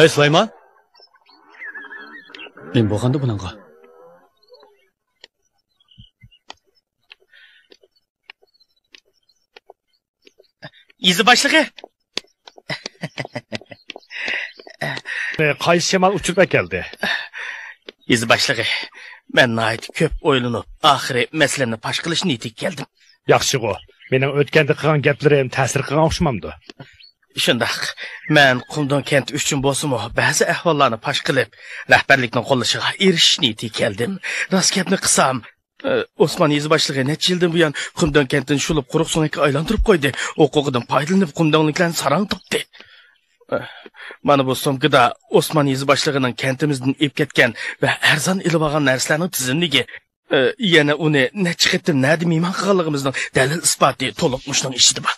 ھەي، سۇلايمان! نېمە بولغاندۇ بۇنىڭغا؟ يېزا باشلىقى! قايسى شامال ئۇچۇرۇپ ئەكەلدى؟ يېزا باشلىقى، مەن ناھايىتى كۆپ ئويلىنىپ، ئاخىرى مەسىلەمنى پاش قىلىش نىيىتىگە كەلدىم. ياخشىغۇ، مېنىڭ ئۆتكەندە قىلغان گەپلىرىم تەسىر قىلغان ئوخشىمامدۇ؟ شۇنداق. مەن قۇمدۇڭ كەنتى ئۈچۈن بولسىمۇ، بەزى ئەھۋاللارنى پاش قىلىپ، رەھبەرلىكنىڭ قوللىشىغا ئېرىشىش نىيىتىگە كەلدىم. راست گەپنى قىلسام، ئى، ئوسمان يېزا باشلىقى نەچچە يىلدىن بۇيان قۇمدۇڭ كەنتىنى شۇلۇپ، قۇرۇق سۆڭەككە ئايلاندۇرۇپ قويدى. ھوقۇقىدىن پايدىلىنىپ، قۇمدۇڭلۇقلارنى ساراڭ تۇتتى. ئى، مانا بۇ سومكىدا ئوسمان يېزا باشلىقىنىڭ كەنتىمىزدىن ئېلىپ كەتكەن ۋە ئەرزان ئېلىۋالغان نەرسىلەرنىڭ تىزىملىكى. ئى، يەنە ئۇنى نەچچە قېتىم نەدە مېھمان قىلغانلىقىمىزنىڭ دەلىل-ئىسپاتى تولۇق مۇشۇنىڭ ئىچىدە بار.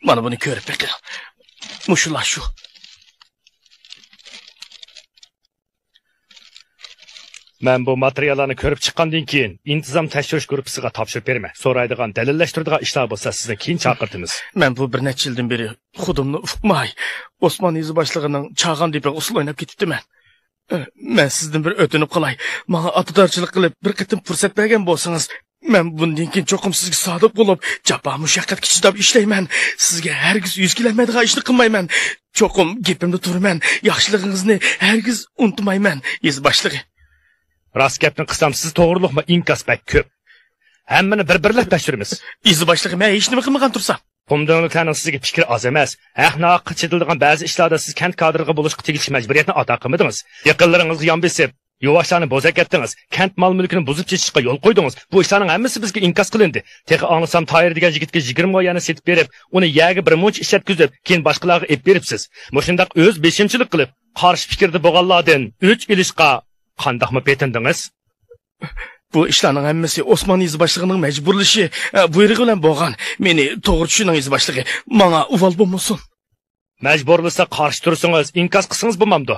مانا بۇنى كۆرۈپ بېقىڭ. مۇشۇلار شۇ. مەن بۇ ماتېرىياللارنى كۆرۈپ چىققاندىن كېيىن، ئىنتىزام تەكشۈرۈش گۇرۇپپىسىغا تاپشۇرۇپ بېرىمەن. سورايدىغان، دەلىللەشتۈرىدىغان ئىشلار بولسا، سىزنى كېيىن چاقىرتىمىز. مەن بۇ بىر نەچچە يىلدىن بېرى خۇدۇمنى ئۇقماي، ئوسمان يېزا باشلىقىنىڭ چاغان دېپىغا ئۇسسۇل ئويناپ كېتىپتىمەن. مەن سىزدىن بىر ئۆتۈنۈپ قالاي. ماڭا ئاتىدارچىلىق قىلىپ، بىر قېتىم پۇرسەت بەرگەن بولسىڭىز، مەن بۇندىن كېيىن چوقۇم سىزگە سادىق بولۇپ، جاپا مۇشەققەتكە چىداپ ئىشلەيمەن. سىزگە ھەرگىز يۈز كېلەلمەيدىغان ئىشنى قىلمايمەن. چوقۇم گېپىمدە تۇرىمەن. ياخشىلىقىڭىزنى ھەرگىز ئۇنتۇمايمەن، يېزا باشلىقى. راست گەپنى قىلسام، سىز توغرۇلۇقمۇ ئىنكاس بەك كۆپ. ھەممىنى بىر-بىرلەپ تەكشۈرىمىز. يېزا باشلىقى، مەن ھېچنېمە قىلمىغان تۇرسام. قۇمدۆڭلۈكلەرنىڭ سىزگە پىكرى ئاز ئەمەس. ھەق-ناھەققە چېتىلىدىغان بەزى ئىشلاردا سىز كەنت كادىرىغا بولۇشقا تېگىشلىك مەجبۇرىيەتنى ئادا قىلمىدىڭىز. يېقىنلىرىڭىزغا يان بېسىپ، يۇۋاشلارنى بوزەك ئەتتىڭىز. كەنت مال-مۈلكىنى بۇزۇپ چېچىشقا يول قويدىڭىز. بۇ ئىشلارنىڭ ھەممىسى بىزگە ئىنكاس قىلىندى. تېخى ئاڭلىسام، تاھىر دېگەن يىگىتكە يىگىرمە مو يەرنى سېتىپ بېرىپ، ئۇنى يەرگە بىر مۇنچە ئىشلەتكۈزۈپ، كېيىن باشقىلارغا ئېلىپ بېرىپسىز. مۇشۇنداق ئۆز بېشىمچىلىق قىلىپ، قارشى پىكىردە بولغانلاردىن ئۆچ ئېلىشقا قانداقمۇ پېتىندىڭىز؟ بۇ ئىشلارنىڭ ھەممىسى ئوسمان يېزا باشلىقىنىڭ مەجبۇرلىشى، ئە، بۇيرۇقى بىلەن بولغان. مېنى توغرا چۈشىنىڭ، يېزا باشلىقى. ماڭا ئۇۋال بولمىسۇن. مەجبۇر بولسا قارشى تۇرسىڭىز، ئىنكاس قىلسىڭىز بولمامدۇ؟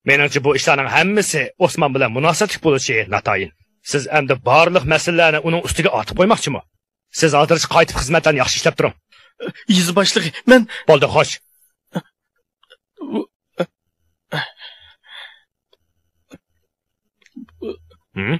مېنىڭچە، بۇ ئىشلارنىڭ ھەممىسى ئوسمان بىلەن مۇناسىۋەتلىك بولۇشى ناتايىن. سىز ئەمدى بارلىق مەسىلىلەرنى ئۇنىڭ ئۈستىگە ئارتىپ قويماقچىمۇ؟ سىز ھازىرچە قايتىپ خىزمەتلەرنى ياخشى ئىشلەپ تۇرۇڭ. يېزا باشلىقى، مەن. بولدى، خوش. ھە؟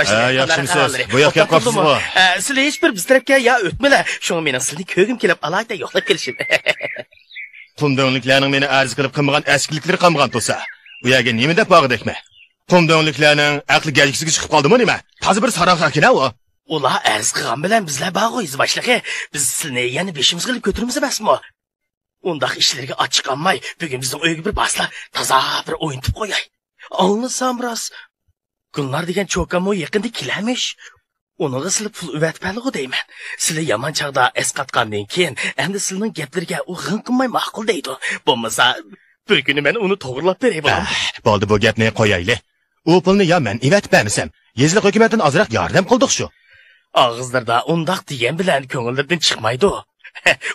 ھە، ياخشىمۇسىز؟ بۇ ياققا كەپ قاپسىزغۇ؟ ھە، سىلى ھېچ بىر بىز تەرەپكە يا ئۆتمىلە. شۇڭا مېنىڭ سىلىنى كۆرگۈم كېلىپ، ئالاھىدە يوقلاپ كېلىشىم. قۇمدۆڭلۈكلەرنىڭ مېنى ئەرز قىلىپ قىلمىغان ئەسكىلىكلىرى قالمىغان تۇرسا، ئۇ يەرگە نېمە دەپ بارغۇدەكمەن؟ قۇمدۆڭلۈكلەرنىڭ ئەقلى گەجگىسىگە چىقىپ قالدىمۇ نېمە؟ تازا بىر ساراڭ خەقكىنە ئۇ. ئۇلار ئەرز قىلغان بىلەن بىزلەر بارغۇ، يېزا باشلىقى. بىز سىلىنى يەنە بېشىمىزغا ئېلىپ كۆتۈرمىسە ئەمەسمۇ؟ ئۇنداق ئىشلىرىگە ئاچچىقانماي، بۈگۈن بىزنىڭ ئۆيگە بىر بارسىلا، تازا بىر ئوينىتىپ قوياي. ئاڭلىسام راست، گۈلنار دېگەن چوكانمۇ يېقىندا كېلەرمىش. ئۇنىڭغا سىلى پۇل ئەۋەتىپ بەرلىغۇ دەيمەن. سىلى يامان چاغدا ئەسقاتقاندىن كېيىن، ئەمدى سىلىنىڭ گەپلىرىگە ئۇ غىڭ قىلماي ماقۇل دەيدۇ. بولمىسا، بىر كۈنى مەن ئۇنى توغرىلاپ بېرەي، بالام. ئەھ، بولدى، بۇ گەپنى قويايلى. ئۇ پۇلنى يا مەن ئېۋەتىپ بەرمىسەم، يېزىلىق ھۆكۈمەتتىن ئازراق ياردەم قىلدۇق شۇ. ئاغىزلىرىدا ئۇنداق دېگەن بىلەن كۆڭۈللىرىدىن چىقمايدۇ.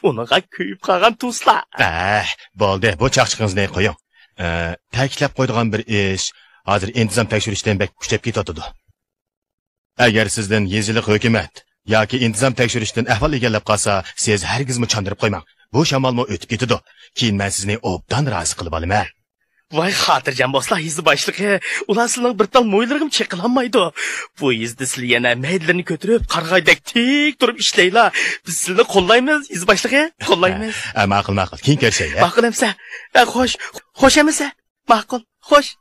ئۇنىڭغا كۆيۈپ قالغان تۇرسىلا. ئەھ، بولدى، بۇ چاقچىقىڭىزنى قويۇڭ. ئە، تەكىتلەپ قويىدىغان بىر ئىش، ھازىر ئىنتىزام تەكشۈرۈشتىن بەك كۈچەپ كېتىۋاتىدۇ. ئەگەر سىزدىن يېزىلىق ھۆكۈمەت ياكى ئىنتىزام تەكشۈرۈشتىن ئەھۋال ئىگىلەپ قالسا، سىز ھەرگىزمۇ چاندۇرۇپ قويماڭ. بۇ شامالمۇ ئۆتۈپ كېتىدۇ. كېيىن مەن سىزنى ئوبدان رازى قىلىۋالىمەن. ۋاي، خاتىرجەم بولسىلا، يېزا باشلىقى. ئۇلار سىلىنىڭ بىر تال مويلىرىغىمۇ چېقىلالمايدۇ. بۇ يېزىدا سىلى يەنە مەيدىلىرىنى كۆتۈرۈپ، قارىغايدەك تىك تۇرۇپ ئىشلەيلا. بىز سىلىنى قوللايمىز، يېزا باشلىقى. قوللايمىز. ھە، ماقۇل، ماقۇل. كېيىن كۆرۈشەيلى. ماقۇل ئەمىسە. ھە، خوش. خوش ئەمىسە. ماقۇل، خوش.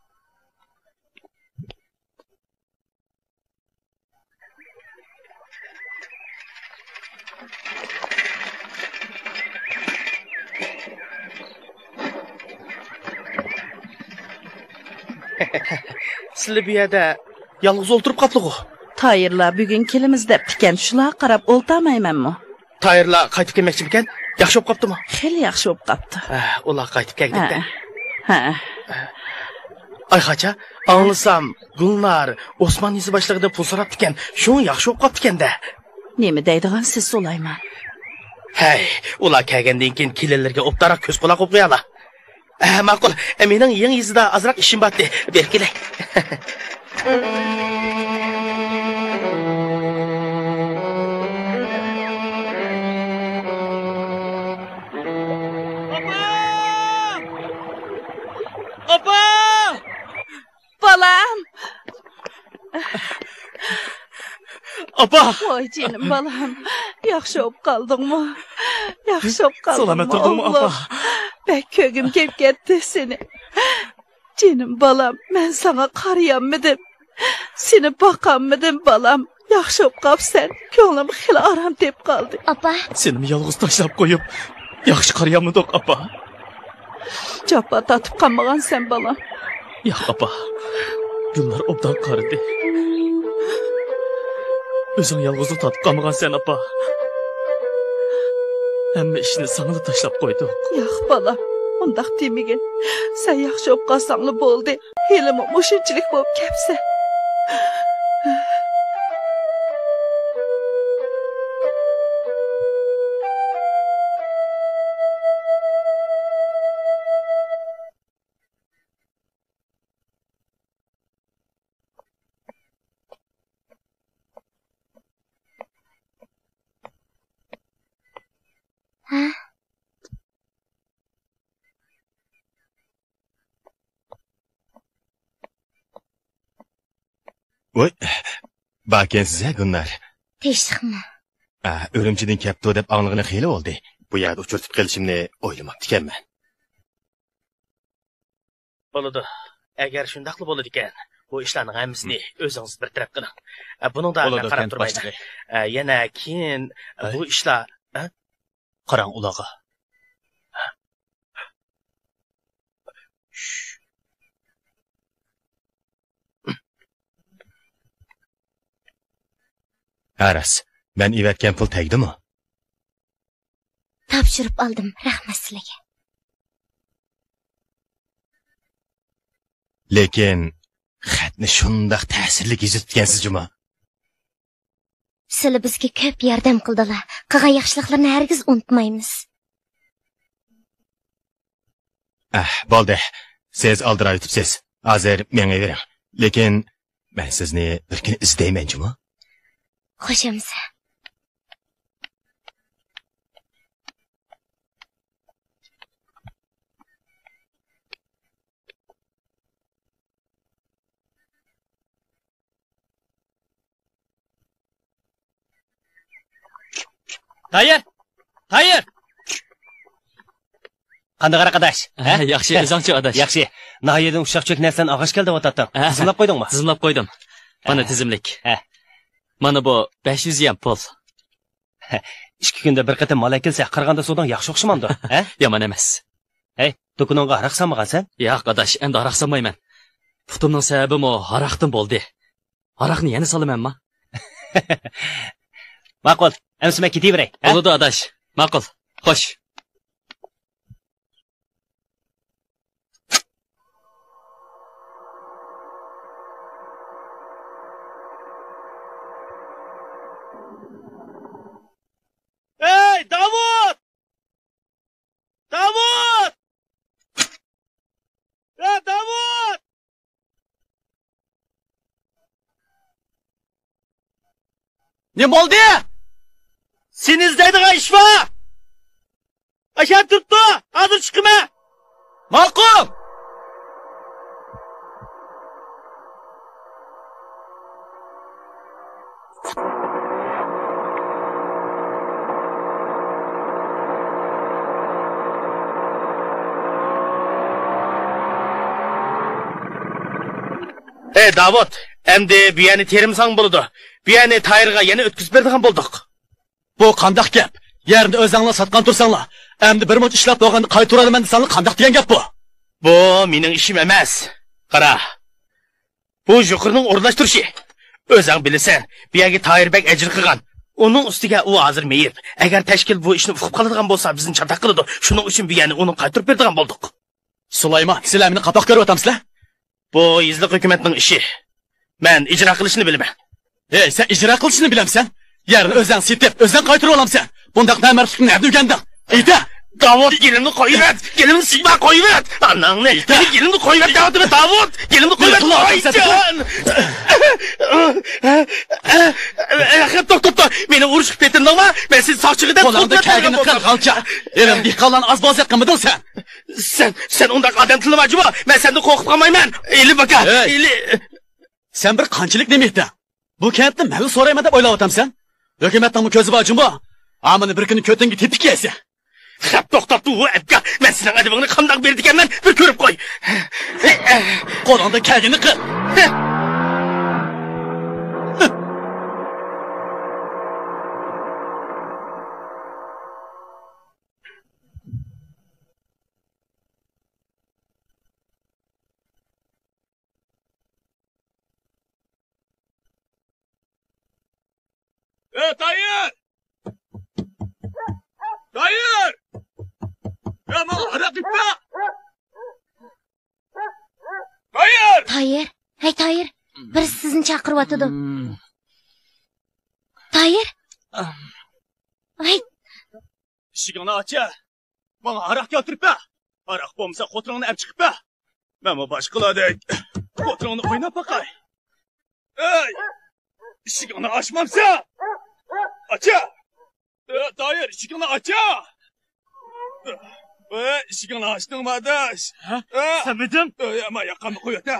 سىلى بۇ يەردە يالغۇز ئولتۇرۇپ قاپلىغۇ؟ تايىرلار بۈگۈن كېلىمىز دەپتىكەن، شۇلارغا قاراپ ئولتۇرمايمەنمۇ؟ تايىرلار قايتىپ كەلمەكچىمىكەن؟ ياخشى بولۇپ قاپتىمۇ؟ خېلى ياخشى بولۇپ قاپتۇ. ھە، ئۇلار قايتىپ كەلگۈدەكتە. ھە. ئايخاچا، ئاڭلىسام، گۈلنار ئوسمان يېزا باشلىقىدىن پۇل سوراپتىكەن، شۇڭا ياخشى بولۇپ قاپتىكەن-دە. نېمە دەيدىغانسىز سۇلايمان؟ ھەي، ئۇلار كەلگەندىن كېيىن كېلىنلىرىگە ئوبدانراق كۆز-قۇلاق بولۇپ قويالا. ئە، ماقۇل. ئە، مېنىڭ يېڭى يېزىدا ئازراق ئىشىم بارتى. بېرىپ كېلەي. ئاپا! ئاپا! بالام! ئاپا! ۋاي جېنىم بالام، ياخشى بولۇپ قالدىڭمۇ؟ ياخشى بولۇپ قالدىڭمۇ؟ سالامەت تۇردۇڭمۇ، ئاپا؟ ئوغلۇم، بەك كۆرگۈم كېلىپ كەتتى سېنى. جېنىم بالام، مەن ساڭا قارىيالمىدىم. سېنى باقالمىدىم، بالام. ياخشى بولۇپ قاپسەن. كۆڭلۈم خېلى ئارام تېپىپ قالدى. ئاپا. سېنىمۇ يالغۇز تاشلاپ قويۇپ، ياخشى قارىيالمىدۇق، ئاپا. جاپا تارتىپ قالمىغانسەن، بالام. ياق، ئاپا. گۈلنار ئوبدان قارىدى. ئۆزۈڭ يالغۇزلا تارتىپ قالمىغانسەن، ئاپا. ھەممە ئىشنى ساڭىلا تاشلاپ قويدۇق. ياق، بالام، ئۇنداق دېمىگىن. سەن ياخشى بولۇپ قالساڭلا بولدى. ھېلىمۇ مۇشۇنچىلىك بولۇپ كەپسەن. ھە؟ ۋوي، باركەنسىز ھە، گۈلنار. تىنچلىقمۇ؟ ئا، ئۈرۈمچىدىن كەپتۇ دەپ ئاڭلىغىنى خېلى بولدى. بۇ يەردە ئۇچرىتىپ قېلىشىمنى ئويلىماپتىكەنمەن. بولىدۇ. ئەگەر شۇنداقلا بولىدىكەن، بۇ ئىشلارنىڭ ھەممىسىنى ئۆزىڭىز بىر تەرەپ قىلىڭ. ئە، بۇنىڭدا مەن قاراپ تۇرمايمەن. ئە، يەنە كېيىن بۇ ئىشلار، ھە؟ قاراڭ ئۇلارغا. ھە راست، مەن ئېۋەتكەن پۇل تەگدىمۇ؟ تاپشۇرۇپ ئالدىم، رەھمەت سىلىگە. لېكىن خەتنى شۇنداق تەسىرلىك يېزىپتىكەنسىز جۇما. سىلى بىزگە كۆپ ياردەم قىلدىلا، قىلغان ياخشىلىقلىرىنى ھەرگىز ئۇنتۇمايمىز. ئەھ، بولدى. سىز ئالدىراۋېتىپسىز. ھازىر مېڭىۋېرىڭ. لېكىن مەن سىزنى بىر كۈنى ئىزدەيمەن جۇمۇ. خوش ئەمىسە. تايىر! تايىر! قانداق ئاداش؟ ھە؟ ياخشى، ئۆزۈڭچۇ ئاداش؟ ياخشى. ناھىيەدىن ئۇششاق چۆك نەرسىلەرنى ئالغاچ كەلدىڭ ئاتاتتىڭ. ھە. تىزىملاپ قويدۇڭمۇ؟ تىزىملاپ قويدۇم. مانا ھە. تىزىملىك. ھە. مانا بۇ بەش يۈز يۈەن پۇل. ئىككى كۈندە بىر قېتىم مال ئەكەلسە، قارىغاندا سوداڭ ياخشى ئوخشىمامدۇ، ھە؟ يامان ئەمەس. ھەي، دۇكىنىڭغا ھاراق سالمىغانسەن؟ ياق، ئاداش، ئەمدى ھاراق سالمايمەن. پۇتۇمنىڭ سەۋەبىمۇ ھاراقتىن بولدى. ھاراقنى يەنە سالىمەنما؟ ماقۇل، ئەمسە مەن كېتىۋېرەي، ھە؟ بولىدۇ، ئاداش. ماقۇل. خوش. ھەي، داۋۇت! داۋۇت! ھە، داۋۇت! نېمە بولدى؟ سېنى ئىزدەيدىغان ئىش بار! ئاشۇ يەردە تۇرۇپ تۇر، ھازىر چىقىمەن. ماقۇل! ئەي داۋۇت، ئەمدى بۇ يەرنى تېرىمىسەڭ بولىدۇ. بۇ يەرنى تايىرغا يەنە ئۆتكۈزۈپ بېرىدىغان بولدۇق. بۇ قانداق گەپ؟ يەرنى ئۆزەڭلار ساتقان تۇرساڭلار، ئەمدى بىر مۇنچە ئىشلەپ بولغاندا قايتۇرالىمەن دېسەڭلار قانداق دېگەن گەپ بۇ؟ بۇ مېنىڭ ئىشىم ئەمەس. قارا، بۇ يۇقىرىنىڭ ئورۇنلاشتۇرۇشى. ئۆزەڭ بىلىسەن، بۇ يەرگە تايىر بەك ئەجىر قىلغان. ئۇنىڭ ئۈستىگە ئۇ ھازىر مېيىپ. ئەگەر تەشكىل بۇ ئىشنى ئۇقۇپ قالىدىغان بولسا، بىزنى چاتاق قىلىدۇ. شۇنىڭ ئۈچۈن بۇ يەرنى ئۇنىڭغا قايتۇرۇپ بېرىدىغان بولدۇق. سۇلايمان، سىلەر مېنى قاپاق كۆرۈۋاتامسىلەر؟ بۇ يېزىلىق ھۆكۈمەتنىڭ ئىشى. مەن ئىجرا قىلىشنى بىلىمەن. ھەي، سەن ئىجرا قىلىشنى بىلەمسەن؟ يەرنى ئۆزەڭ سېتىپ، ئۆزەڭ قايتۇرۇۋالامسەن؟ بۇنداق نامەردلىكنى نەدىن ئۆگەندىڭ؟ ئېيتە! داۋۇت، گېلىمنى قويۇۋەت! گېلىمنى سىقما، قويۇۋەت! ئاناڭنى! ئېيتە! مېنى گېلىمنى قويۇۋەت دەۋاتىمەن، داۋۇت! گېلىمنى قويۇۋەت! قويجان! توختاپ تۇر! مېنى ئۇرۇشقا پېتىندىڭما؟ مەن سېنى ساقچىغا دەپ قولۇڭدا كەلگىنىنى قىل، غالچا! ئېلىڭ دېھقانلارنى ئاز-باز قىلمىدىڭ سەن! سەن، سەن ئۇنداق ئادەم تىللىما جۇمۇ! مەن سەندىن قورقۇپ قالمايمەن! ئېلى باكا! ھەي! ئېلى! سەن بىر قانچىلىك نېمە ئىتىڭ؟ بۇ كەنتنى مەنلا سورايمەن دەپ ئويلاۋاتامسەن؟ ھۆكۈمەتنىڭمۇ كۆزى بار جۇمۇ! ئامىنى بىر كۈنى كۆتۈڭگە تېپىپ كىيەسەن! خەپ توختاپ تۇر، ئەبكا! مەن سېنىڭ ئەدىپىڭنى قانداق بېرىدىكەنمەن، بىر كۆرۈپ قوي! قولۇڭدا كەلگىنىنى قىل! ئە، تايىر! تايىر! ئە، ماڭا ھاراق ئېيتما! تايىر! تايىر! ھەي، تايىر! بىرسى سىزنى چاقىرىۋاتىدۇ. تايىر! ھەي! ئىشىكىڭنى ئاچە! ماڭا ھاراق كەلتۈرۈپ بەر! ھاراق بولمىسا خوتۇنۇڭنى ئەپ چىقىپ بەر! مەنمۇ باشقىلاردەك خوتۇنۇڭنى ئويناپ باقاي! ئەي! ئىشىكىڭنى ئاچمامسەن! ئاچە! ئە، تايىر، ئىشىكىڭنى ئاچە! ئە، ئىشىكىڭنى ئاچتىڭمۇ، ئاداش؟ ھە؟ ئە! سەنمىدىڭ؟ ئە، ياققاننى قويۇۋەت، ھە!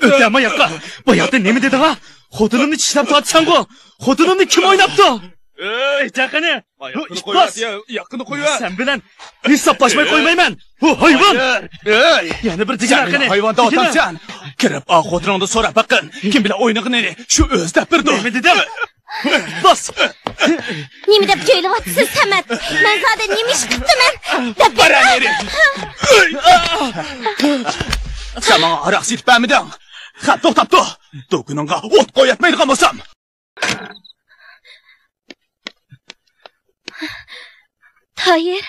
ئۆتە ما ياققا! باياقتا نېمە دېدىڭ ھا؟ خوتۇنۇمنى چىشلەپ تۇراتتىڭغۇ؟ خوتۇنۇمنى كىم ئويناپتۇ؟ ئېيتە قېنى! ياققىنى قويۇۋەت! ياققىنى قويۇۋەت! سەن بىلەن ھېسابلاشماي قويمايمەن! ھۇ ھايۋان! يەنە بىر دېگىنە قېنى! ھايۋان دەۋاتامسەن! كىرىپ ئا خوتۇنۇڭدىن سوراپ باققىن! كىم بىلەن ئوينىغىنىنى شۇ ئۆزى دەپ بېرىدۇ! نېمە دېدىڭ؟ بوس! نېمە دەپ جۆيلۈۋاتىسىز، سەمەت؟ مەن زادى نېمە ئىش قىپتىمەن؟ دەپ بەر! سەن ماڭا ھاراق سېتىپ بەرمىدىڭ. خەپ توختاپ تۇر. دۇكىنىڭغا ئوت قويۇۋەتمەيدىغان بولسام. تايىر.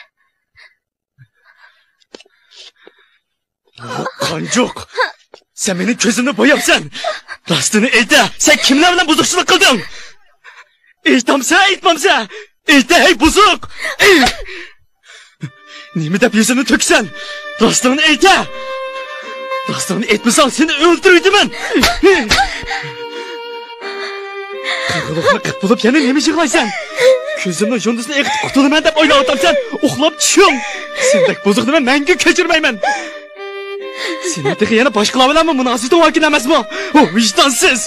قانجۇق! سەن مېنىڭ كۆزۈمنى بوياپسەن! راستىنى ئېيتە، سەن كىملەر بىلەن بۇزۇقچىلىق قىلدىڭ؟ ئېيتامسەن، ئېيتمامسەن؟ ئېيتە، ھەي بۇزۇق! ئېي! نېمە دەپ يۈزۈمنى تۆكىسەن؟ راستىڭنى ئېيتە! راستىڭنى ئېيتمىساڭ، سېنى ئۆلتۈرۈۋېتىمەن! قىرغىلىقنى قىپ بولۇپ يەنە نېمە يىغلايسەن؟ كۆزۈمنىڭ يۇندىسىنى ئېقىتىپ قۇتۇلىمەن دەپ ئويلاۋاتامسەن؟ ئۇخلاپ چۈشۈڭ! سېندەك بۇزۇقنى مەن مەڭگۈ كەچۈرمەيمەن! سېنىڭ تېخى يەنە باشقىلار بىلەنمۇ مۇناسىۋىتىڭ باركەن ئەمەسمۇ؟ ئۇ ۋىجدانسىز!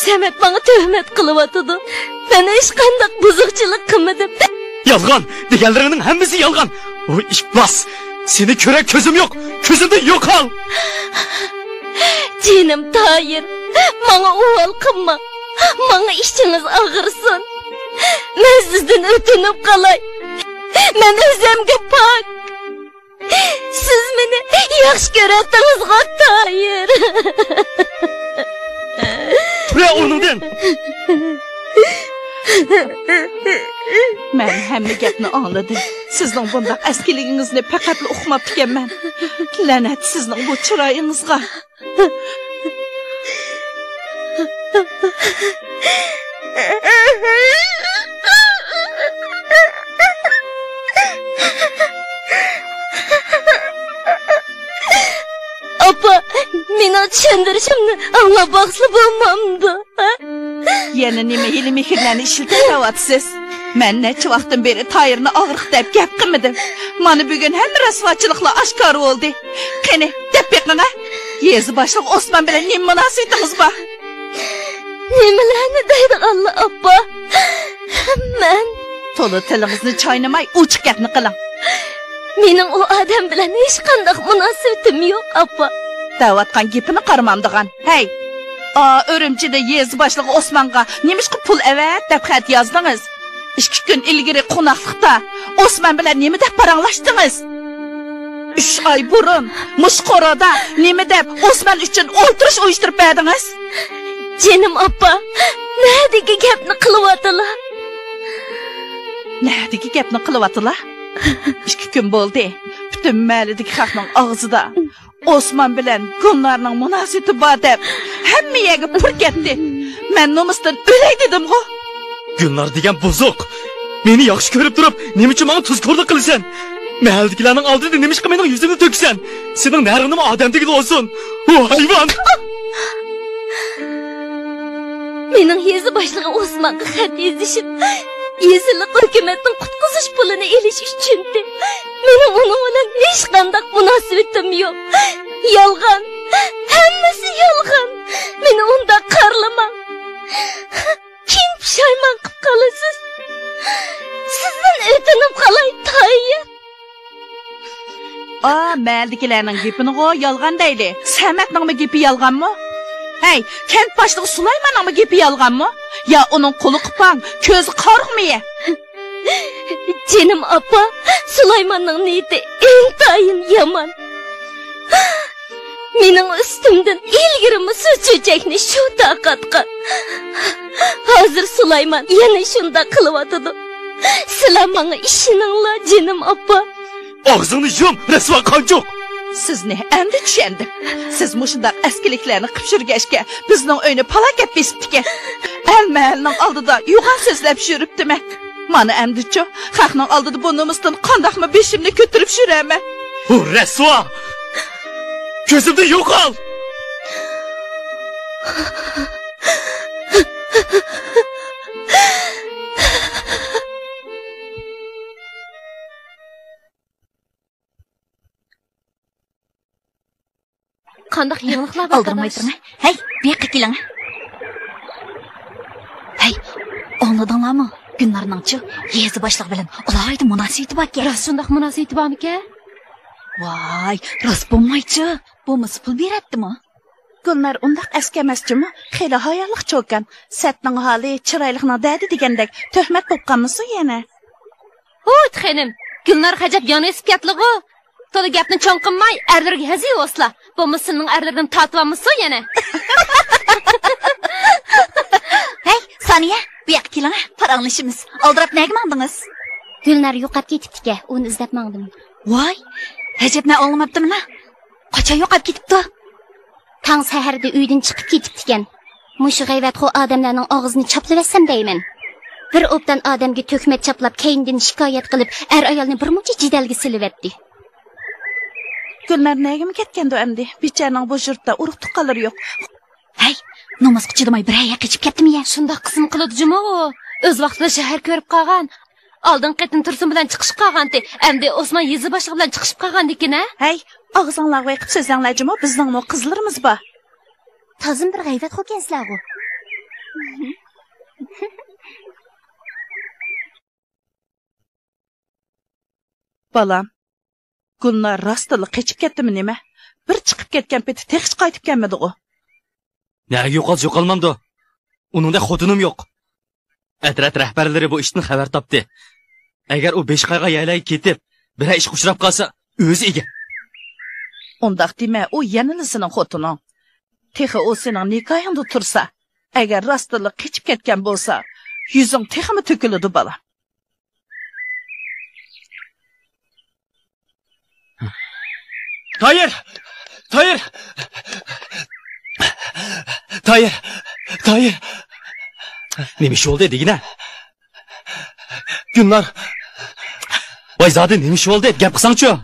سەمەت ماڭا تۆھمەت قىلىۋاتىدۇ. مەن ھېچقانداق بۇزۇقچىلىق قىلمىدىم. يالغان! دېگەنلىرىڭنىڭ ھەممىسى يالغان! ۋۇ ئىپلاس! سېنى كۆرەر كۆزۈم يوق! كۆزۈمدىن يوقال! جېنىم تايىر، ماڭا ئۇۋال قىلماڭ. ماڭا ئىچىڭىز ئاغرىسۇن. مەن سىزدىن ئۆتۈنۈپ قالاي. مەن ئۆزۈمگە پاك. سىز مېنى ياخشى كۆرەتتىڭىزغۇ، تايىر؟ تۇرە ئورنۇڭدىن! مەن ھەممە گەپنى ئاڭلىدىم. سىزنىڭ بۇنداق ئەسكىلىكىڭىزنى پەقەتلا ئۇقماپتىكەنمەن. لەنەت سىزنىڭ بۇ چىرايىڭىزغا. ئاپا، مېنىڭ چۈشەندۈرۈشۈمنى ئاڭلاپ باقسىلا بولمامدۇ؟ يەنە نېمە ھىيلە-مىكىرلەرنى ئىشلىتىۋاتىسىز؟ مەن نەچچە ۋاقىتتىن بېرى تايىرنى ئاغرىق دەپ گەپ قىلمىدىم. مانا بۈگۈن ھەممە رەسۋاچىلىقلار ئاشكارا بولدى. قېنى، دەپ بېقىڭە، يېزا باشلىقى ئوسمان بىلەن نېمە مۇناسىۋىتىڭىز بار؟ نېمىلەرنى دەيدىغانلا، ئاپا؟ مەن. تولا تىلىڭىزنى چاينىماي، ئوچۇق گەپنى قىلىڭ. مېنىڭ ئۇ ئادەم بىلەن ھېچقانداق مۇناسىۋىتىم يوق، ئاپا. دەۋاتقان گېپىنى قارىمامدىغان. ھەي! ئا، ئۈرۈمچىدە يېزا باشلىقى ئوسمانغا نېمىشقا پۇل ئەۋەت دەپ خەت يازدىڭىز؟ ئىككى كۈن ئىلگىرى قوناقلىقتا ئوسمان بىلەن نېمە دەپ پاراڭلاشتىڭىز؟ ئۈچ ئاي بۇرۇن مۇشۇ قورۇدا نېمە دەپ ئوسمان ئۈچۈن ئولتۇرۇش ئۇيۇشتۇرۇپ بەردىڭىز؟ جېنىم ئاپا، نەدىكى گەپنى قىلىۋاتىلا؟ نەدىكى گەپنى قىلىۋاتىلا؟ ئىككى كۈن بولدى، پۈتۈن مەھەللىدىكى خەقنىڭ ئاغزىدا ئوسمان بىلەن گۈلنارنىڭ مۇناسىۋىتى بار دەپ، ھەممە يەرگە پۇر كەتتى. مەن نومۇستىن ئۆلەي دېدىمغۇ. گۈلنار دېگەن بۇزۇق. مېنى ياخشى كۆرۈپ تۇرۇپ، نېمە ئۈچۈن ماڭا تۇزكورلۇق قىلىسەن؟ مەھەللىدىكىلەرنىڭ ئالدىدا نېمىشقا مېنىڭ يۈزۈمنى تۆكىسەن؟ سېنىڭ نەرىڭنىمۇ ئادەم دېگىلى بولسۇن. ۋۇ ھايۋان! مېنىڭ يېزا باشلىقى ئوسمانغا خەت يېزىشىم، يېزىلىق ھۆكۈمەتنىڭ قۇتقۇزۇش پۇلىنى ئېلىش ئۈچۈندى. مېنىڭ ئۇنىڭ بىلەن ھېچقانداق مۇناسىۋىتىم يوق. يالغان، ھەممىسى يالغان. مېنى ئۇنداق قارىلىماڭ. كېيىن پۇشايمان قىلىپ قالىسىز. سىزدىن ئۆتۈنۈپ قالاي، تايىر. ئا، مەھەللىدىكىلەرنىڭ گېپىنىغۇ يالغان دەيلى. سەمەتنىڭمۇ گېپى يالغانمۇ؟ ھەي، كەنت باشلىقى سۇلايماننىڭمۇ گېپى يالغانمۇ؟ يا ئۇنىڭ قولى قوپاڭ، كۆزى قارىغۇمۇ يە؟ جېنىم ئاپا، سۇلايماننىڭ نىيىتى ئىنتايىن يامان. مېنىڭ ئۈستۈمدىن ئىلگىرىمۇ سۇ چۆچەكنى شۇ تارقاتقان. ھازىر سۇلايمان يەنە شۇنداق قىلىۋاتىدۇ. سىلەر ماڭا ئىشىنىڭلار، جېنىم ئاپا. ئاغزىڭنى يۇم، رەسۋا قانچۇق! سىزنى ئەمدى چۈشەندىم. سىز مۇشۇنداق ئەسكىلىكلەرنى قىلىپ يۈرگەچكە، بىزنىڭ ئۆينى پالاكەت بېسىپتىكەن. ئەل مەھەلنىڭ ئالدىدا يوغان سۆزلەپ يۈرۈپتىمەن. مانا ئەمدىچۇ، خەقنىڭ ئالدىدا بۇ نومۇستىن قانداقمۇ بېشىمنى كۆتۈرۈپ يۈرەرمەن؟ ھۇ، رەسۋا! كۆزۈمدىن يوقال! قانداق يېڭىلىقلار بار، ئالدىرىماي قارداش؟ تۇرۇڭ. ھەي، بۇ ياققا كېلىڭ. ھەي، ئاڭلىدىڭلارمۇ؟ گۈلنارنىڭچۇ يېزا باشلىقى بىلەن ئالاھىدە مۇناسىۋىتى باركەن. راست شۇنداق مۇناسىۋىتى بارمىكەن؟ ۋاي، راست بولمايچۇ. بولمىسا پۇل بېرەتتىمۇ؟ گۈلنار ئۇنداق ئەسكى ئەمەس جۇمۇ، خېلى ھايالىق چوكان. سەتنىڭ ھالى، چىرايلىقنىڭ دەردى دېگەندەك، تۆھمەت بولۇپ قالمىسۇن يەنە. ھوي خېنىم، گۈلنار خەجەپ يان ئېسىپ كەتتىغۇ. تولا گەپنى چوڭ قىلماي، ئەرلىرىگە ھەزىۋ بولسىلا. بولمىسا سىلىنىڭ ئەرلىرىدىن تارتىۋالمىسۇن يەنە. ھەي، سانىيە، بۇ ياققا كېلىڭە، پاراڭلىشىمىز. ئالدىراپ نەگە ماڭدىڭىز؟ گۈلنار يوقاپ كېتىپتىكەن، ئۇنى ئىزدەپ ماڭدىم. ۋاي، ئەجەب، مەن ئاڭلىماپتىملا. قاچان يوقاپ كېتىپتۇ؟ تاڭ سەھەردە ئۆيدىن چىقىپ كېتىپتىكەن. مۇشۇ غەيۋەتخور ئادەملەرنىڭ ئاغزىنى چاپلىۋەتسەم دەيمەن. بىر ئوبدان ئادەمگە تۆھمەت چاپلاپ، كەينىدىن شىكايەت قىلىپ، ئەر-ئايالنى بىرمۇنچە جېدەلگە سېلىۋەتتى. گۈلنار نەگىمۇ كەتكەندۇ ئەمدى؟ بىچارىنىڭ بۇ يۇرتتا ئۇرۇق-تۇغقانلىرى يوق. ھەي، نومۇسقا چىدىماي بىر ھەيە قېچىپ كەتتىمۇ يا؟ شۇنداق قىزىم قىلىدۇ جۇمۇ ئۇ. ئۆز ۋاقتىدا شەھەر كۆرۈپ قالغان. ئالدىنقى قېتىم تۇرسۇن بىلەن چىقىشىپ قالغانتى. ئەمدى ئوسمان يېزا باشلىقى بىلەن چىقىشىپ قالغاندىكىن ھە؟ ھەي، ئاغزىڭلارغا قېقىپ سۆزلەڭلار جۇمۇ، بىزنىڭمۇ قىزلىرىمىز بار. تازىمۇ بىر غەيۋەتخوركەنسىلەرغۇ. بالام، گۈلنار راستتىنلا قېچىپ كەتتىمۇ نېمە؟ بىر چىقىپ كەتكەن پېتى تېخىچە قايتىپ كەلمىدىغۇ. نەگە يوقالسا يوقالمامدۇ؟ ئۇنىڭدەك خوتۇنۇم يوق. ئەترەت رەھبەرلىرى بۇ ئىشتىن خەۋەر تاپتى. ئەگەر ئۇ بېشى قايغان يەرلەرگە كېتىپ، بىرەر ئىشقا ئۇچراپ قالسا، ئۆزى ئىگە. ئۇنداق دېمە، ئۇ يەنىلا سېنىڭ خوتۇنۇڭ. تېخى ئۇ سېنىڭ نىكاھىڭدا تۇرسا، ئەگەر راستتىنلا قېچىپ كەتكەن بولسا، يۈزۈڭ تېخىمۇ تۆكۈلىدۇ، بالام. تايىر! تايىر! تايىر! تايىر! نېمە ئىش بولدى دېگىنە؟ گۈلنار! ۋاي زادى نېمە ئىش بولدى؟ گەپ قىلساڭچۇ!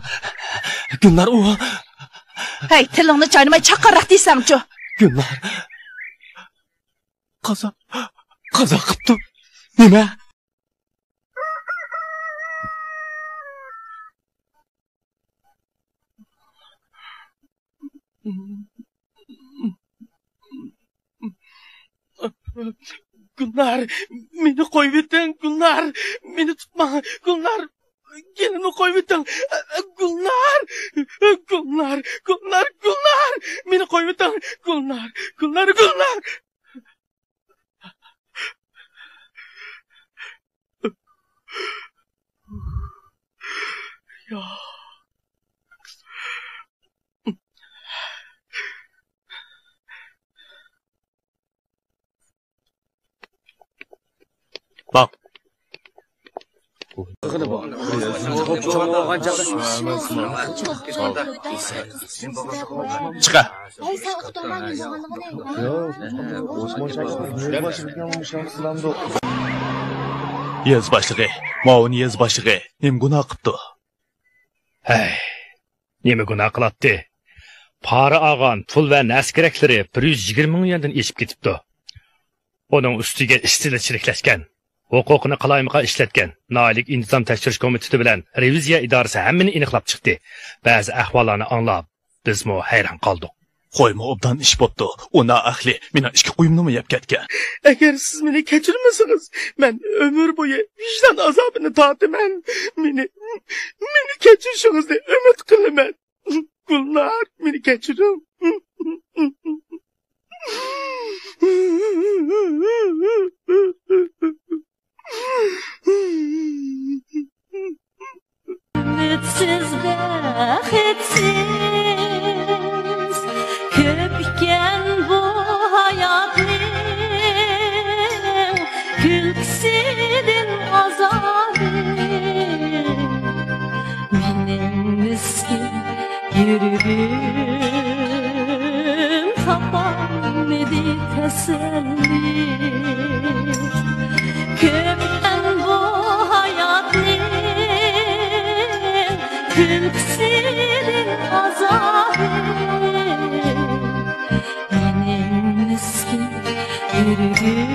گۈلنار ئۇ. ھەي، تىلىڭنى چاينىماي چاققانراق دېسەڭچۇ! گۈلنار! قازا، قازا قىپتۇ. نېمە؟ گۈلنار، مېنى قويۇۋېتىڭ، گۈلنار، مېنى تۇتماڭ، گۈلنار، كېلىننى قويۇۋېتىڭ، گۈلنار، گۈلنار، گۈلنار، گۈلنار، مېنى قويۇۋېتىڭ، گۈلنار، گۈلنار، گۈلنار. باق. چىقە. ھەي، سەن ئۇقتۇڭما نېمە بولغانلىقىنى؟ يېزا باشلىقى، مۇئاۋىن يېزا باشلىقى نېمە گۇناھ قىپتۇ؟ ھەي، نېمە گۇناھ قىلاتتى؟ پارا ئالغان پۇل ۋە نەرسە-كېرەكلىرى بىر يۈز يىگىرمە مىڭ يۈەندىن ئېشىپ كېتىپتۇ. ئۇنىڭ ئۈستىگە ئىستىلى چىرىكلەشكەن، ھوقۇقىنى قالايمىقان ئىشلەتكەن، ناھىيەلىك ئىنتىزام تەكشۈرۈش كومىتېتى بىلەن رېۋىزىيە ئىدارىسى ھەممىنى ئېنىقلاپ چىقتى. بەزى ئەھۋاللارنى ئاڭلاپ، بىزمۇ ھەيران قالدۇق. قويما، ئوبدان ئىش بوپتۇ. ئۇ نائەھلى مېنىڭ ئىككى قويۇمنىمۇ يەپ كەتكەن. ئەگەر سىز مېنى كەچۈرمىسىڭىز، مەن ئۆمۈر بويى ۋىجدان ئازابىنى تارتىمەن. مېنى، مېنى كەچۈرۈشىڭىزنى ئۈمىد قىلىمەن. گۈلنار، مېنى كەچۈرۈڭ. ئۈمىدسىز، بەختسىز، كۆپكەن بۇ ھاياتنىڭ كۈلكىسىدىن ئازابى. مېنىڭ مىسكىن يۈرىكىم تاپالمىدى تەسەللى. كۆپكەن بۇ ھاياتنىڭ كۈلكىسىدىن ئازابى. مېنىڭ مىسكىن يۈرىكىم